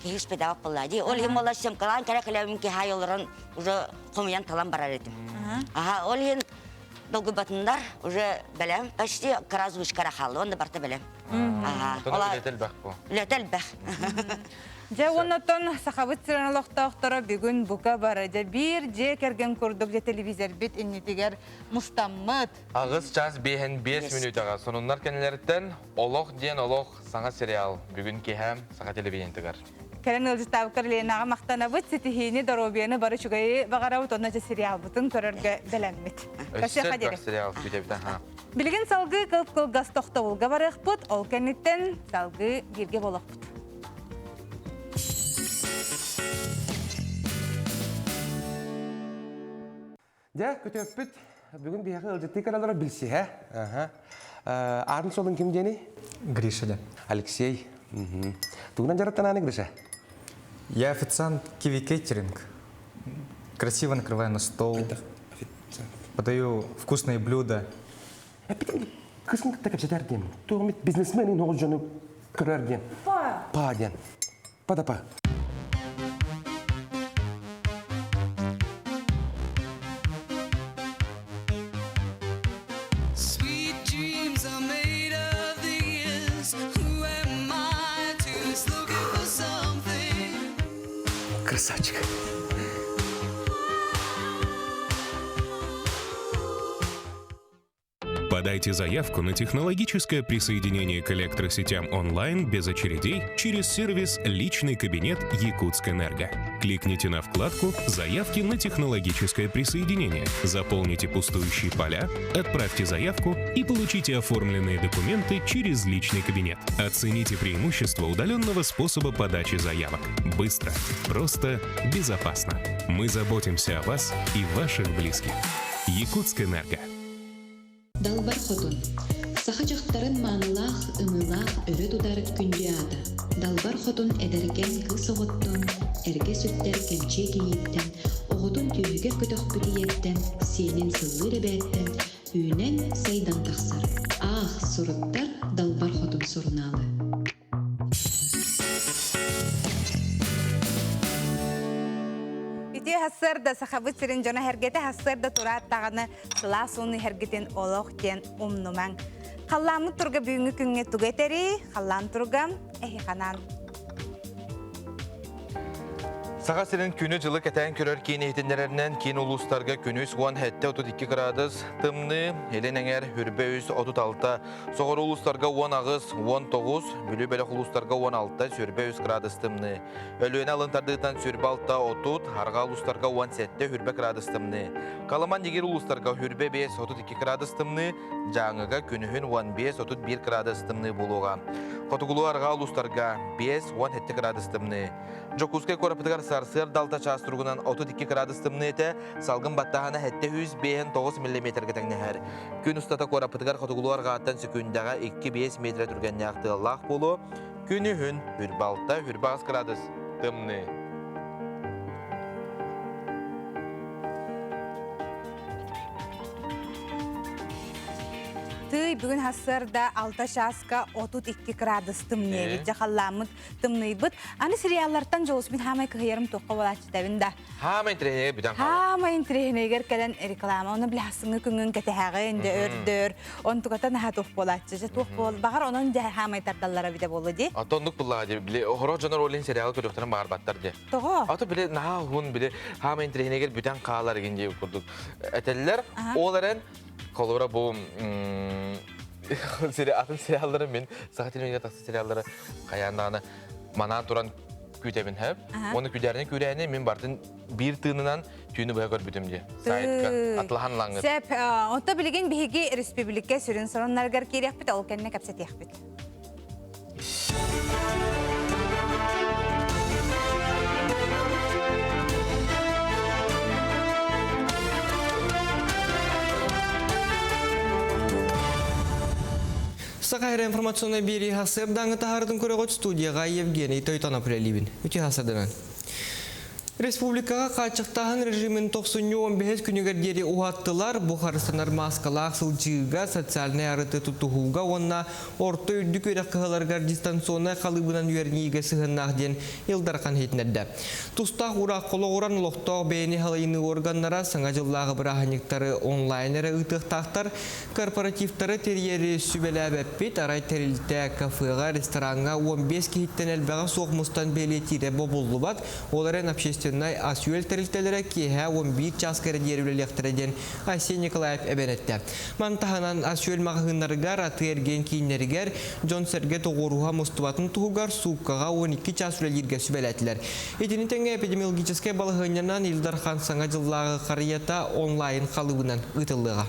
киһи успедавап буолла ди. Ол иһин буолла съемкалаан кэрэ кэлэбин киһи олорон уже хомуйан талан барар этим. Аха, ол иһин долгуйбатыннар уже бэлэм почти кыра озвучкара хаалла онно барта бэлэм. Ола үлэтэ элбэх бу. Үлэтэ элбэх. Дьэ оннотон сахабыт сирин олохтоохторо бүгүн бука бары дьэ биир дьиэ кэргэн курдук дьэ телевизорбит иннитигэр мустаммыт. Аҕыс час биэһин биэс мүнүүтэҕэ сонуннар кэннилэриттэн Олох диэн олох саҥа сериал бүгүн киэһэ саха телевидениетыгар. Кэлэн ыалдьыттаабыккар Ленаҕа махтанабыт, ситиһиини, доруобуйаны бары үчүгэйи баҕарабыт уонна дьэ сериалбытын көрөргө бэлэммит. Өссө элбэх сериал күүтэбит аха. Билигин салгыы кылп-кылгас тохтобулга барыахпыт, ол кэнниттэн салгыы бииргэ буолуохпут. Дьэ, күтүөппүт бүгүн биһиэхэ ыалдьыттыы кэлэллэрэ билсиһэ. Аатын суолун ким диэний? Гриша диэн. Алексей. Тугунан дьарыктанааны, Гриша? Я официант Киви Кейтеринг. Красиво накрываю на стол. Подаю вкусные блюда. Кысын кытта кэпсэтэр диэн. Туох бизнесмен оҕус дьону көрөр диэн. Па. Па диэн. Па да па. Sweet dreams are made of Красавчик. Подайте заявку на технологическое присоединение к электросетям онлайн без очередей через сервис «Личный кабинет Якутскэнерго». Кликните на вкладку «Заявки на технологическое присоединение», заполните пустующие поля, отправьте заявку и получите оформленные документы через личный кабинет. Оцените преимущества удаленного способа подачи заявок. Быстро, просто, безопасно. Мы заботимся о вас и ваших близких. Якутскэнерго. Далбар Хотун. Саха дьахтарын маанылаах, ымыылаах өрө тутар күндү аата. Далбар Хотун эдэркээн кыыс оҕоттон, эргэ сүктэр кэмчиэ кийииттэн, оҕотун түөһүгэр көтөхпүт ийэттэн, сиэнин сыллыыр эбээттэн үүнэн, сайдан тахсар. Аах, суруттар Далбар Хотун сурунаалы. Ити хассыарда сахабыт сирин дьоно эргэтэ хассыарда тураат даҕаны сылаас ууну иһэргитин олох диэн умнумаҥ. Халлааммыт турга бүгүҥҥү күҥҥэ тугу этэрий? Халлаан туруга эһи-ханаан. Саха сирин күнү-дьылы кэтээн көрөр киин иһитиннэрэринэн киин улуустарга күнүс 17-32 градус тымныы, илин эҥэр үрбэ үс 36, соҕуруу улуустарга 18, 19, Бүлүү бөлөх улуустарга 16, сүрбэ үс градус тымныы. Өлүөнэ алын тардыытынан сүрбэ алта 30, арҕаа улуустарга 17, үрбэ градус тымныы. Калыман Нигир улуустарга үрбэ 5, 32 градус тымныы, Дьааҥыга күнүһүн 15, 31 градус тымныы буолуоҕа. Хотугулуу арҕаа улуустарга 5, 17 градус тымныы. Дьокуускай куораппытыгар сарсыарда алта чаас туругунан 32 градус тымныы этэ, салгын баттааһына 759 миллиметргэ тэҥнэһэр. Күн устата куораппытыгар хотугулуу арҕааттан сөкүүндэҕэ 2-5 метрэ түргэннээх тыаллаах буолуо. Күнүһүн үрбэ алта, үрбэ аҕыс градус тымныы. Тый бүгүн хассыарда 6 чааска 32 градус тымныыбыт, дьахаллааммыт тымныйбыт. Аны сериаллартан дьолус мин хаамай кыһыйарым туохха буолааччытабын да. Хаамай интириэһинэйгэр бүтэн хаалар. Хаамай интириэһинэйгэр кэлэн реклама, оны билэхсиҥҥи күҥҥүн кэтэһэҕин, дьэ өрдөр, онтуката наһаа туох буолааччы, дьэ туох буол, баҕар онон дьэ хаамай тардаллара битэ буолуо дии. Ото оннук буллаҕа дии, били хорох дьонор олин сериалы көрүөхтэрин баҕарбаттар дии. Тоҕо? Ото били наһаа уһун, били хаамай интириэһинэйгэр бүтэн хаалар игин дии курдук этэллэр. Ол эрэн, холобура бу атын сериаллары мин саха телевидениега тахса сериаллары хайаан даҕаны манаан туран күүтэбин хэп. Уонна күдээрини күүрээни мин бартын биир тыынынан түүнү быһа көрбүтүм дии. Сайтка атлахан лаңгыт. Сөп. Онто билигин биһиги республика сүрүн сонуннарыгар киириэхпит, ол кэннэ кэпсэтиэхпит. Саха эрэ информационнай биэрии сарсыардааҥы таһаарытын көрөҕүт студияҕа Евгений Тойтонов үлэлиибин. Үтүө сарсыарданан. Республикаҕа хааччахтааһын режимин тохсунньу 15 күнүгэр диэри уһаттылар. Бу харыстанар мааскалаах сылдьыыга, социальнай арыты тутуһууга уонна орто үрдүк үөрэх кыһаларыгар дистанционнай халыыбынан үөрэниигэ сыһыаннаах диэн Ил Дархан иһитиннэрдэ. Тустаах уураах олоҕуран олохтоох бэйэни халайыныы органнара Саҥа дьыллааҕы бырааһынньыктары онлайн эрэ ыытыахтаахтар. Корпоративтары тэрийэри сүбэлээбэппит, арай тэрилтэ кафеҕа, рестораҥҥа 15 киһиттэн элбэҕэ суох мустан бэлиэтиирэ бобуллубат, ол эрэн общественнай ас-үөл тэрилтэлэрэ киэһэ 11 чааска эрэ диэри үлэлиэхтэрэ диэн Айсен Николаев эбэн эттэ. Маны таһынан ас-үөл маҕаһыыннарыгар, атыы-эргиэн кииннэригэр дьон-сэргэ тоҕуоруһа мустубатын туһугар сууккаҕа 12 чаас үлэлииргэ сүбэлээтилэр. Итини тэҥэ эпидемиологическай балаһыанньанан Ил Дархан Саҥа дьыллааҕы харыйата онлайн халыыбынан ыытыллыаҕа.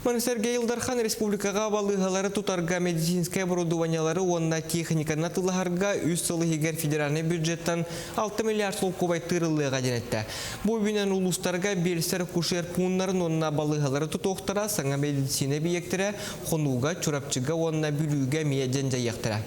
Маны сэргэ Ил Дархан республикаҕа балыыһалары тутарга медицинскэй оборудованиелары уонна техниканы атыылаһарга үс сыл иһигэр федеральнай бюджеттан 6 миллиард солкуобай тыырыллыаҕа диэн эттэ. Бу үбүнэн улуустарга биэлсэр-акушер пууннарын уонна балыыһалары тутуохтара, саҥа медицина эбийиэктэрэ Хонууга, Чурапчыга уонна Бүлүүгэ эмиэ дьэндьэйиэхтэрэ.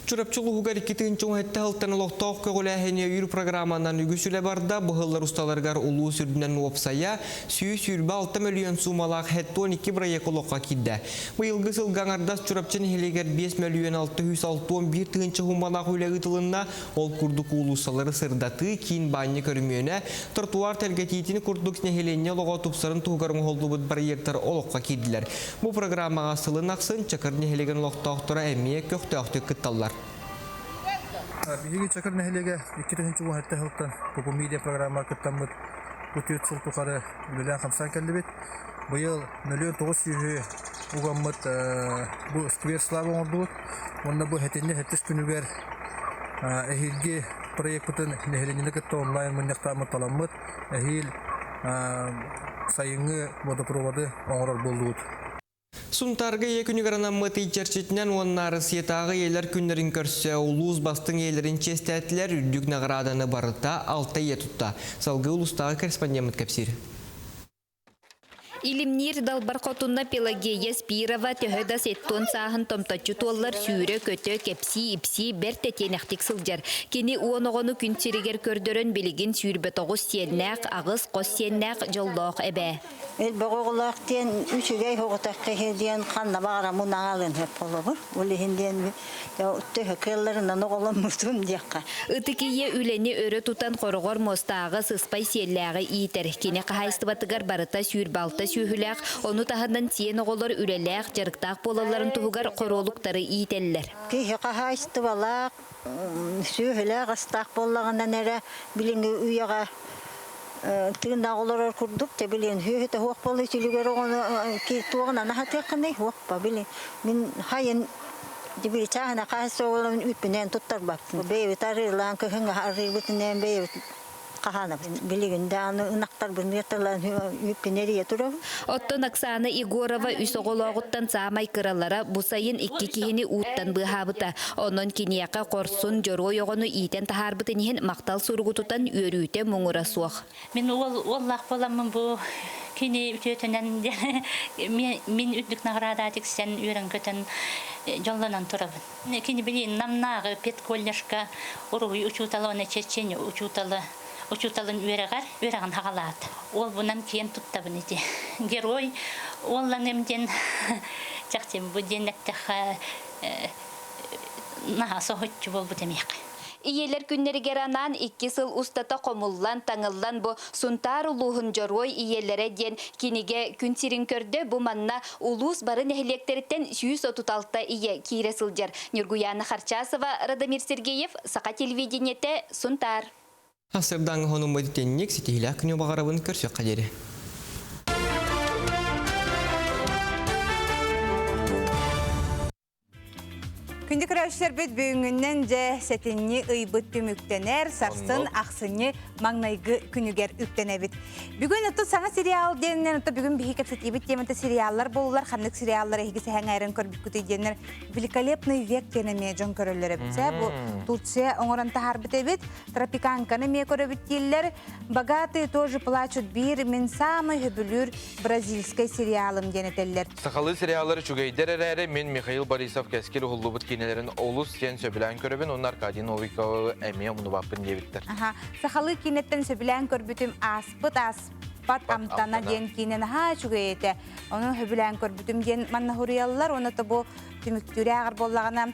Чурапчы улууһугар 2017 сылтан олохтоох көҕүлээһини өйүүр программанан үгүс үлэ барда. Быһыллар усталарыгар улуус үрдүнэн уопсайа 126 мөлүйүөн суумалаах 72 бырайыак олоххо киирдэ. Быйылгы сылга аҥардас Чурапчы нэһилиэгэр 5 мөлүйүөн 661 тыһыынча суумалаах үлэ ыытылынна. Ол курдук уулуссалары сырдатыы, киин баанньа көрүмүөнэ, тротуар тэлгэтиитин курдук нэһилиэнньэ олоҕо тупсарын туһугар оҥоһуллубут бырайыактар олоххо киирдилэр. Бу программаҕа сылын ахсын Чакыр нэһилиэгин олохтоохторо эмиэ көхтөөхтүк кытталлар. Биһиги Чакыр нэһилиэгэ 2017 сылтан Попумидия программа кыттаммыт бу түөрт сыл тухары үлэлээн-хамсаан кэллибит. Быйыл мөлүөн тоҕус сүүһү угаммыт бу сквер слава оҥордубут. Уонна бу сэтинньи сэттис күнүгэр эһиилги проекпытын нэһилиэнньэни кытта онлайн мунньахтааммыт таламмыт эһиил сайыҥҥы водопроводы оҥорор буоллубут. Сунтаарга ийэ күнүгэр анаммыт ый чэрчитинэн уонна Арассыйатааҕы ийэлэр күннэрин көрсө улуус бастыҥ ийэлэрин чиэстээтилэр, үрдүк наҕарааданы барыта алта ийэ тутта. Салгыы улуустааҕы корреспондеммыт кэпсиир. Илимниир далбар хотунна Пелагея Спирова төһө да сеттон сааһын томточчу туоллар сүүрэ-көтө, кэпсии-ипсии бэрт тэтиэнэхтик сылдьар. Кини уон оҕону күн сиригэр көрдөрөн билигин 29 сиэннээх, аҕыс хос сиэннээх дьоллоох эбээ. Элбэх оҕолоох диэн үчүгэй оҕотох киһи диэн ханна баҕара мунаҕалын сөп холобур. Ол иһин диэн төһө кыалларынан оҕоломмутум диэххэ. Ытык ийэ үлэни өрө тутан хороҕор муостааҕы, сыспай сиэллээҕи иитэр. Кини хаһаайыстыбатыгар барыта 26 сүөһүлээх, ону таһынан сиэн оҕолор үлэлээх, дьарыктаах буолалларын туһугар хоруолуктары иитэллэр. Киһи хаһаайыстыбалаах, сүөһүлээх астаах буоллаҕынан эрэ билиҥҥи үйэҕэ тыыннаах олорор курдук те билин сүөһүтэ суох буолла үтүлүгэр оҕону туоҕунан аһатыаххыный суохпа били мин хайын били чааһына хаһыс оҕолорун үппүнэн туттарбаппын бэйэбит арыылаан кыһыҥҥы арыыбытынан бэйэбит хаһаанабын билигин даҕаны ынахтарбын ыаталаан үппүн эрийэ турабын Оттон Оксана Егорова үс оҕолооҕуттан саамай кыралара бу сайын икки киһини ууттан быыһаабыта. Онон киниэхэ хорсун дьоруой оҕону иитэн таһаарбытын иһин махтал суругу тутан үөрүүтэ муҥура суох. Мин уол уоллаах буоламмын бу кини үтүөтүнэн мин үрдүк наҕараада тиксэн үөрэн-көтөн дьоллонон турабын. Кини билин Намнааҕы педколледжка уруһуй учуутала уонна чечен учуутала учууталын үөрэҕэр үөрэҕин хаҕалаат. Уолбунан киэн туттабын ити. Герой уолланым диэн чахчы бу диэн эттэххэ наһаа соһуччу буолбут эмиэхэ. Ийэлэр күннэригэр анаан икки сыл устата хомуллан, таҥыллан бу Сунтаар улууһун Дьоруой ийэлэрэ диэн кинигэ күн сирин көрдө. Бу манна улуус бары нэһилиэктэриттэн 136 ийэ киирэ сылдьар. Ньургуйаана Харчасова, Радомир Сергеев, Саха телевидениетэ, Сунтаар. Сырдааҥы хонуммут итинник ситиһилээх күнү баҕарабын көрсүөххэ диэри. Күндү көрөөччүлэрбит бүгүҥҥүнэн дьэ сэтинньи ыйбыт түмүктэнэр, сарсын ахсынньы маҥнайгы күнүгэр үктэнэбит. Бүгүн ото саҥа сериал диэннэр ото бүгүн биһи кэпсэтиибит темата сериаллар буоллар, ханнык сериаллар эһиги сэһэҥээрин көрбүккүтүй диэннэр Великолепный век диэн эмиэ дьон көрөллөр эбит. Бу Турция оҥорон таһаарбыт эбит. Тропиканканы эмиэ көрөбүт дииллэр. Богатые тоже плачут биир мин самый сөбүлүүр бразильскай сериалым диэн этэллэр. Сахалыы сериаллар үчүгэйдэр эрээри, мин Михаил Борисов Кэскил уһуллубут киинэлэрин олус диэн сөбүлээн көрөбүн уонна Аркадий Новиковы эмиэ умнубаппын диэбиттэр. Аха, сахалыы киинэттэн сөбүлээн көрбүтүм ааспыт ааспат амтана диэн киинэ наһаа үчүгэй этэ. Ону сөбүлээн көрбүтүм диэн манна суруйаллар. Уонна бу түмүктүүрэ ааҕар буоллаҕына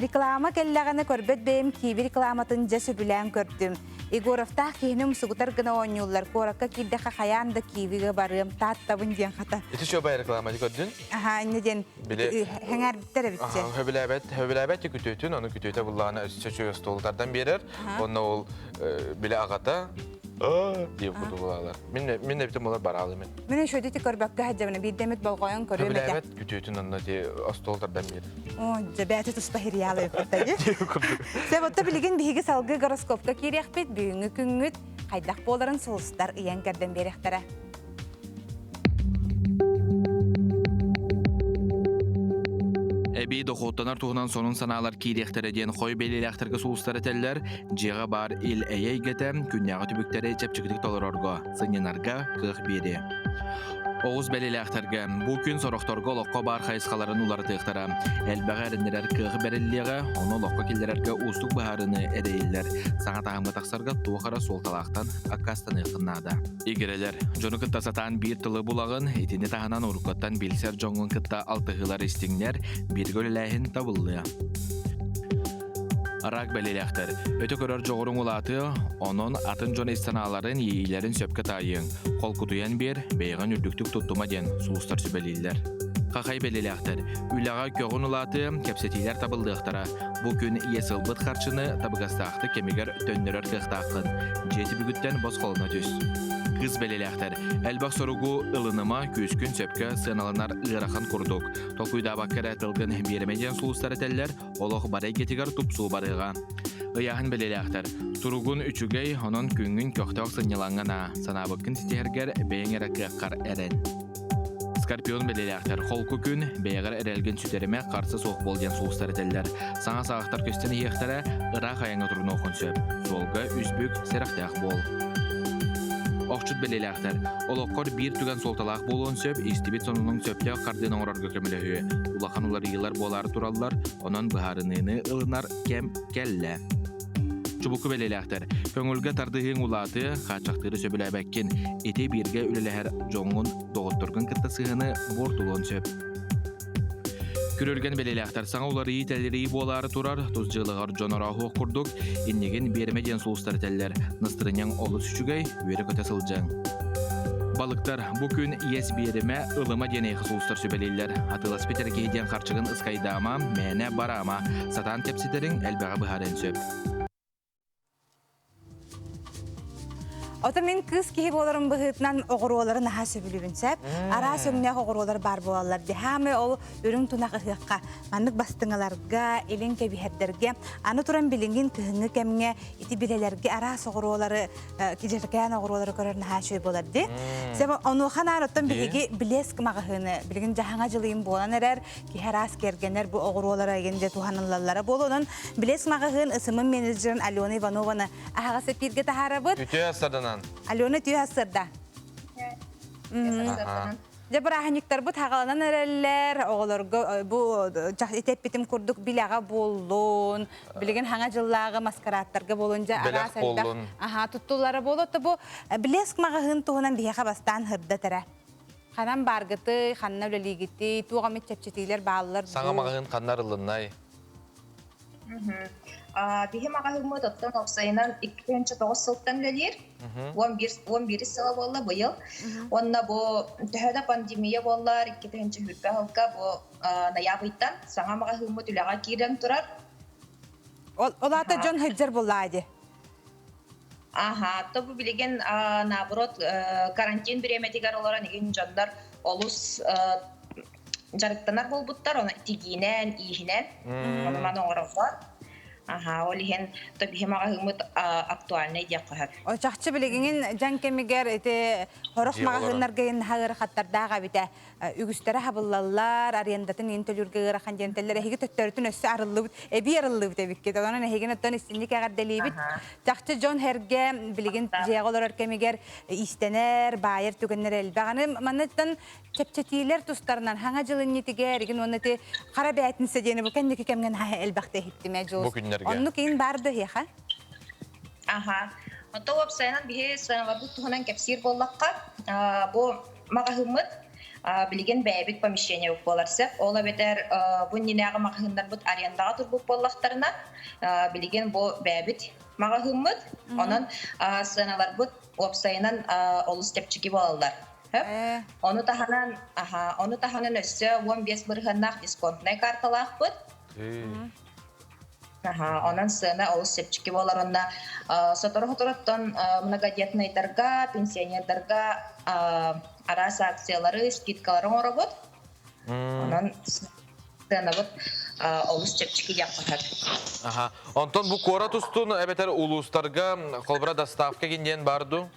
реклама кэллэҕинэ көрбөт бэйэм кииби рекламатын дьэ сөбүлээн көрдүм. Егоровтаах киһини умсугутар гына оонньууллар. Куоракка киирдэххэ хайаан да киивигэ барыам, тааттабын диэн хата. Ити шөбай реклама көрдүн? Аха, инне диэн хэҥээрбиттэр эбитче. Хөбүлээбэт, хөбүлээбэт күтүөтүн, ону күтүөтэ буллаҕына өссө чөй остуолтардан биэрэр. Онно ол биле аҕата диэн курдук булаалар. Мин мин эбитим болар бараалы мен. Мин шөдүтү көрбөккө хаджабына биирдэмит болҕойон көрүөм этэ. Хөбүлээбэт күтүөтүн онно ти остуол тардан биэрэр. Оо, дьэбээти туспа сериалы куртайы. Сөп, билигин биһиги салгыы гороскопка киириэхпит, бүгүҥҥү күҥҥүт хайдах буоларын сулустар ыйан кэрдэн биэриэхтэрэ. Эбии дохуоттанар туһунан сонун санаалар киириэхтэрэ диэн хой бэлиэлээхтэргэ сулустар этэллэр, дьиэҕэ баар ил-эйэ эйгэтэ күннээҕи түбүктэри чэпчэкитик толорорго, сынньанарга кыах биэриэ. Оҕус бэлиэлээхтэргэ бу күн сорохторго олоххо баар хайысхаларын уларытыахтара. Элбэҕи эрэннэрэр кыаҕы бэриллиэҕэ, ону олоххо киллэрэргэ уустук быһаарыыны эрэйиллэр. Саҥа таһымҥа тахсарга туох эрэ суолталаахтан аккаастаныаххын наада. Игирэлэр, дьону кытта сатаан биир тылы булаҕын, итини таһынан уруккуттан билсэр дьоҥҥун кытта алтыһыылар истиҥнэр, бииргэ үлэлээһин табыллыа. Рак бэлиэлээхтэр. Өтө көрөр дьоҕуруҥ улаатыа, онон атын дьон ис санааларын, иэйиилэрин сөпкө таайыаҥ. Холкутуйан биэр, бэйэҕин үрдүктүк туттума диэн сулустар сүбэлииллэр. Хахай бэлиэлээхтэр. Үлэҕэ көҕүн улаатыа, кэпсэтиилэр табыллыахтара. Бу күн иэс ылбыт харчыны табыгастаахтык кэмигэр төннөрөр кыахтааххын. Дьиэ түбүгүттэн босхолоно түс. Кыыс бэлиэлээхтэр. Элбэх соругу ылыныма, күүскүн сөпкө сыаналанар ыарахан курдук. Толкуйдаабакка эрэ тылгын биэримэ диэн сулустар этэллэр, олох бары эйгэтигэр тупсуу барыаҕа. Ыйааһын бэлиэлээхтэр. Туругун үчүгэй, онон күҥҥүн көхтөөх сынньалаҥҥа аа. Санаабыккын ситиһэргэр бэйэҥ эрэ кыаххар эрэн. Скорпион бэлиэлээхтэр холку күн, бэйэҕэр эрэлгин сүтэримэ, харса суох буол диэн сулустар этэллэр. Саҥа саҕахтар көстөн иһиэхтэрэ, ыраах айаҥҥа турунуоххун сөп. Суолга үс бүк, сэрэхтээх буол. Охчут бэлиэлээхтэр олоххор биир түгэн суолталаах буолуон сөп, истибит сонунуҥ сөптөөх хардыыны оҥорорго көмөлөһүө. Улахан уларыйыылар буолаары тураллар, онон быһаарыныыны ылынар кэм кэллэ. Чубуку бэлиэлээхтэр көҥүлгэ тардыһыыҥ улаатыа, хааччахтыыры сөбүлээбэккин. Ити бииргэ үлэлэһэр дьоҥҥун, доҕотторгун кытта сыһыаны буортулуон сөп. Күрүлгэн бэлиэлээхтэр саҥа уларыйыы-тэлэрийии буолаары турар, тус дьыалаҕар дьон орооһуох курдук, иннигин биэримэ диэн сулустар этэллэр. Настырынньаҥ олус үчүгэй, үөрэ-көтө сылдьыҥ. Балыктар бу күн иэс биэримэ, ылыма диэн эйиэхэ сулустар сүбэлииллэр. Атыыласпыт эрэ киһи диэн харчыгын ыскайдаама, мээнэ бараама, сатаан кэпсэтэриҥ элбэҕи быһаарыан сөп. Ото мин кыыс киһи буоларым быһыытынан оҕуруолары наһаа сөбүлүүбүн сөп. Араас өҥнөөх оҕуруолар баар буолаллар. Дьаһаамы ол үрүҥ тунах ыһыахха маннык бастыҥаларга, илин кэбиһэрдэргэ, аны туран билиҥин кыһыҥҥы кэмҥэ ити билэлэргэ араас оҕуруолары, кидьэркээн оҕуруолары көрөр наһаа үчүгэй буолар дии. Себ онуоха наар оттон биһиги Блеск маҕаһыыны билигин дьаһаҥа дьылыйым буолан эрэр, киһи араас киэргэнэр бу оҕуруолара игин дьэ туһаныллаллара буолуонун Блеск маҕаһыын ысымын менеджерин Алена Иванованы аһаҕас эпииргэ таһаарабыт. Үтүө сарданан. Алена үтүө сарда. Дьэ бырааһынньыктарбыт хаҕаланан эрэллэр, оҕолорго бу итеппитим курдук билэҕэ буоллун, билигин хаҥа дьыллааҕы маскарадтарга буолун дьэ араас элбэх аха туттуллара буолуо бу Блеск маҕаһыын туһунан биһиэхэ бастаан хырдат эрэ. Ханан бааргытый, ханна үлэлиигитий, туох эмит чэпчэтиилэр бааллар Саҥа маҕаһыын ханна арыллыннай? Биһи маҕаһыыммыт оттон уопсайынан 2009 сылтан үлэлиир. 11 сыла буолла быйыл. Уонна бу төһө да пандемия буоллар 2020 сылга бу ноябрьтан саҥа маҕаһыыммыт үлэҕэ киирэн турар. Ол аата дьон сылдьар буоллаа дии. Аха, то бу билигин наоборот карантин бириэмэтигэр олорон игин дьоннор олус дьарыктанар буолбуттар, оны тигиинэн, ииһинэн, ону маны оҥороллор. Аха, ол иһин то биһи маҕаһыыммыт актуальнай диэххэ сөп. О чахчы билигин дьаҥ кэмигэр ити хорох маҕаһыыннарга наһаа ыарахаттардаах эбитэ. Үгүстэрэ хабыллаллар, арендатын иин төлүүргэ ыарахан диэн этэллэр. Эһиги төттөрүтүн өссө арыллыбыт, эбии арыллыбыт эбиккит. Онон эһигин оттон истинник эҕэрдэлиибит. Чахчы дьон эргэ билигин дьиэҕэ олорор кэмигэр иистэнэр, баайар түгэннэр элбэх. Аны манныттан чэпчэтиилэр тустарынан хаҥа дьыл иннитигэр игин уонна ити хара бээтинсэ диэни бу кэнники кэмҥэ наһаа элбэхтэ иһиттим ээ Дьулус. Бу күннэргэ. Оннук иин баар да эһиэхэ? Аха. Онто уопсайынан биһи сыаналарбыт туһунан кэпсиир буоллахха, бу маҕаһыыммыт билигин бэйэбит помещениебыт буолар сөп. Ол эбэтэр бу иннинээҕи маҕаһыыннарбыт арендаҕа турбут буоллахтарына, билигин бу бэйэбит маҕаһыыммыт. Онон сыаналарбыт уопсайынан олус чэпчэки буолаллар. Ону таһынан, ону таһынан өссө 15 бырыһыаннаах дисконтнай карталаахпыт. Аха, онон сыана олус чэпчэки буолар уонна сотору-соторуттан многодетнайдарга, пенсионердарга араас акциялары, скидкалары оҥоробут. Онон сыанабыт олус чэпчэки диэххэ сөп. Аха. Онтон бу куорат устун эбэтэр улуустарга холобура доставка диэн баар дуу?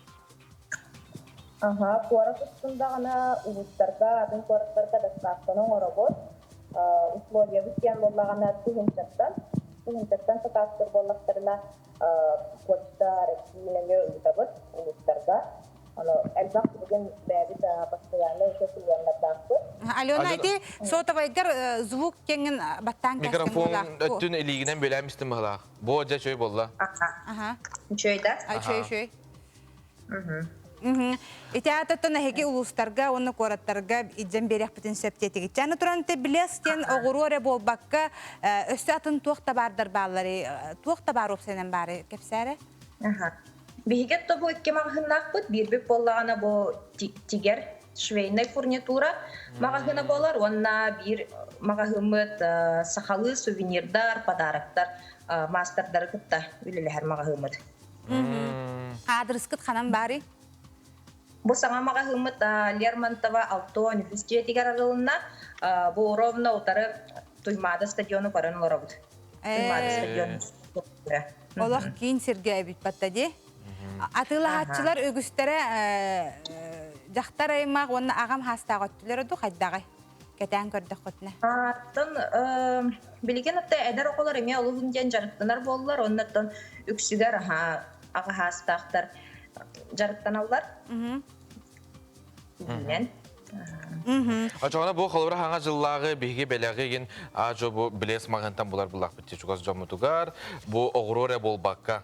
Аха, куорат устун даҕаны улуустарга, атын куораттарга доставканы оҥоробут. Условиябыт диэн буоллаҕына тыһыынчаттан, тыһыынчаттан сакаастыыр буоллахтарына почта России нөҥүө ыытабыт улуустарга. Ону элбэх билигин бэйэбит постоянно еще клиеннардаахпыт. Алена, ити сотовайгар звук кеңин баттаан Микрофон өттүн илиигинэн бөлөм истим быһылаах. Бу дьэ чөй болла. Аха. Үчүгэй да? Үчүгэй, үчүгэй. Ити аатыттан эһиги улуустарга уонна куораттарга илдьэн биэриэхпитин сөп диэтигит. Аны туран ити блеск диэн оҕуруо эрэ буолбакка, өссө атын туох табаардар баалларый, туох табаар уопсайынан баары кэпсээрэ? Биһиги тобу икки маҕаһыыннаахпыт, биирбит буоллаҕына бу тигэр. швейнай фурнитура маҕаһыына буолар уонна биир маҕаһыыммыт сахалыы сувенирдар, подароктар маастардары кытта үлэлэһэр маҕаһыыммыт. Аадырыскыт ханан баарый? Бу саҥа маҕаһыыммыт Лермонтова 63 дьиэтигэр арылынна. Бу ровно утары Туймаада стадиону көрөн олоробут. Туймаада стадион. Олох киин сиргэ эбит батта дии. Атыылаһааччылар үгүстэрэ дьахтар аймах уонна аҕам хаастаах өттүлэрэ ду хайдаҕай? Кэтээн көрдөххүтүнэ. Аттан билигин атта эдэр оҕолор эмиэ олуһун диэн дьарыктанар буоллар, оннуттан үксүгэр аха аҕа хаастаахтар дьарыктаналлар. Билинэн. Очоҕуна бу холобура хаҥа дьыллааҕы биһиги бэлэҕи аажо бу билес маҕантан булар буллахпыт чугас дьоммутугар бу оҕуруо эрэ буолбакка.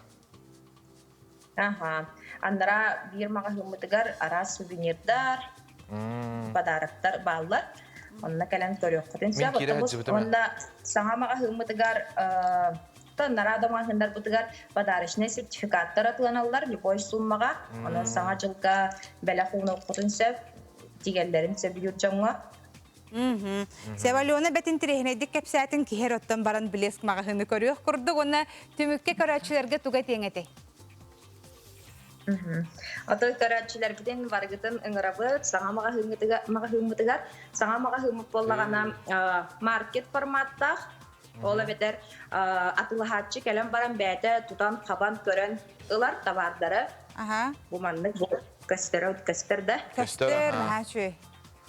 Аха. Аннара биир маҕаһыыммытыгар араас сувенирдар, подароктар бааллар. Онно кэлэн көрүөххүтүн сөп. Онно саҥа маҕаһыыммытыгар Нараада маҕаһыыннарбытыгар подарочнай сертификаттар атыланаллар любой суммаҕа. Онон саҥа дьылга бэлэх уунуоххутун сөп, тигэллэрин сөбүлүүр дьоҥҥо. Севалена бэт интэриэһинэйдик кэпсээтин киһи эрэ оттон баран блеск маҕаһыыны көрүөх курдук уонна түмүккэ көрөөччүлэргэ туга этиэҥ этэй? Отой көрөөччүлэрбитин барыгытын ыҥырабыт саҥа маҕаһыыммытыгар саҥа маҕаһыыммыт буоллаҕына маркет форматтаах Ол эбэтэр атылаһааччы кэлэн баран бэйэтэ тутан-хабан көрөн ылар табаардары. Бу маннык көстөр көстөр да. Көстөр, наһаа үчүгэй.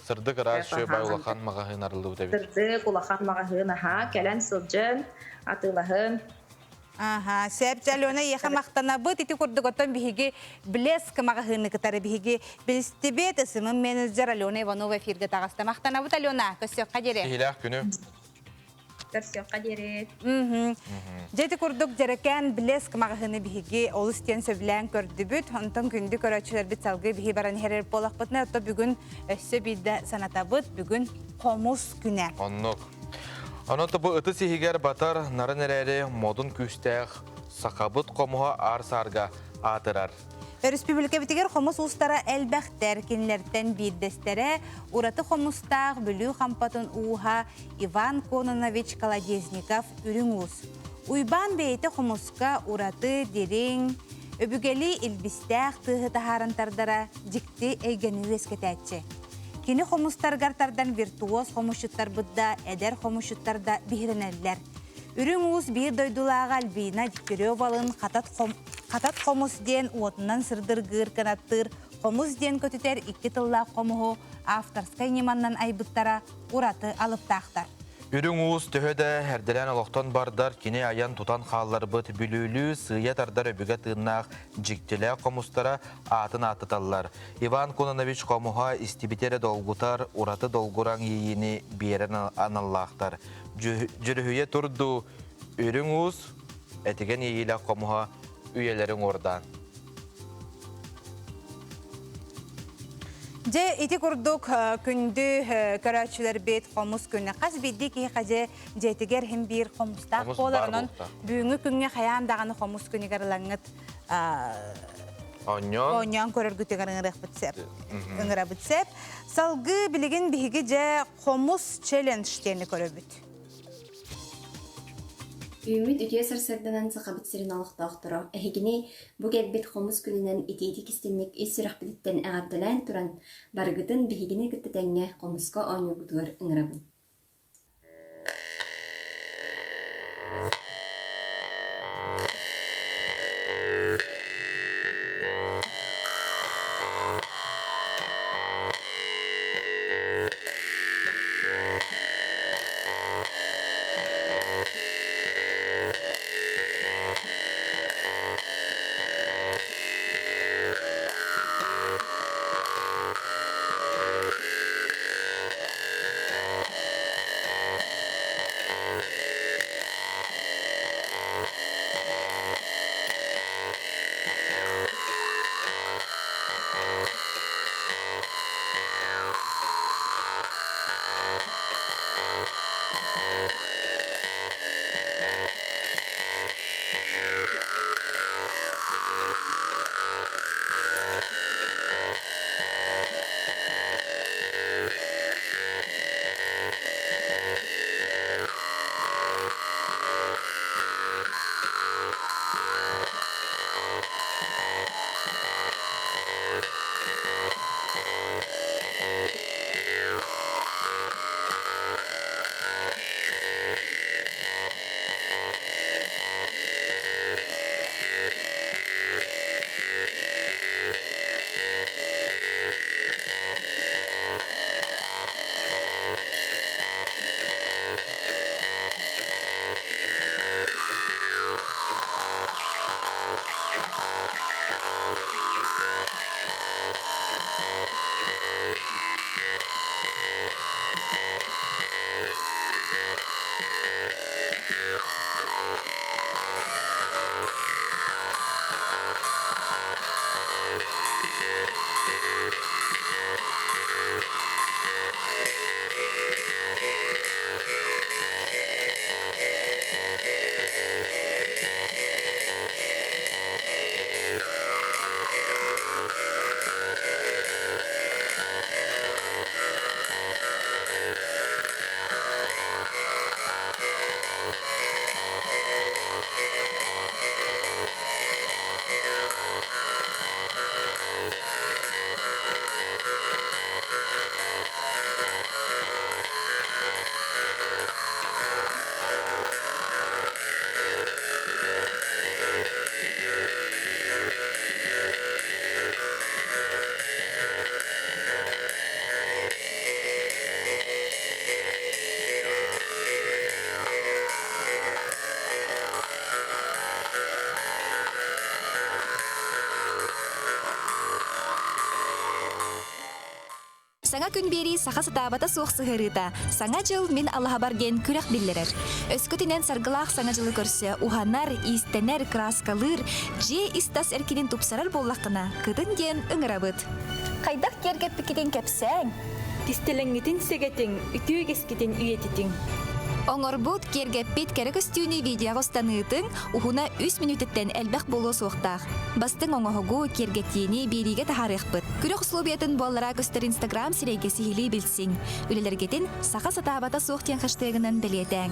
Сырдык ыраас үчүгэй бай улахан маҕаһыын арыллыбыт эбит. Сырдык улахан маҕаһыын аһаа кэлэн сылдьын, атыылаһын. Аха, сөп Алена эйиэхэ махтанабыт. Ити курдук оттон биһиги Блеск маҕаһыыны кытары биһиги билистибит. СММ менеджер Алена Иванова эфиргэ таҕыста. Махтанабыт Алена, көрсүөххэ диэри. Киһилээх күнү. Көрсүөххэ диэри. Дьэ ити курдук дьэрэкээн Блеск маҕаһыыны биһиги олус диэн сөбүлээн көрдүбүт. Онтон күндү көрөөччүлэрбит салгыы биһи баран иһэр буоллахпытына, отто бүгүн өссө биирдэ санатабыт. Бүгүн хомус күнэ. Оннук. Онон бу ытыс иһигэр батар нарын эрээри модун күүстээх сахабыт хомуһа аар-саарга аатырар. Өрөспүүбүлүкэбитигэр хомус уустара элбэхтэр. Кинилэртэн биирдэстэрэ ураты хомустаах Бүлүү Хампатын ууһа Иван Кононович Колодезников Үрүҥ Уус. Уйбаан бэйэтэ хомуска ураты дириҥ, өбүгэлии илбистээх тыаһы таһааран тардара дьикти эйгэни үөскэтээччи. Кини хомустарыгар тардан виртуоз хомусчуттарбыт да, эдэр хомусчуттар да биһирэнэллэр. Үрүҥ Уус биир дойдулааҕа Альбина Дегтяревалын Хатат, хом... Хатат хомус диэн уотунан сырдыргыыр кынаттыыр хомус диэн көтүтэр икки тыллаах хомуһу авторскай ньыманнан айбыттара ураты алыптаахтар. Үрүҥ Уус төһө да эрдэлээн олохтон бардар, кини айан тутан хаалларбыт бүлүүлүү сыыйа тардар өбүгэ тыыннаах дьиктилээх хомустара аатын ааттаталлар. Иван Кононович хомуһа истибити эрэ долгутар, ураты долгураҥ иэйиини биэрэн аналлаахтар. Дьүрүһүйэ турду Үрүҥ Уус, этигэн иэйиилээх хомуһа үйэлэри уҥуордаан. Дьэ, ити курдук күндү көрөөччүлэрбит хомус күнэ хас биирдии киһи дьэ дьиэтигэр иһин биир хомустаах буолар. Онон бүгүҥҥү күҥҥэ хайаан даҕаны хомус күнүгэр ылаҥҥыт оонньоон көрөргүтүгэр ыҥырыахпыт сөп. Ыҥырабыт сөп. Салгыы билигин биһиги дьэ хомус челлендж диэни көрөбүт. Үүммүт үтүө сарсыарданан Сахабыт сирин олохтоохторо эһигини бу кэлбит хомус күнүнэн итиитик истиҥник ис сүрэхпититтэн эҕэрдэлээн туран, барыгытын биһигини кытта тэҥҥэ хомуска оонньуургутугар ыҥырабын. Саҥа күн биэрии саха сатаабата суох сыһыарыыта Саҥа дьыл мин алаһабар диэн күрэх биллэрэр. Өскөтүнэн саргылаах Саҥа дьылы көрсө уһанар, иистэнэр, кырааскалыыр, дьиэ ис-тас эркинин тупсарар буоллаххына, кытын диэн ыҥырабыт. Хайдах киэргэппиккитин кэпсээҥ. Кистэлэҥҥитин сэгэтиҥ, үтүө үгэскитин үйэтитиҥ. Оҥорбут, киэргэппит кэрэ көстүүнү видеоҕа устаныытыҥ уһуна үс мүнүүтэттэн элбэх буолуо суохтаах. Бастыҥ оҥоһугу, киэргэтиини биэриигэ таһаарыахпыт. Күрэх условиятын буоллара көстөр Инстаграм сирэйгэ сиһилии билсиҥ. Үлэлэргитин «Саха сатаабата суох» диэн хэштегынан бэлиэтээҥ.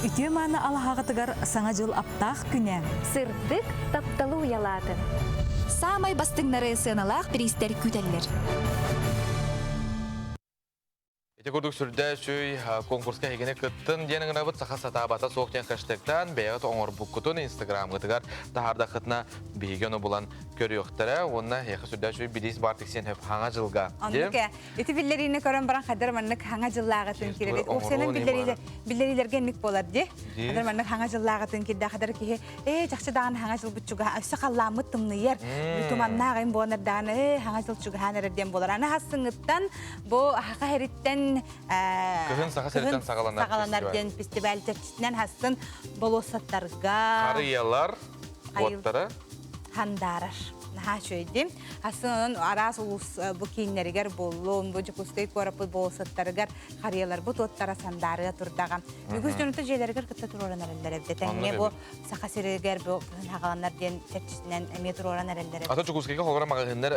Үтүө мааны алаһаҕытыгар Саҥа дьыл аптаах күнэ! Сырдык тапталы уйалаатын! Саамай бастыҥнары сыаналаах бириистэр күүтэллэр. Ити курдук сүрдээх үчүгэй конкурска эһигини кыттын диэн ыҥырабыт саха сатаабата суох диэн хэштегтаан бэйэҕит оҥорбуккутун инстаграмҥытыгар таһаардаххытына биһиги ону булан көрүөхтэрэ уонна эһиэхэ сүрдээх үчүгэй бириис баар тиксиэн сөп хаҥа дьылга. Оннук ээ. Ити биллэриини көрөн баран хадыр маннык хаҥа дьыллааҕытын кирэбит. Уопсайынан биллэриилэргэ инник буолар дии. Хадыр маннык хаҥа дьыллааҕытын кирдэ хадыр киһи ээ чахчы даҕаны хаҥа дьылбыт чугаһа өссө халлааммыт тымныйар. Туманнаах им буолар даҕаны ээ хаҥа дьыл чугаһаан эрэр диэн буолар. Аны хассыҥыттан Бу Саха сириттэн Кыһын Саха сириттэн саҕаланар саҕаланар диэн фестиваль чэрчитинэн хассын болуоссаттарга Харыйалар уоттара хандаарар. Наһаа үчүгэйдим. Хассын онон араас улуус бу кииннэригэр буоллун, бу Дьокуускай куораппыт болуоссаттарыгар харыйаларбыт уоттара сандаарыа турдаҕа. Үгүс дьонута дьиэлэригэр кытта туруоран эрэллэр эбит. Тэҥҥэ бу Саха сиригэр бу кыһын хаҕаланар диэн чэрчитинэн эмиэ туруоран эрэллэр эбит. Ата Дьокуускайга холобура маҕаһыыннар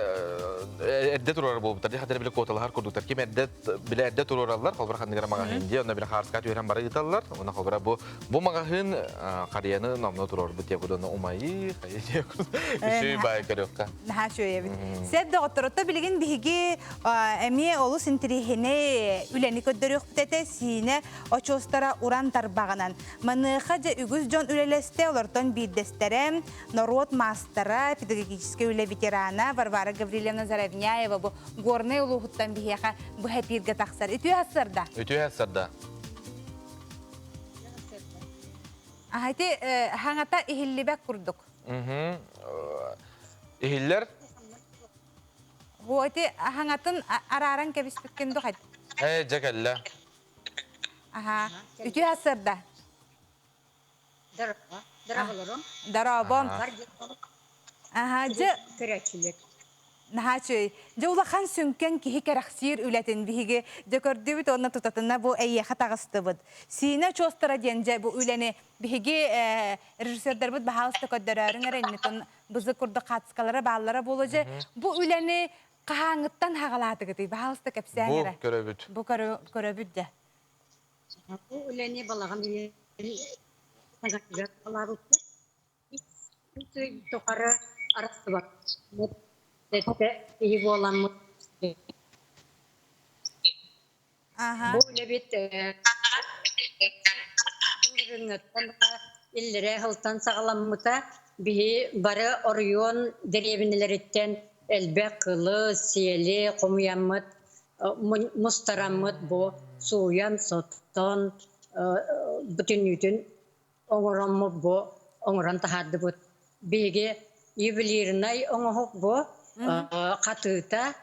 эрдэ туруорар буолбуттар. Дии хатыр били куоталаһар курдуктар. Ким эрдэ билэ эрдэ туруораллар, холобура ханныгара маҕаһыын дии, онно били хаарыска түһэрэн бары ыыталлар. Онно холобура бу бу маҕаһыын харыйаны номно туруорбут диye курдук умайыы, хайы диye курдук. Үчүгэй баай көрүөххэ. Наһаа үчүгэй эбит. Сеп доҕотторотто билигин биһиги эмиэ олус интириэһинэй үлэни көрдөрүөхпүт этэ. Сиинэ очуостара уран тарбаҕынан. Маныаха дьэ үгүс дьон үлэлэстэ, олортон биирдэстэрэ норуот маастара, педагогическай үлэ ветерана Варвара Гаврильевна Заровняева бу Горнай улууһуттан биһиэхэ быһа эпииргэ тахсар. Үтүө сарсыарда. Үтүө сарсыарда. Ити хаҥата иһиллибэт курдук. Иһиллэр? Бу ити хаҥатын арааран кэбиспиккин ду Ээ, дьэ кэллэ. Аха. Үтүө сарсыарда. Дорообо. Дорооболорум. Дорообо. Аха, дьэ көрөөччүлэр. Наһаа үчүгэй. Дьэ улахан сүҥкэн киһи кэрэхсиир үлэтин биһиги дьэ көрдүбүт уонна тутатына бу эйиэхэ таҕыстыбыт. Сиинэ очуостара диэн дьэ бу үлэни биһиги режиссердарбыт баһаалыста көрдөрөөрүҥ эрэ иннитин бызык курдук хаацкалара бааллара буолуо дьэ бу үлэни Хаһааҥҥыттан хаҕалаатыгытый? Баһаалыста кэпсээҥ Бу эрэ. көрөбүт. Бу көрөбүт дьэ. Бу үлэни балаҕан ыйын саҕалаабыппыт. Үс ый тухары арахсыбаппыт. Сэттэ киһи буоламмыт. Бу үлэбит былырыыҥҥыттан иллэрээ сылтан саҕаламмыта. Биһи бары оройуон дэриэбинэлэриттэн элбэх кылы, сиэли хомуйаммыт, мустараммыт бу сууйан-соттон бүтүннүүтүн оҥороммут бу оҥорон таһаардыбыт. Биһиги ювелирнай оҥоһук бу хатыыта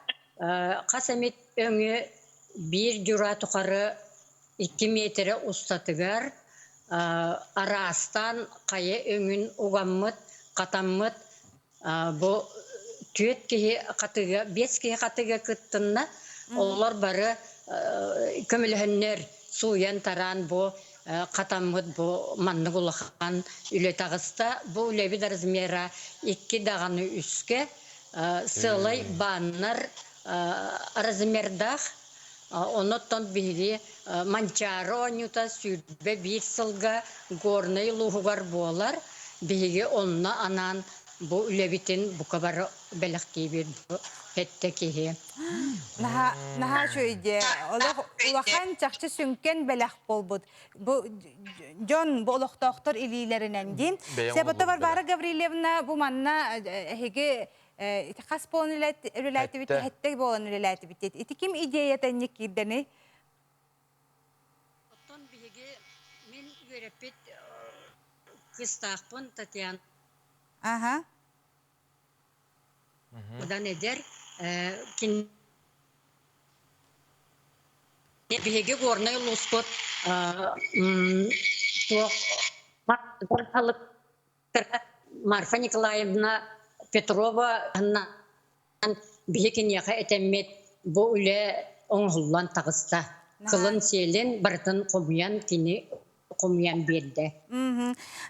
хас эмит өҥү биир дьураа тухары 2 миэтэрэ устатыгар араастаан хайа өҥүн угаммыт, хатаммыт бу түөрт киһи хатыыга, биэс киһи хатыыга кыттынна. Олор бары көмөлөһөннөр сууйан-тараан бу хатаммыт бу маннык улахан үлэ таҕыста. Бу үлэбит размера икки даҕаны үскэ сыалай бааннар размердаах. Оннуттан биһиги Манчаары оонньуута 21 сылга Горнай улууһугар буолар. Биһиги онно анаан бу үлэбитин бука бары бэлэхтиибит бу сэттэ киһи. Наһаа наһаа үчүгэй дии. Олох улахан чахчы сүҥкэн бэлэх буолбут. Бу дьон бу олохтоохтор илиилэринэн диин. Себото Варвара Гаврильевна бу манна эһиги ити хас буолан үлэлээтибит, хэттэ буолан үлэлээтибит диэт. Ити ким идеята инник киирдэний? Оттон биһиги мин үөрэппит кыстаахпын Татьяна Аха. Удан эдэр кин Биһиги Горнай улууспут туох Марфа Николаевна Петрова биһи киниэхэ этэммит бу үлэ оҥоһуллан таҕыста. Кылын-сиэлин барытын хомуйан кини хомуйан биэрдэ.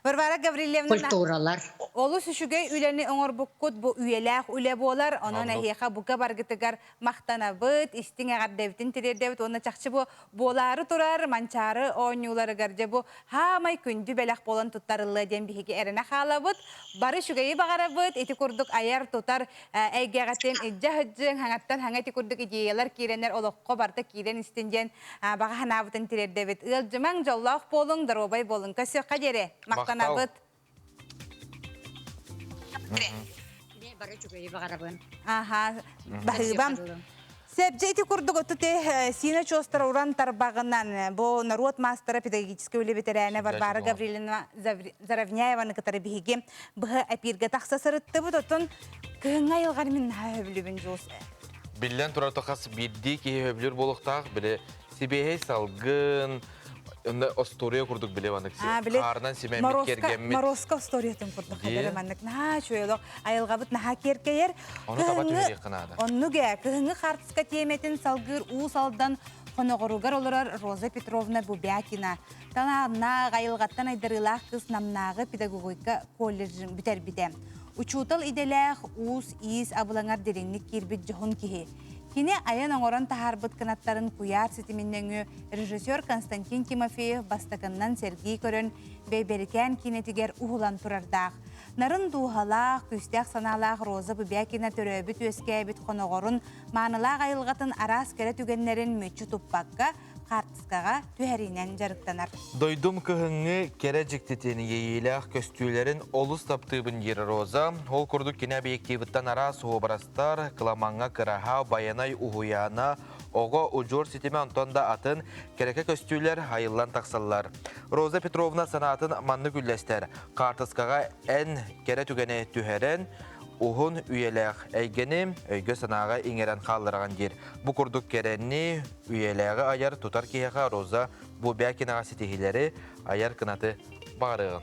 Варвара Гаврильевна культуралар. Олус үчүгэй үлэни оҥорбуккут бу үйэлээх үлэ буолар. Онон эһиэхэ бука баргытыгар махтанабыт, истиҥ эҕэрдэбитин тириэрдэбит уонна чахчы бу буолаары турар Манчаары оонньууларыгар дьэ бу хаамай күндү бэлэх буолан туттарыллыа диэн биһиги эрэнэ хаалабыт. Бары үчүгэйи баҕарабыт. Ити курдук айар-тутар эйгэҕитин илдьэ сылдьыҥ, хаҥаттан хаҥа ити курдук идеялар киирэннэр олоххо барыта киирэн истин диэн баҕа санаабытын тириэрдэбит. Ыалдьымаҥ, дьоллоох буолуҥ, доруобай буолуҥ. Көрсүөххэ диэри. Махтанабыт. Бары үчүгэйи баҕарабын. Аха, баһыыбам. Сэбдьэ ити курдук оту Сина Чостара уран тарбаҕынан бу норуот маастара педагогическай үлэ бэтэрээнэ Варвара Гавриловна Заровняеваны кытары биһиги быһа эпииргэ тахса сырыттыбыт. Отон кыһыҥҥы айылҕар мин наһаа сөбүлүүбүн Дьулус. Биллэн турар хас биирдии киһи сөбүлүүр буолуохтаах. Били сибиэһэй салгын, онно остуоруйа курдук биле маннык хаарынан симэммит киэргэммит. Морозко историятын курдук хадары маннык наһаа үчүгэй олох айылҕабыт наһаа киэркэйэр. Ону таба түһэриэххэ наада. Оннук ээ, кыһыҥҥы хаартыска тиэмэтин салгыыр Уус Алдан хоноҕоругар олорор Роза Петровна Бубякина талааннаах, айылҕаттан айдарыылаах кыыс Намнааҕы педагогика колледжын бүтэрбитэ. Учуутал идэлээх, уус-иис абылаҥар дириҥник киирбит дьоһун киһи. Кини айан оҥорон таһаарбыт кынаттарын куйаар ситимин нөҥүө режиссер Константин Тимофеев бастакыннан сэргии көрөн, Бэйбэрикээн киинэтигэр уһулан турардаах. Нарын дууһалаах, күүстээх санаалаах Роза Бубякина төрөөбүт-үөскээбит хоноҕорун, маанылаах айылҕатын араас кэрэ түгэннэрин мүччү туппакка, хаартыскаҕа түһэриинэн дьарыктанар. Дойдум кыһыҥҥы кэрэ дьиктитин, иэйиилээх көстүүлэрин олус таптыыбын диир Роза. Ол курдук кини объективыттан араас уобарастар, кыламаҥҥа кыраһа, байанай уһуйаана, оҕо удьуор ситимэ онтон да атын кэрэкэ көстүүлэр айыллан тахсаллар. Роза Петровна санаатын маннык үллэстэр. Хаартыскаҕа эн кэрэ түгэни түһэрэн, уһун үйэлээх эйгэни өйгө-санааҕа иҥэрэн хааллараҕын диир. Бу курдук кэрэни, үйэлээҕи айар тутар киһиэхэ Роза Бубякинаҕа ситиһиилэри, айар кынаты баҕарыаҕын.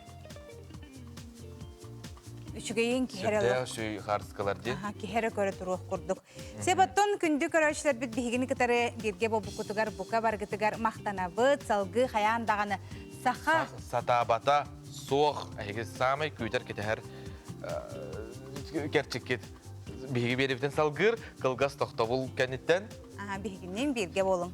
Үчүгэйин киһи эрэ сүй хаартыскалар диэн. Киһи эрэ көрө туруох курдук. Себоттон күндү көрөөччүлэрбит биһигини кытары бииргэ буолбуккутугар бука баргытыгар махтанабыт. Салгыы хайаан даҕаны саха сатаабата суох эһиги саамай күүтэр кэтэһэр кэрчиккит биһиги биэрибитин салгыыр кылгас тохтобул кэнниттэн биһигинниин бииргэ буолуҥ.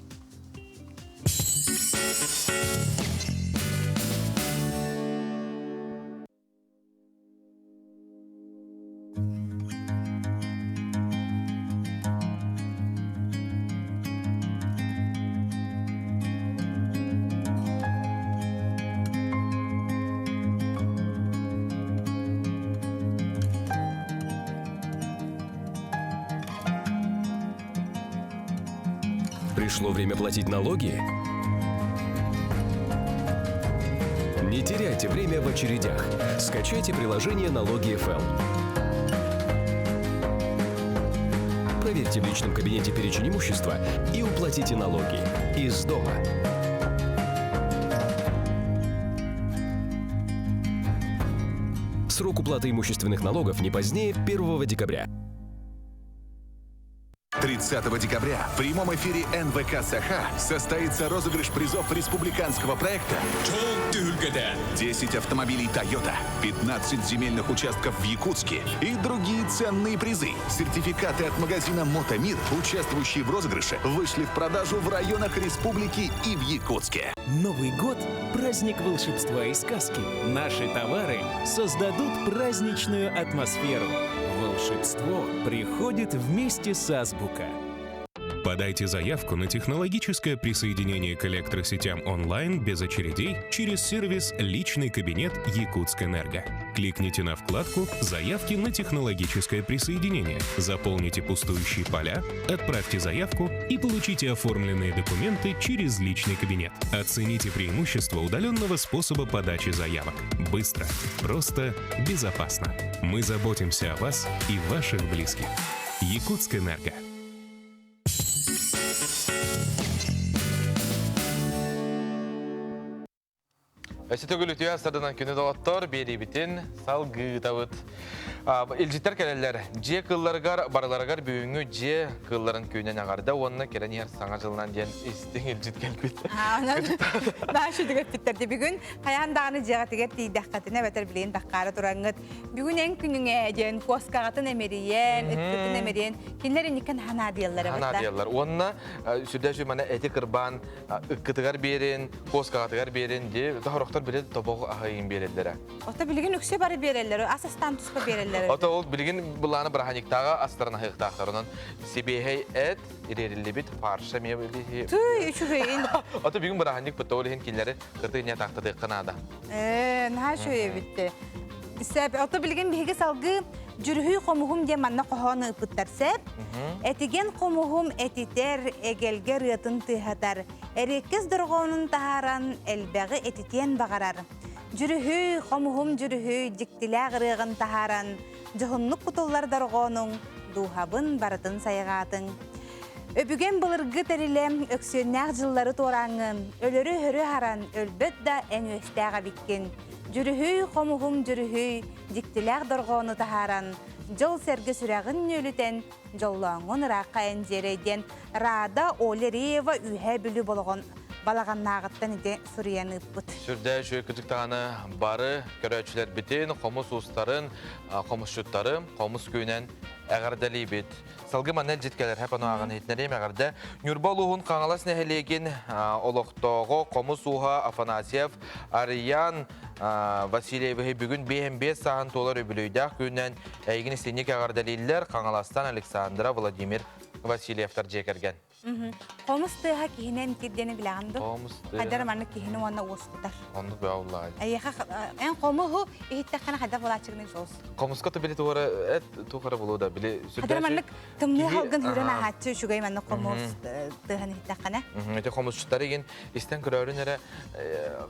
Пришло время платить налоги? Не теряйте время в очередях. Скачайте приложение «Налоги ФЛ». Проверьте в личном кабинете перечень имущества и уплатите налоги из дома. Срок уплаты имущественных налогов не позднее 1 декабря. 30 декабря в прямом эфире НВК «Саха» состоится розыгрыш призов республиканского проекта 10 автомобилей «Тойота», 15 земельных участков в Якутске и другие ценные призы. Сертификаты от магазина «Мотомир», участвующие в розыгрыше, вышли в продажу в районах республики и в Якутске. Новый год – праздник волшебства и сказки. Наши товары создадут праздничную атмосферу. Волшебство приходит вместе с Азбука. Подайте заявку на технологическое присоединение к электросетям онлайн без очередей через сервис «Личный кабинет Якутскэнерго». Кликните на вкладку «Заявки на технологическое присоединение», заполните пустующие поля, отправьте заявку и получите оформленные документы через личный кабинет. Оцените преимущества удаленного способа подачи заявок. Быстро, просто, безопасно. Мы заботимся о вас и ваших близких. Якутскэнерго. Өссө төгүл үтүө сарданан күнү доҕоттор биэриибитин салгыытабыт. Илдьиттэр кэлэллэр. Дьиэ кыылларыгар барыларыгар бүгүҥҥү дьиэ кыылларын күнүн эҕэрдэ уонна кэлэн иһэр саҥа дьылынан диэн истиҥ илдьит кэлбит. Онон наша түгэппиттэр бүгүн хайаан даҕаны дьиэҕитигэр тиийдэххитинэ эбэтэр билигин таххаара тураҥҥыт бүгүн эн күнүҥ диэн куоскаҕытын эмирийэн, ыткытын эмирийэн кинилэр инниккэ наһаа наадыйаллар эбит. Наадыйаллар. Уонна сүрдээх мана эти кырбаан ыккытыгар биэрин, куоскаҕытыгар биэрин дии, хорохтор били тобоҕу аһыйын биэрэллэрэ. Ото билигин үксэ бары биэрэллэр, ас астаан туспа биэрэллэр. Ото ол билигин былааны быраханьыктааҕы астарын аһыахтаахтар. Онон сибиэһэй эт, ириэриллибит фарша эмиэ билиһи. Түй, үчүгэйин. Ото бүгүн быраханьык бытта ол иһин кинилэри кытыы не таахтатыахха наада. Ээ, наһаа үчүгэй эбитте. Сәп, ото билигин биһиги салгыы Дьүрүһүй хомуһум диэн манна хоһоон ыыппыттар сәп. Этиген хомуһум этитэр, эгэлгэ ырыатын тыаһатар, эриэккэс дорҕоонун таһааран, элбэҕи этитиэн баҕарар. Дьүрүһүй, хомуһум дьүрүһүй, дьиктилээх ырыаҕын таһааран, дьоһуннук кутуллар дорҕоонуҥ, дууһабын барытын сайҕаатыҥ. Өбүгэм былыргы тэрилэ өксүөннээх дьыллары туорааҥҥын, өлөрү-өһөрү аһаран, өлбөт да эн үөстээх эбиккин. Дьүрүһүй, хомуһум дьүрүһүй, дьиктилээх дорҕоону таһааран, дьол-сэргэ сүрэҕин нүөлүтэн, дьоллооҥҥун ыраахха эн дьиэрэй диэн Рада Оля Реева Үөһээ Бүлүү болоҕон балаҕаннааҕыттан ити суруйан ыыппыт. Сүрдээх үчүгэй кырдьык даҕаны бары көрөөччүлэрбитин, хомус уустарын, хомусчуттары хомус күүнэн эҕэрдэлиибит. Салгыы манна илдьит кэлэр хэп ону ааҕан иһитинэриим эҕэрдэ. Ньурба улууһун Хаҥалас нэһилиэгин олохтооҕо хомус ууһа Афанасьев Арыйаан Васильевиһы бүгүн 55 сааһын туолар үбүлүөйдээх күнүнэн эйигин истиҥник эҕэрдэлииллэр Хаҥаластан Александра Владимир Васильевтар дьиэ кэргэн. Хомус тыаһа киһини эмтиир диэни билэҕин дуо? Хомус тыаһа. Хайдар маннык киһини уонна уоскутар. Оннук бөҕө буллаҕай. Эйиэхэ эн хомуһу иһиттэххинэ хайдах буолааччыгыный соус? Хомуска то били туора эт туохара булуу да били Хайдар маннык тымныы халгын хүрэн ааһааччы үчүгэй маннык хомус тыаһын иһиттэххинэ. Ити хомусчуттар игин истэн көрөөрүн эрэ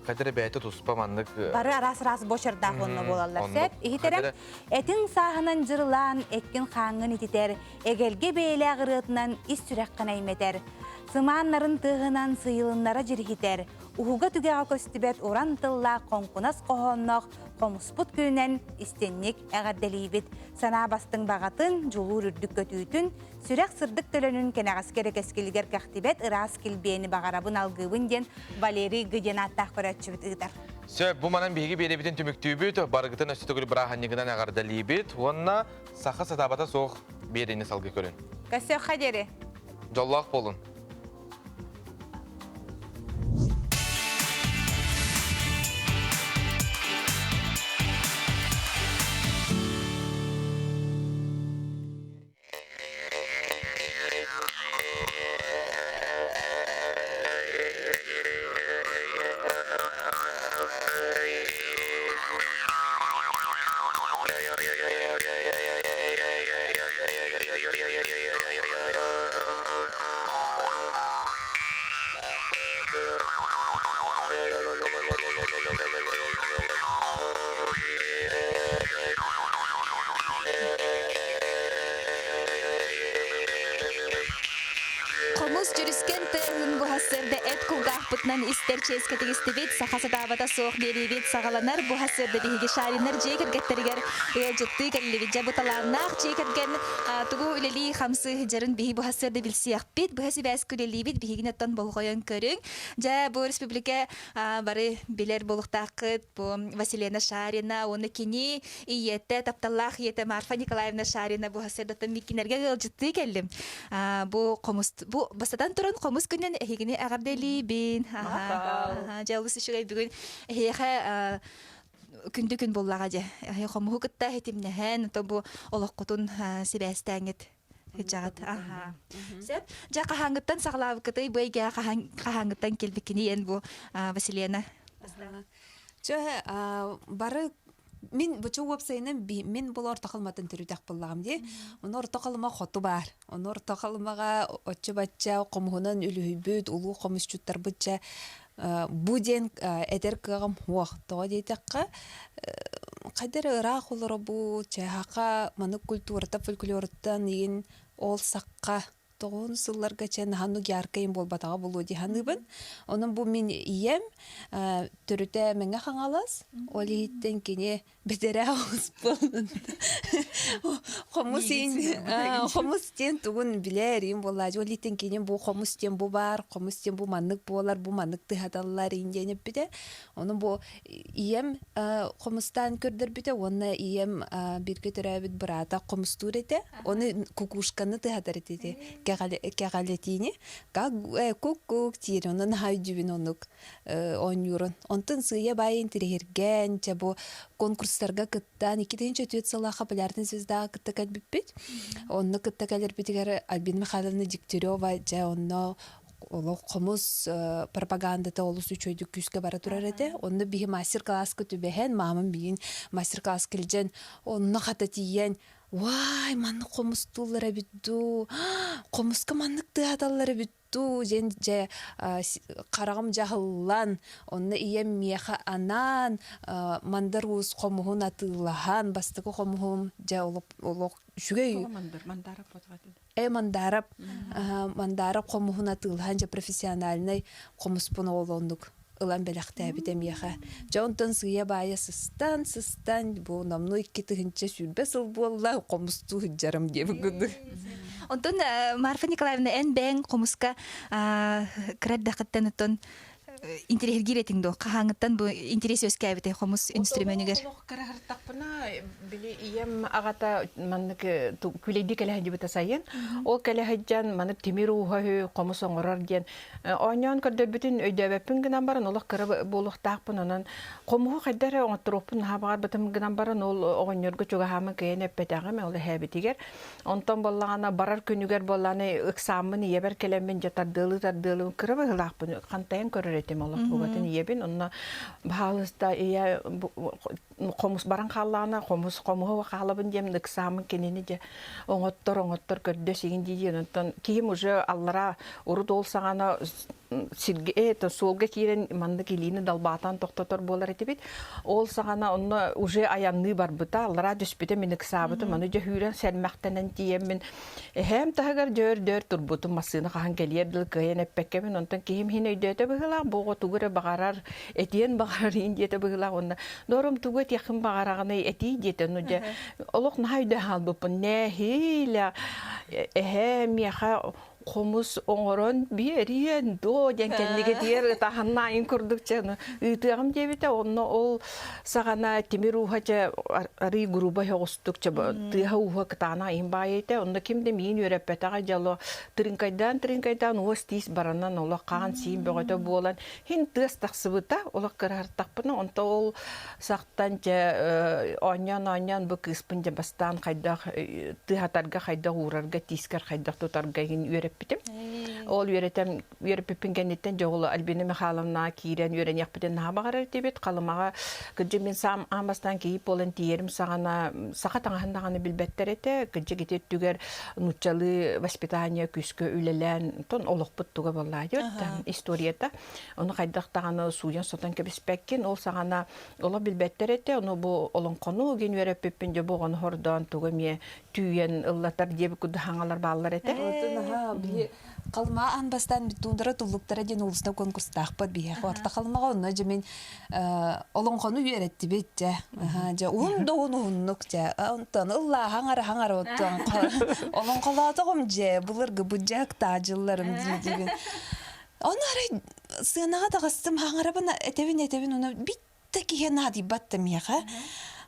хайдар бэйэтэ туспа маннык Бары араас-араас бочардаах онно буолаллар. Сеп иһитэрэ этиҥ сааһынан дьырылаан эккин хааҥҥын ититэр эгэлгэ бэйэлээх ырыатынан ис сүрэххин эймэтэр, сымааннарын тыаһынан сыйылыннара дьириһитэр, уһуга түгэҕэ көстүбэт уран тыллаах хоҥкунас хоһоонноох хомуспут күнүнэн истинник эҕэрдэлиибит. Санаа бастыҥ баҕатын, дьулуур үрдүк көтүүтүн, сүрэх сырдык төлөнүн кэнэҕэски эрэ кэскилигэр кэхтибэт ыраас килбиэни баҕарабын алгыыбын диэн Валерий Г диэн ааттаах көрөөччүбүт ыытар. Сөп, бу манан биһиги биэрэбитин түмүктүүбүт, барыгытын өссө төгүл бырааһынньыгынан эҕэрдэлиибит уонна Саха сатаабата суох биэриини салгыы көрүн. Көрсүөххэ диэри. Дьоллоох буолун. Хомус дьүрүскэн тыаһын буһа сырда эт кулгаахпытынан истэр чиэскэ тигистибит, саха сатаабата суох биэриибит саҕаланар. Буһа сырда биһиги Шариннар дьиэ кэргэттэригэр ыалдьыттыы кэллибит. Дьэ бу талааннаах дьиэ кэргэн тугу үлэлии хамсыы сылдьарын биһи буһа сырда билсиэхпит, быһа сибээскэ үлэлиибит, биһигини оттон болҕойон көрүҥ. Дьэ бу республика бары билэр буолуохтааххыт бу Василена Шарина уонна кини ийэтэ, тапталлаах ийэтэ Марфа Николаевна Шарина бу сырдаттан миккинерге ыалдьыттыы кэллим. Бу хомус бу бастатан туран хомус күнүн эһигини эҕэрдэлиибин. Дьэ олус үчүгэй бүгүн эһиэхэ күндү күн буоллаҕа дьэ. Хомуһу кытта хитимнэһэн, то бу олоххутун сибээстээҥҥит Ыдьаҕыт. Аха. Сөп. Дьэ хаһааҥҥыттан саҕалаабыккытый бу эйгэҕэ хаһааҥҥыттан кэлбиккиний эн бу Василена? Чэ, бары мин бу уопсайынан мин бұл орто халыматын төрүтэх буллаҕым дии. Ону орто халыма хоту баар. Ону орто халымаҕа оччо-бачча хомуһунан үлүһүйбүт улуу хомусчуттарбыт чэ бу диэн этэр кыаҕым суох. Тоҕо диэтэххэ, хайда эрэ ыраах олоробут, чэ, саха маннык культурата фольклоруттан иин ол сахха Тоҕуһун сылларга чэ наһаа яркайым буолбатаҕа буолуо дии саныыбын. Онон бу мин ийэм төрүтэ Мэҥэ Хаҥалас, ол иһиттэн кини бэтэрээ оҕус буолан хомус хомус диэн тугун билэр буоллаачы. Ол иһиттэн кини бу хомус диэн бу баар, хомус диэн бу маннык буолар, бу маннык тыһаталлар иин диэн эппитэ. Ону бу ийэм хомустаан көрдөрбүтэ уонна ийэм бииргэ төрөөбүт быраата хомустуур этэ. Ону кукушканы тыһатар этити кэҕэлэтиини кук-кук диир онно наһаа өйдүүбүн оннук оонньуурун. Онтон сыыйа баай интириэһиргээн, чэ бу конкурстарга кыттан 2004 сыллаахха Полярный звездаҕа кытта кэлбиппит. Онно кытта кэлэрбитигэр Альбина Михайловна Дегтярева дьэ онно олох хомус пропагандата олус үчүгэйдик күүскэ бара турар этэ. Онно биһи мастер-класска түбэһэн, маамам биин мастер-класска илдьэн, онно хата тиийэн, «Уай, маннык хомустууллар эбит дуу, хомуска маннык тыаһаталлар эбит дуу» диэн дьэ хараҕым дьаһыллан, онно ийэм миэхэ анаан Мандар Уус хомуһун атыылаһан, бастакы хомуһум дьэ олох үчүгэй. Мандаров Мандаров Мандаров хомуһун атыылаһан дьэ профессиональнай хомуспун оҕолоннук ылан бэлэхтээбитэ миэхэ. Дьэ онтон сыыйа-баайа сыстан, сыстан бу номнуо 2020 сыл буолла хомустуу сылдьарым диэбит курдук. Онтон Марфа Николаевна эн бэйэҥ хомуска кыра эрдэххиттэн оттон интириэһиргиир этиҥ дуо? Хаһааҥҥыттан бу интириэс үөскээбитэй хомус инструменигэр? Олох кыраһыртахпына, били ийэм аҕата маннык күлэйдии кэлэ сылдьыбыта сайын. Ол кэлэ сылдьан маннык тимир ууһа үһү, хомус оҥорор диэн оонньоон көрдөрбүтүн өйдөөбөппүн гынан баран олох кыра буолуохтаахпын. Онон хомуһу хайда эрэ оҥотторуохпун наһаа баҕарбытым гынан баран ол оҕонньорго чугаһааммын кыайан эппэтэҕим ол эһээбитигэр. Онтон буоллаҕына барар күнүгэр буоллаҕына ыксааммын ийэбэр кэлэммин дьэ тардыалыы тардыалыы кыра быһыылаахпын хантайан көрөр этим олох бугатын ийэбин онно баһаалыста ийэ хомус баран хааллаҕына хомус хомуһу хаалабын диэн ыксааммын кинини дьэ оҥоттор оҥоттор көрдө сигин дии диэн онтон киһим уже аллара урут ол саҕана сиргэ это суолга киирэн маннык илиини далбаатаан тохтотор буолар этибит. Ол саҕана онно уже айанныы барбыта, аллараа түспүтэ мин ыксаабытым, аны дьөһүүрэн сэрмэхтэнэн тиийэммин эһээм таһыгар дьөөр-дөөр турбутум, массыына хаһан кэлиэр дылы кыайан эппэккэбин, онтон киһим иһин өйдөөтө быһыылаах, бу оҕо тугу эрэ баҕарар, этиэн баҕарар иин диэтэ быһыылаах уонна доорум тугу этиэххин баҕараҕыный этии диэтэ, ну дьэ олох наһаа өйдөөн хаалбыппын, нэһиилэ эһээ миэхэ хомус оҥорон биэриэн дуо диэн кэннигитигэр ытаһаннаайын курдук чэ ыытыаҕым диэбитэ онно ол саҕана тимир ууһа чэ арый грубо оҕустук чэ тыаһа ууһа кытаана айын баайыта онно ким да миин үөрэппэтэҕэ дьоло тырыҥкайдаан тырыҥкайдаан уос тиис баранан олох хаан сиин бөҕөтө буолан хин тыас тахсыбыта олох кыраһартахпына онто ол сахтан дьэ оонньоон оонньоон бу кыыспын дьэ бастаан хайдах тыаһатарга хайдах уурарга тиискэр хайдах тутарга иһин үөрэппитим ол үөрэтэн үөрэппиппин кэнниттэн дьэ ол Альбина Михайловна киирэн үөрэниэхпитин наһаа баҕарар этибит Халымаҕа кырдьык мин саам аан бастаан кийиит буолан тиийэрим саҕана саха таҥаһын даҕаны билбэттэр этэ кырдьык ити өттүгэр нууччалыы воспитание күүскэ үлэлээн тон олохпут туга буоллаа диэт историята ону хайдах даҕаны сууйан-сотон кэбиспэккин ол саҕана олох билбэттэр этэ ону бу олоҥхону гин үөрэппиппин дьэ бу оҕону хордоон тугу эмиэ түүйэн ыллатар диэбит курдук хаҥалар бааллар этэ Халыма аан бастаан туундара туллуктара диэн улуста конкурстаахпыт биһиэхэ орто халымаҕа онно дьэ мин олоҥхону үөрэттибит дьэ дьэ уһун да уһун уһуннук дьэ онтон ыллааһаҥ араһаҥ ара оттон олоҥхолоотоҕум дьэ былыргы быдьаактаа дьылларым диидибин ону арай сыанаҕа таҕыстым хаҥарабын этэбин этэбин ону битта киһи наадыйбат да миэхэ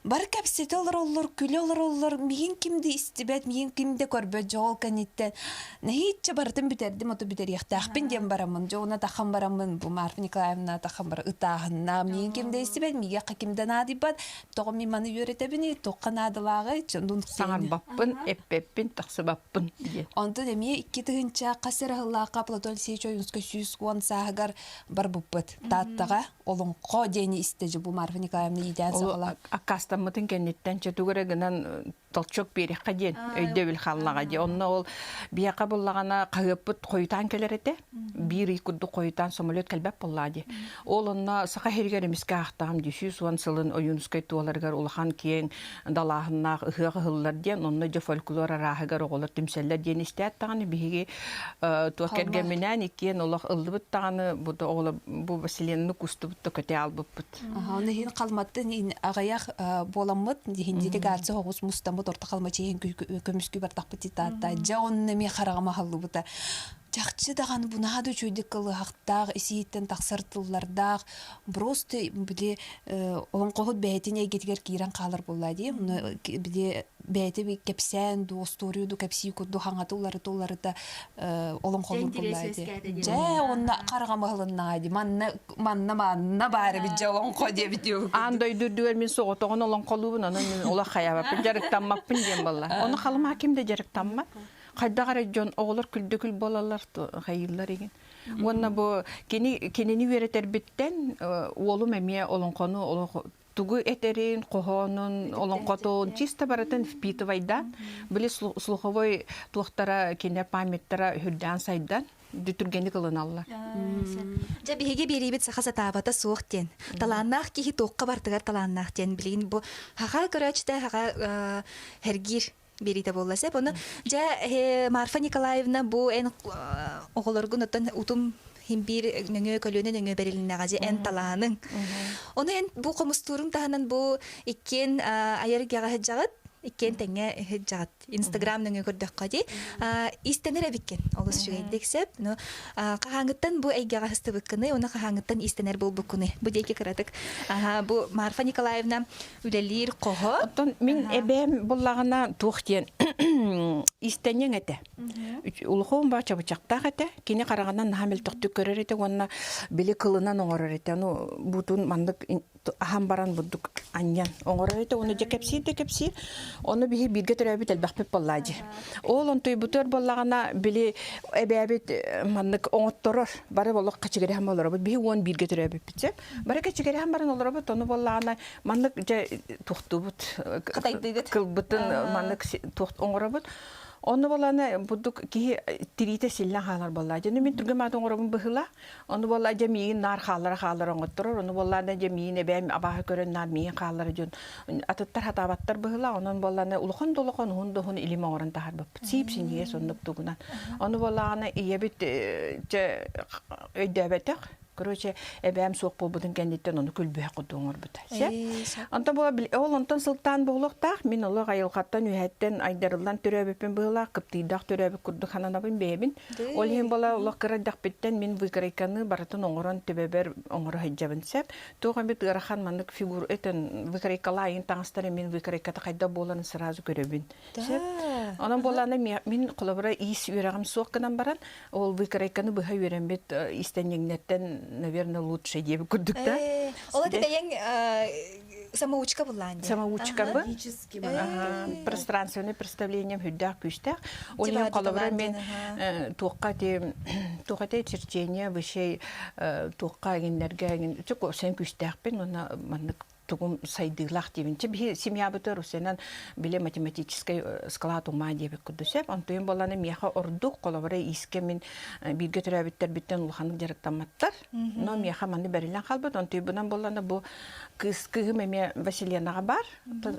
Бары кэпсэтэ олороллор, күлэ олороллор, миигин ким да истибэт, миигин ким да көрбөт дьоҕол кэнниттэн нэһииччэ барытын бүтэрдим, ото бүтэриэхтээхпин диэн бараммын, дьоҕуна тахан бараммын, бу Марфа Николаевна тахан бара ытааһынна, миигин ким да истибэт, миигиэхэ ким да наадыйбат, тоҕо мин маны үөрэтэбиний, туохха наадалааҕый, Саҥарбаппын, эппэппин, тахсыбаппын диэн. Онтон эмиэ 2 тыһыынча хас эрэ сыллаахха Платон Алексеевич Ойуунскай 110 сааһыгар барбыппыт. Тааттаҕа олоҥхо диэни истэ бу Марфа Николаевна иитээн саҕала. Аккаастаммытын кэнниттэн чэ тугу эрэ гынан толчок биэриэххэ диэн өйдөбүл хааллаҕа дии. Онно ол биһиэхэ буллаҕына хаһыаппыт хойутаан кэлэр этэ. Биир ый курдук хойутаан самолет кэлбэт буоллаҕа дии. Ол онно Саха сиригэр эмискэ аахтаҕым дии 110 сылын Ойуунускай туоларыгар улахан киэҥ далааһыннаах ыһыах ыһыллар диэн, онно дьэ фольклор арааһыгар оҕолор түмсэллэр диэн истээт даҕаны биһиги туох кэргэмминээн иккиэн олох ыллыбыт даҕаны бу оҕолор бу Василенны кустубут да көтө албыппыт. Оны иһин халматтын аҕыйах буоламмыт иһин делегация оҕус мустаммыт орто халма чиһин көмүскүү бартахпыт титаатта дьэ онно эмиэ хараҕым аһыллыбыта. Чахчы даҕаны бунаһа да үчүгэйдик кылыһахтаах, исииттэн тахсар тыллардаах, просто били олоҥхоһут бэйэтин эйгэтигэр киирэн хаалар буолла дии. Ону били бэйэтэ кэпсээн дуу, остуоруйу дуу кэпсии курдук хаҥата уларыта уларыта олоҥхолуур буолла дии. Дьэ, онно хараҕам аһылыннаҕа дии. Манна манна манна баар эбит дьэ олоҥхо диэбит дии. Аан дойду үрдүгэр мин соҕотоҕун олоҥхолуубун, онон мин олох хайаабаппын, дьарыктаммаппын диэн буолла. Ону халыма ким да дьарыктаммат. Хайдах эрэ дьон оҕолор күлдүкүл буолаллар, хайыыллар игин. Уонна бу кини кинини үөрэтэрбиттэн уолум эмиэ олоҥхону олох тугу этэрин, хоһоонун, олоҥхотун чисто барытын впитывайдаан, били слуховой туохтара кинилэр памяттара үрдээн сайдан түргэнник ылыналлар. Дьэ биһиги биэриибит саха сатаабата суох диэн. Талааннаах киһи туохха бартыгар талааннаах диэн билигин бу хаха көрөөччүтэ хаха хергиир биэриитэ буолла сеп. Ону дьэ Марфа Николаевна бу эн оҕолоргун оттон утум хин биир нөҥүө көлүөнэ нөҥүө бэрилиннэҕэ дьэ эн талааныҥ. Ону эн бу хомустуурун таһынан бу иккиэн айар эйгэҕэ сылдьаҕыт, иккиэн тэҥҥэ сылдьаҕыт. Инстаграм нөҥүө көрдөххө дии. Иистэнэр эбиккин. Олус үчүгэйдик сөп. Ну, хаһааҥҥыттан бу эйгэҕэ сыстыбыккыный, уонна хаһааҥҥыттан иистэнэр буолбуккунуй? Бу диэки кыратык. Аха, бу Марфа Николаевна үлэлиир хоһо. Оттон мин эбээм буллаҕына туох диэн иистэнньэҥ этэ. Улахан баа чабычахтаах этэ. Кини хараҕынан наһаа мөлтөхтүк көрөр этэ уонна били кылынан оҥорор этэ. Ну бутун маннык аһан баран бурдук анньан оҥорор этэ. Ону дьэ кэпсиир да кэпсиир. Ону биһи бииргэ төрөөбүт элбэхпит буоллаа дии. Ол онтуйбутугар буоллаҕына били эбээбит маннык оҥотторор. Бары олох хачыгыраһан олоробут. Биһи 11-гэ төрөөбүппүт сөп. Бары кэчигирэһэн баран олоробут. Ону буоллаҕына маннык дьэ тухтубут Хатайдыгыт. Кылбытын маннык оҥоробут. Онно буоллаҕына бурдук киһи тириитэ силлэн хаалар буоллаа. Дьэ мин түргэн маат оҥоробун быһыла. Ону буолла дьэ миигин наар хааллара хааллара оҥотторор. Ону буоллаҕына дьэ миигин эбээм абааһы көрөн наар миигин хааллара дьон атыттар хатаабаттар быһыла. Онон буоллаҕына улахан да улахан уһун да уһун илим оҥорон таһаарбыппыт. Сиип синньигэс оннук тугунан. Ону буоллаҕына ийэбит дьэ өйдөөбөтөх. Короче, эбээм суох буолбутун кэнниттэн ону күлбүһэх курдук оҥорбута. Онтон була ол онтон сылтаан буолуохтаах мин олох айылҕаттан үһэттэн айдарыллан төрөөбүппүн быһыылаах кыптыйдаах төрөөбүт курдук сананабын бэйэбин. Ол иһин була олох кыра эрдэхпиттэн мин выкройканы барытын оҥорон төбөбөр оҥоро сылдьабын сөп. Туох эмит ыарахан маннык фигур этэн выкройкалаайын таҥастары мин выкройката хайдах буоларын сразу көрөбүн. Сөп. Онон буоллаҕына мин холобура иис үөрэҕим суох гынан баран Ол выкройканы быһа үөрэммит истэнньэҥнэртэн, наверное, лучше диэбит курдук да. Ол это бэйэҥ самоучка буллаан дии. Самоучкабын. Пространственное представлением үрдээх күүстээх. Ол иһин холобура мен туохха ти туохха ти черчение высшей туохха эгиннэргэ эгин сен күүстээхпин уонна маннык тугум сайдыылаах диибин. Чэ биһи семьябытыгар усенан биле математическай склад ума диэбит курдук сөп. Онтуйум буоллана миэхэ ордук холобура иискэ мин бииргэ төрөөбүттэрбиттэн улаханнык дьарыктамматтар. Но миэхэ маны бэриллэн хаалбыт. Онтуйбунан буоллана бу кыыс кыыһым эмиэ Василенаҕа бар.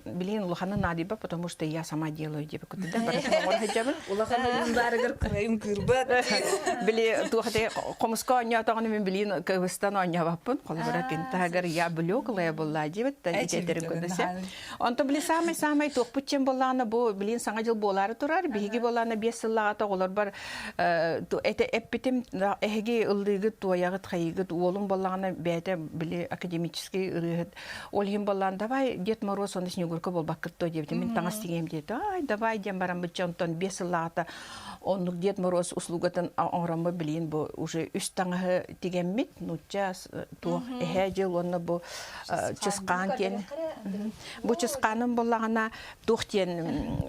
Билигин улаханы наадыйба, потому что я сама делаю диэбит курдук да барытын оҥоро сылдьабын. Улахан баарыгар кырайым кыырбат. Били туох хомуска оонньоотоҕуна мин билигин кыбыстан оонньообоппун. Холобура кин таһыгар я блеклая буолла диэбит итетерин курдусе. Онто били самай-самай туохпут чем буоллаҕына бу билин саҥа дьыл буолаары турар. Биһиги буоллаҕына 5 сыллааҕыта оҕолорбор эте эппитим эһиги ыллыыгыт, туойаҕыт, хайыгыт уолум буоллаҕына бэйэтэ били академический ырыаһыт. Ол иһин буоллаан давай Дед Мороз онно Снегурка буолбаккыт дуо диэбитим. Мин таҥас тигиэм диэтэ. Ай давай диэн баран бычча онтон 5 сыллааҕыта Оннук Дед Мороз услугатын оҥороммут билигин бу уже үс таҥаһы тигэммит нуучча туох эһээ дьыл уонна бу чысхаан. Чысхаан диэн. Бу чысхааным буоллаҕына туох диэн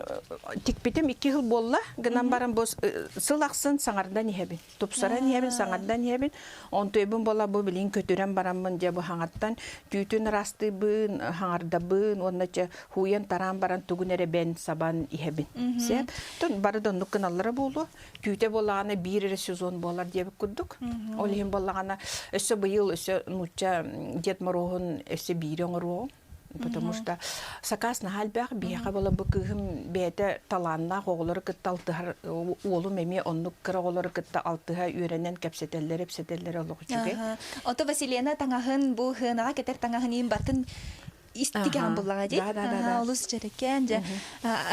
тикпитим икки сыл буолла. Гынан баран бу сыл ахсын саҥардан иһэбин. Тупсаран иһэбин, саҥардан иһэбин. Онтуйбун буола бу билин көтүрэн бараммын дьэ бу хаҥаттан түүтүн ыраастыыбын, хаҥардабын уонна чэ хууйан тараан баран тугун эрэ бэн сабан иһэбин. Сеп. Тон бары да оннук гыналлара буолуо. Түүтэ буоллаҕына биир эрэ сезон буолар диэбит курдук. Ол иһин буоллаҕына өссө быйыл өссө нуучча Дед Мороһун өссө биири оҥоруоҕум. Потому что сакаас наһаа элбэх. Биһиэхэ буола бу кыыһым бэйэтэ талааннаах оҕолору кытта алтыһар уолум эмиэ оннук кыра оҕолору кытта алтыһа үөрэнэн кэпсэтэллэр, эпсэтэллэр олох үчүгэй. Ото Василена таҥаһын бу хыанаҕа кэтэр таҥаһын иин бартын истигээн буллаҕа дии. Олус дьэрэкээн дьэ.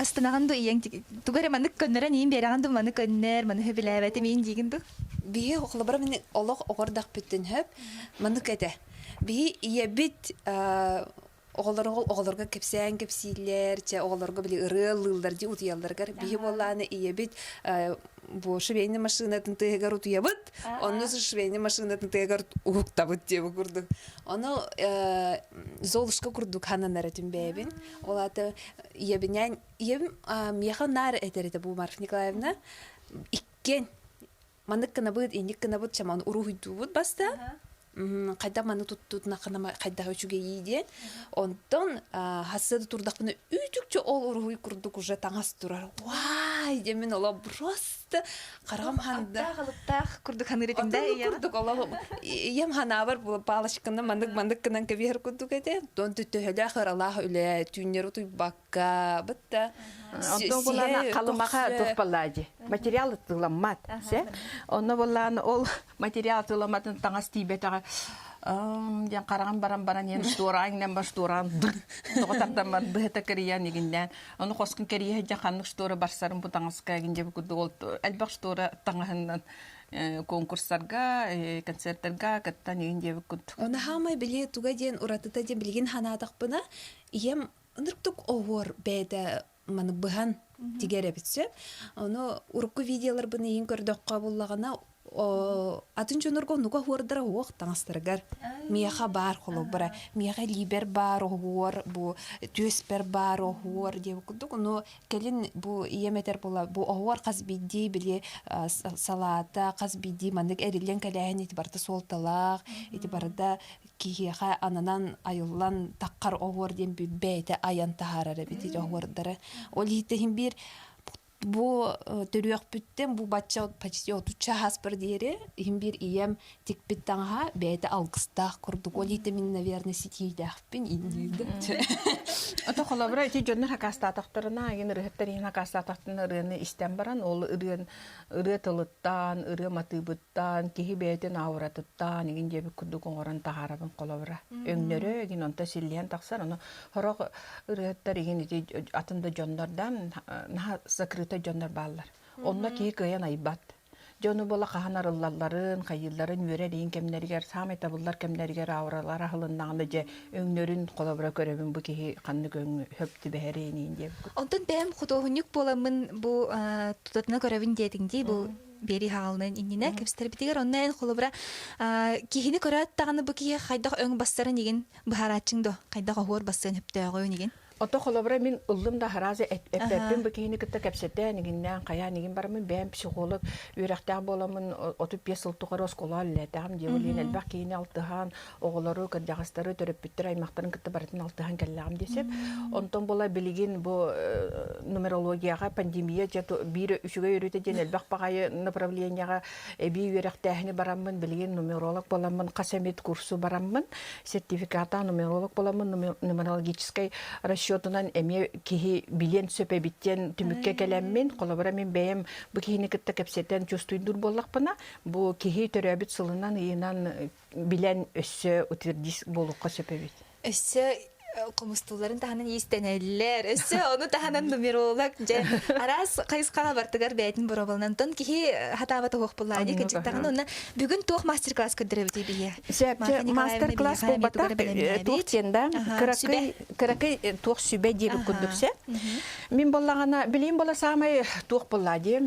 Астынаҕын ду ийэҥ тугу эрэ маннык көннөрөн иин биэрэҕин ду маны көннөр, маны сөбүлээбэтим иин диигин ду. Биһи холобура мин олох оҕордахпыттын хөп маннык этэ. Биһи ийэбит оҕолорго оҕолорго кэпсээн кэпсииллэр, чэ оҕолорго били ырыа ыллыыллар дии утуйалларыгар. Биһи буоллааны ийэбит бу швейный машинатын тыаһыгар утуйабыт, онно швейный машинатын тыаһыгар уһуктабыт диэбит курдук. Ону Золушка курдук хананар этим бэйэбин. Ол аата ийэбинээн ийэм миэхэ наар этэр этэ бу Марфа Николаевна иккиэн маннык гынабыт, инник гынабыт, чаман уруһуйдуубут баста. Хайдах маны туттутунаххына хайдах үчүгэйий диэн. Онтон хассыада турдахпына үүтүкчү ол уруһуй курдук уже таҥас турар. Вай диэн мин олох просто хараҕым ханда. Алыптаах курдук ханыыр этим да курдук олох ийэм ханаабар палочканы маннык маннык гынан кэбиһэр курдук этэ. Тон төһөлөөх ыралаах үлэ түүннэр утуйбакка бытта. Онтон булаана халымаха туспалаади. Материал ытыламмат. Онно булаан ол материал ытыламатын таҥас тиийбэтэҕэ диэн хараҕым баран баран иэн штораан бар штораан тоҕо тардан бар быһыта кэрийэн игиннээн ону хоскун кэрийэ сылдьан ханнык штора барсарын бу таҥаска игин дьэ курдук ол элбэх штора таҥаһынан конкурстарга концерттарга кыттан игин диэбит курдук. Оны хаамай били туга диэн уратыта диэн билигин ханаатахпына ийэм ынырыктык оһуор бэйэтэ маны быһан тигэр эбит сөп. Ону урукку видеоларбын иһин көрдөххө буллаҕына атын дьонорго оннуга оһуордара уох таҥастарыгар миэхэ баар холобура миэхэ лиибэр баар оһуор бу түөспэр баар оһуор диэбит курдук ону кэлин бу ийэм этэр була бу оһуор хас биирдии били салаата хас биирдии маннык эриллэн кэлээһин ити барыта суолталаах ити барыта киһиэхэ ананан айыллан таххар оһуор диэн бэйэтэ айан таһаарар эбит ити оһуордары. Ол иһин биир бу төрүөхпүттэн бу бачча почти отучча ааспар диэри иһин биир ийэм тикпит таҥаһа бэйэтэ алгыстаах курдук. Ол иһитэ мин, наверное, ситиилээхпин индиирдим. Ото холобура ити дьоннор хакаастаатахтарына, ген ырыһыттар иһин хакаастаатахтарына ырыаны истэн баран, ол ырыан ырыа тылыттан, ырыа матыыбыт таан киһи бэйэтин ауратыттаан игин диэбит курдук оҥорон таһаарабын холобура өҥнөрө игин онто силлиһэн тахсар ону сорох ырыаһыттар игин ити атын да дьоннордан наһаа закрыта дьоннор бааллар онно киһи кыайан айбат дьону буола хаһан арыллалларын хайыылларын үөрэр иин кэмнэригэр саамай табыллар кэмнэригэр ауралар аһылыннаҕына дьэ өҥнөрүн холобура көрөбүн бу киһи ханнык өҥ хөп түбэһэрин иин диэбит Онтон бэйэм худуоһунньук буоламмын бу тутатына көрөбүн диэтиҥ дии бу биэрии хаалынан иннинэ кэпсэтэрбитигэр онно эн холобура киһини көрөөт даҕаны бу киһи хайдах өҥ бассарын игин быһаарааччыҥ до хайдах оһуор бассыан сөптөөҕүн игин Ото холобура мин ыллым да хараазы эппэппин бу киһини кытта кэпсэтэн игиннээн хайаан игин бараммын бэйэм психолог үөрэхтээх буоламмын 35 сыл тухары оскуолаҕа үлэлээтэҕим диэбилиин элбэх киһини алтыһан оҕолору кырдьаҕастары төрөппүттэр аймахтарын кытта барытын алтыһан кэллэҕим десеп онтон була билигин бу нумерологияҕа пандемия дьэ биир үчүгэй өрүтэ диэн элбэх баҕайы направлениеҕа эбии үөрэхтээһини бараммын билигин нумеролог буоламмын хас эмит курсу бараммын сертификата нумеролог буоламмын нумерологическай расчетунан эмиэ киһи билиэн сөп эбит диэн түмүккэ кэлэммин холобура мин бэйэм бу киһини кытта кэпсэтэн чувствуйдуур буоллахпына бу киһи төрөөбүт сылынан ыйынан билэн өссө утвердись буолуохха сөп эбит өссө. Хомустуулларын таһынан иистэнэллэр. Өссө ону таһынан нумеролог дьэ араас хайысхаҕа бартыгар бэйэтин боруобаланан тон киһи хатаабат уһуох буллаа дии кырдьыктаҕына уонна бүгүн туох мастер-класс көрдөрөбүтүй биһиэ? Мастер-класс буолбатах туох диэн да кыракый кыракый туох сүбэ диэбит курдук сэ. Мин боллаҕына билиим бола саамай туох буллаа диэн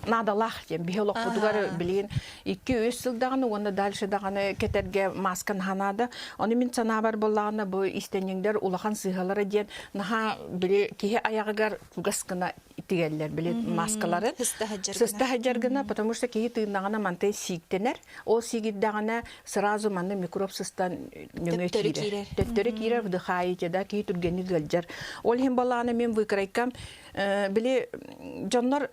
наадалаах диэн биһи олохпутугар билиин 2-3 сыл даҕаны уонна дальше даҕаны кэтэргэ маска наһаа наада. Ону мин санаабар буоллаҕына бу истэнньэҥдэр улахан сыыһалара диэн наһаа били киһи айаҕыгар кугас гына тигэллэр били маскаларын. Сыста сылдьар гына, потому что киһи тыыннаҕына мантай сииктэнэр. Ол сиигирдэҕинэ сразу манна микроб сыстан нөҥүө киирэр. Төттөрү киирэр, вдыхаете, да, киһи түргэнник ыалдьар. Ол иһин балаана мин выкройкам били дьоннор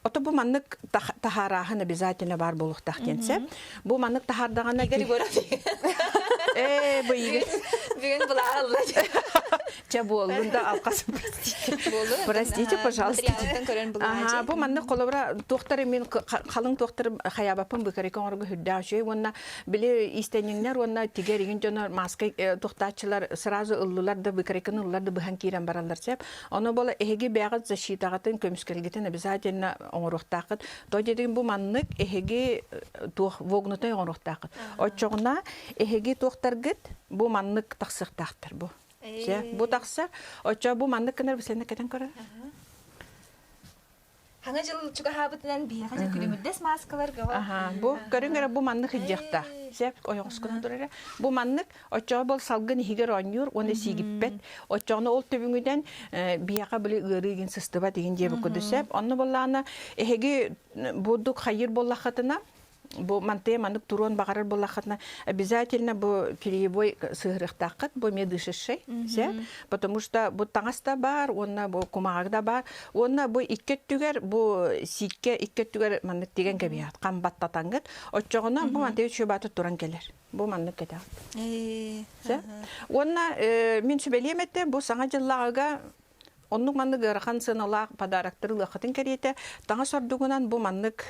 Ото бу маннык таһаарааһын обязательно баар буолуохтаах диэн сөп. Бу маннык таһаардаҕына Игорь Егоров. Ээ, бу Игорь. Бүгүн былаалла. Чэ буоллун да алқас простите. Простите, пожалуйста. Ага, бу маннык холобура туохтары мин халыҥ туохтары хаябаппын быкарыка оҥорго хүрдээх үчүгэй уонна били иистэнньэҥнэр уонна тигэр игин дьоно маска туохтааччылар сразу ыллылар да быкарыканы ыллар да быһан киирэн бараллар сөп. Ону буола эһиги бэйэҕит защитаҕытын, көмүскэлгитин обязательно оҥоруохтааххыт. То диэтигин бу маннык эһиги туох вогнутай оҥоруохтааххыт. Оччоҕуна эһиги туохтаргыт бу маннык тахсыахтаахтар бу. Бу тахсар. Оччо бу маннык гынар бисэнне кэтэн көрөр. Хаҥа дьыл чугаһаабытынан биһиэхэ дьэ күлүмүрдэс мааскалар бөҕө. Аха, бу көрүҥ эрэ бу маннык илдьиэхтээх. Сеп ойоҕоскунан турар эрэ. Бу маннык оччоҕо бол салгын иһигэр оонньуур уонна сиигиппэт. Оччоҕуна ол түбүҥүнэн биһиэхэ били ыарыы игин сыстыбат игин диэбит курдук сеп. Онно буоллаҕына эһиги бурдук хайыр буоллаххытына бу мантыйа маннык туруон баҕарар буоллаххытына обязательно бу клеевой сыһырыахтааххыт бу эмиэ дышащий потому что бу таҥас да баар уонна бу кумааҕы да баар уонна бу икки өттүгэр бу сииккэ икки өттүгэр маннык тигэн кэбиһэт хам баттатаҥҥыт оччоҕуна бу мантыйа үчүгэй туран кэлэр бу маннык кэтэҕит уонна мин сүбэлиэм этэ бу саҥа дьыллааҕыга Оннук маннык ыарахан сыаналаах подароктары ылыаххытын кэриэтэ, таҥас ордугунан бу маннык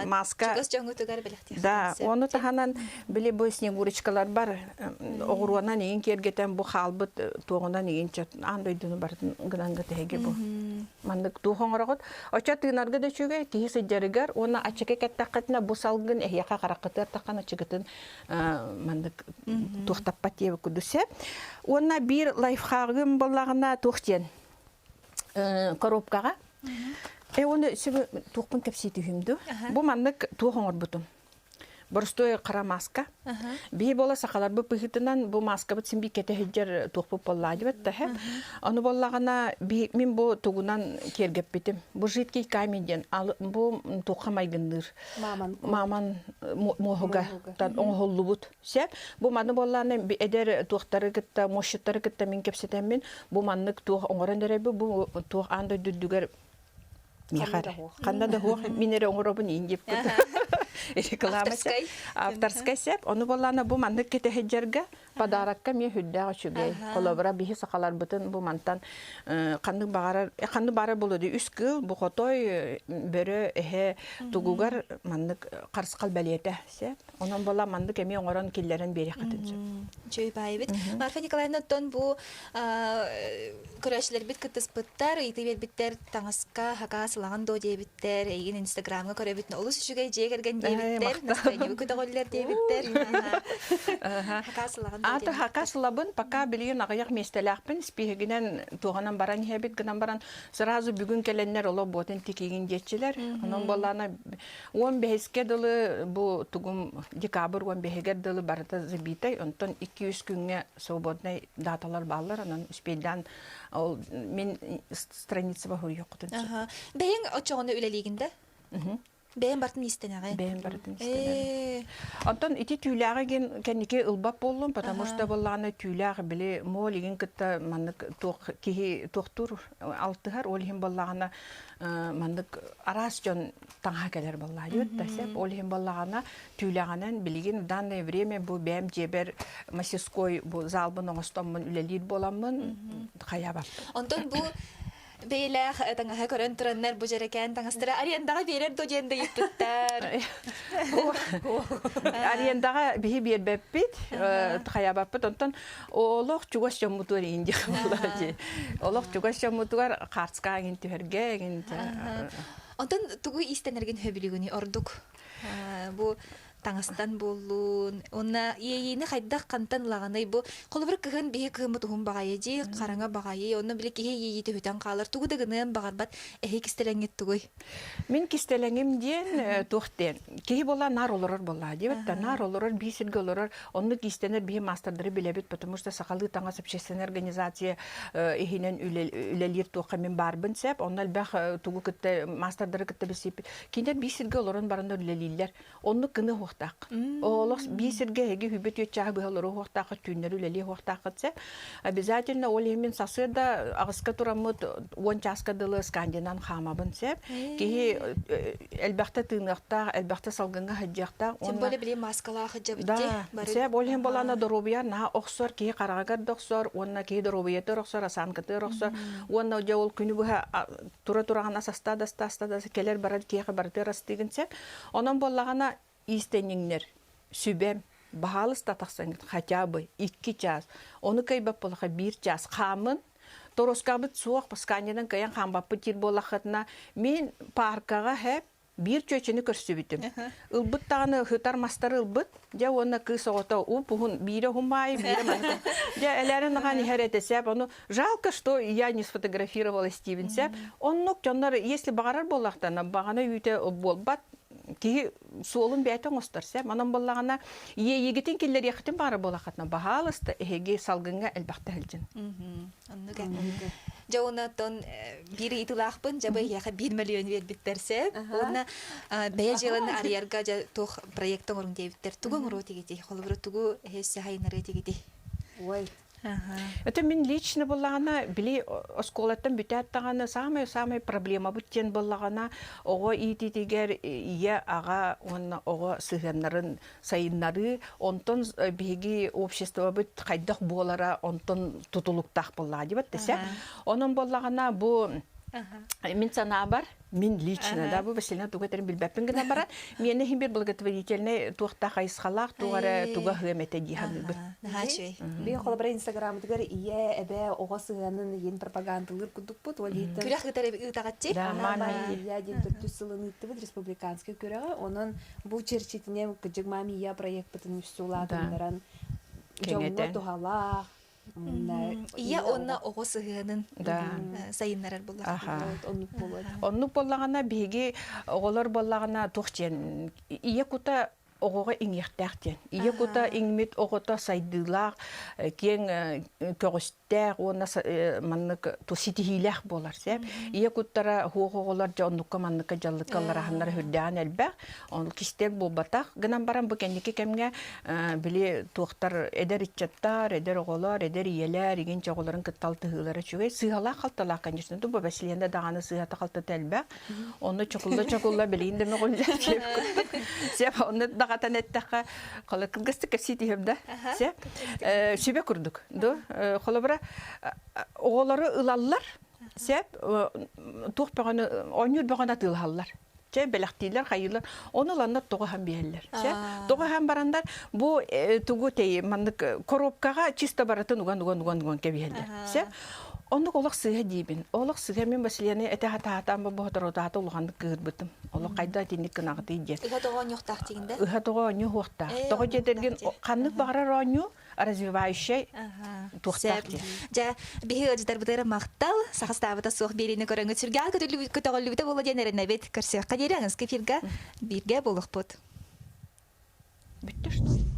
маска... Чугас дьоҥҥутугар бэлэхтиэхтэрин Да, ону таһынан били бу снегурочкалар бар оҕуруонан игин киэргэтэн бу хаалбыт туоҕунан игин аан дойдуну барытын гынан тэһиги бу. Маннык туох оҥороҕут. Оччо тыынарга да үчүгэй, киһи сылдьарыгар уонна аччыка кэттэххитинэ бу салгын эһиэхэ хараххытыгар таххан аччыгытын маннык туохтаппат диэбит курдук сөп. Уонна биир лайфхагым буоллаҕына туох диэн коробкаҕа. Э уонна сүбэ туохпун кэпсии түһүм дуу. Бу маннык туох оҥорбутум. Боростуой хара маска. Биһи буола сахаларбыт быһыытынан бу маскабыт син биир кэтэ сылдьар туохпут буоллаа диэбит да Ону буоллаҕына мин бу тугунан киэргэппитим. Бу жидкий камень диэн бу туохха майгынныыр. Маман. Маман муоһуга оҥоһуллубут. Сөп. Бу маны буоллааны эдэр туохтары кытта, мощуттары кытта мин кэпсэтэммин, бу маннык туох оҥорон эрэби, бу туох аан дойду үрдүгэр миэхэ эрэ. Ханна да хуох мин эрэ оҥоробун иин диэп Реклама Авторскай сеп. Ону буоллаана бу маннык кэтэһэдьэргэ подарокка эмиэ үрдээх үчүгэй. Холобура биһи сахаларбытын бу мантан ханнык баҕарар ханнык баҕарар буолуо үс кыыл бу хотой бөрө эһэ тугугар маннык харысхал бэлиэтэ сөп. Онон буола маннык эмиэ оҥорон киллэрэн биэриэххитин сөп. Үчүгэй баайыбыт. Марфа Николаевна оттон бу көрөөччүлэрбит кыттыспыттар, ыйытыы биэрбиттэр таҥаска хакаас ылаҕын дуо диэбиттэр, эйигин инстаграмҥа көрөбүт, олус үчүгэй дьиэ кэргэн диэбиттэр, настроениебы көтөҕөллөр диэбиттэр. Хакаас ылаҕын дуо Аты хакаас ылабын, пока билигин аҕыйах миэстэлээхпин, спиһигинэн туоҕанан баран иһэбит гынан баран сразу бүгүн кэлэннэр оло буотун тикигин диэччилэр. Онон буоллаана 15-ке дылы бу тугум декабрь 15-гэр дылы барыта забитай, онтон 2-3 күҥҥэ свободнай даталар бааллар, онон успейдаан ол мин страницаба хоруйуоххутун сөп. Бэйэҥ оччоҕуна үлэлиигин да? Бэйэм бартын истэнэҕин. Бэйэм бартын истэнэҕин. Онтон ити түүлээҕи гин кэнники ылбат буоллум, потому что буоллаҕына түүлээх били моол игин кытта маннык туох киһи туохтуур алтыһар, ол иһин буоллаҕына маннык араас дьон таҥаһа кэлэр буоллаҕа диэбит да сөп. Ол иһин буоллаҕына түүлээҕинэн билигин в данное время бу бэйэм дьиэбэр мастерской бу залбын оҥостоммун үлэлиир буоламмын хайаабаппын. Онтон бу бэйэлээх таҥаһы көрөн тураннар бу дьэрэкээн таҥастара арендаҕа биэрэр до диэн ыйыппыттар. Арендаҕа биһи биэрбэппит, хайаабаппыт. Онтон олох чугас дьоммутугар иин диэх буолла дии. Олох чугас дьоммутугар хаарцка иҥин түһэргэ иҥин. Онтон тугу иистэнэргин сөбүлүүгүнүй ордук? Бу таҥастан буоллун уонна иэйиини хайдах хантан ылаҕыный бу холобур кыһын биһи кыһыммыт уһун баҕайы дии хараҥа баҕайы онно били киһи иэйии түһүтэн хаалар тугу да гыныан баҕарбат эһи кистэлэҥҥит тугуй Мин кистэлэҥим диэн туох диэн киһи буолла наар олорор буоллаа диэбит да наар олорор биир сиргэ олорор оннук иистэнэр биһи маастардары билэбит потому что сахалыы таҥас общественная организация иһинэн үлэлиир туохха мин баарбын сөп онно элбэх тугу кытта маастардары кытта билсиппит кинилэр биир сиргэ олорон бараннар үлэлииллэр Оннук гына уһуохтаах. Олох биир сиргэ эһиги хүбэ түөрт чааһы быһа олоруо уһуохтааххыт, түүннэри үлэлиэ уһуохтааххыт сэ. Обязательно ол иһин мин сарсыарда аҕыска тураммыт уон чааска дылы скандинан хаамабын сеп. Киһи элбэхтэ тыыныахтаах, элбэхтэ салгыҥҥа сылдьыахтаах. Тем более били маскалаах сылдьабыт Да, сеп ол иһин болаана доруобуйа наһаа охсор, киһи хараҕыгар да охсор, уонна киһи доруобуйатыгар охсор, осанкатыгар охсор, уонна дьэ ол күнү быһа тура тураҕына саста да аста да кэлэр барар киһиэхэ барытыгар астыыгын сеп. Онон буоллаҕына иистэнньиҥнэр сүбэм баһаалыста тахсаҥҥыт хотя бы икки чаас ону кыайбат буоллахха биир чаас хаамын торуоскабыт суох пасканньанан кыайан хаамбаппыт диир буоллаххытына мин пааркаҕа хэп биир чүөчэни көрсүбүтүм ылбыт даҕаны ыһытар мастары ылбыт дьэ уонна кыыс оҕото уп-уһун биирэ уһун баайы биирэ маннык дьэ элээрин ахан иһэр этэ сээп ону жалко что я не сфотографировала Стивен сээп оннук дьоннор если баҕарар буоллахтарына баҕана үүтэ буолбат киһи суолун бэйэтэ оҥостор сээп онон буоллаҕына иэйиигитин киллэриэххитин баара буолаххытына баһаалыста эһиги салгыҥҥа элбэхтэ сылдьын Оннук Дьэ уонна оттон биир ыйытыылаахпын дьэ бу эһиэхэ биир мөлүйүөн биэрбиттэр сөп. Уонна бэйэ дьыаланы арыйарга дьэ туох проект оҥоруҥ диэбиттэр. Тугу оҥоруо этигитий? Холобура тугу эһиэссе хайынарыа этигитий? Ой. Это мин лично буоллаҕына, били оскуолаттан бүтээт даҕаны самай-самай проблемабыт диэн буоллаҕына, оҕо иитиитигэр ийэ, аҕа уонна оҕо сыһыаннарын сайыннарыы, онтон биһиги обществобыт хайдах буолара онтон тутулуктаах буоллаҕа диэбэт да Онон буоллаҕына бу мин санаабар мин лично да бу Василина тугу этэрин билбэппин гынан баран миэнэ иһин бир благотворительный туохтаах хайысхалаах туох эрэ туга ыам этэ дии саныыбын. Наһаа үчүгэй. Би холобура инстаграмытыгар ийэ, эбэ, оҕо сыһыанын иин пропагандалыыр курдукпут. Ол иһиттэн Күрэх ыытар ыытаҕаччы. Да, маме. Ийэ диэн төрдүс сылын ыыттыбыт республиканский күрэҕи. Онон бу чэрчитинэн кыдьык маме ийэ проекпытын үссү улаатыннаран дьоҥҥо туһалаах Ийэ уонна оҕо сыһыанын сайыннарар буоллаҕына. Оннук буолуо. Оннук буоллаҕына биһиги оҕолор буоллаҕына туох диэн ийэ кута оҕоҕо иҥиэхтээх диэн. Ийэ кута иҥмит оҕото сайдыылаах, киэҥ көҕүстээх уонна маннык ситиһиилээх буолар сөп. Ийэ куттара хуох оҕолор дьэ оннукка манныкка дьаллыкка ыллараһаннара үрдээн элбэх. Ол кистэл буолбатах. Гынан баран бу кэнники кэмҥэ били туохтар эдэр ыччаттар, эдэр оҕолор, эдэр ийэлэр игин оҕолорун кытта алтыһыылара үчүгэй. Сыыһалаах-халталаах, конечно, бу Василена даҕаны сыыһата-халтата элбэх. Онно чокулла-чокулла билигин да мөҕүллэр диэбит курдук. Сөп, онно даҕатан эттэххэ, холо кылгастык кэпсии түһүм да. Сөп. Сүбэ курдук. Ду, холобура, оҕолору ылаллар, сөп, туох бөҕөнү, оонньуур бөҕөнү атыылаһаллар. Чэ, бэлэхтииллэр, хайыылар. Ону ыланнар тоҕо аһан биэрэллэр. Чэ, тоҕо аһан бараннар бу тугу тэй маннык коробкаҕа чисто барытын уган уган уган уган кэбиһэллэр. Чэ, оннук олох сыыһа диибин. Олох сыыһа мин Василияны этэ хатаатаан бу боторутаата улаханнык кыырбытым. Олох хайда итинник гынаҕытый диэн. Ыһа тоҕо оонньуохтаах дигин да? Ыһа тоҕо оонньуохтаах. Тоҕо диэтэргин ханнык баҕарар оонньуу развивающай туохтаах диэн. Дьэ, биһи ыалдьытарбытыгар махтал, сахастаабыта суох биэриини көрөҥҥүт сүргэҕэ көтөҕүллүбүтэ буолуо диэн эрэнэбит. Көрсүөххэ диэри аныгыскы эфиргэ бииргэ буолуохпут. Бүттэ что?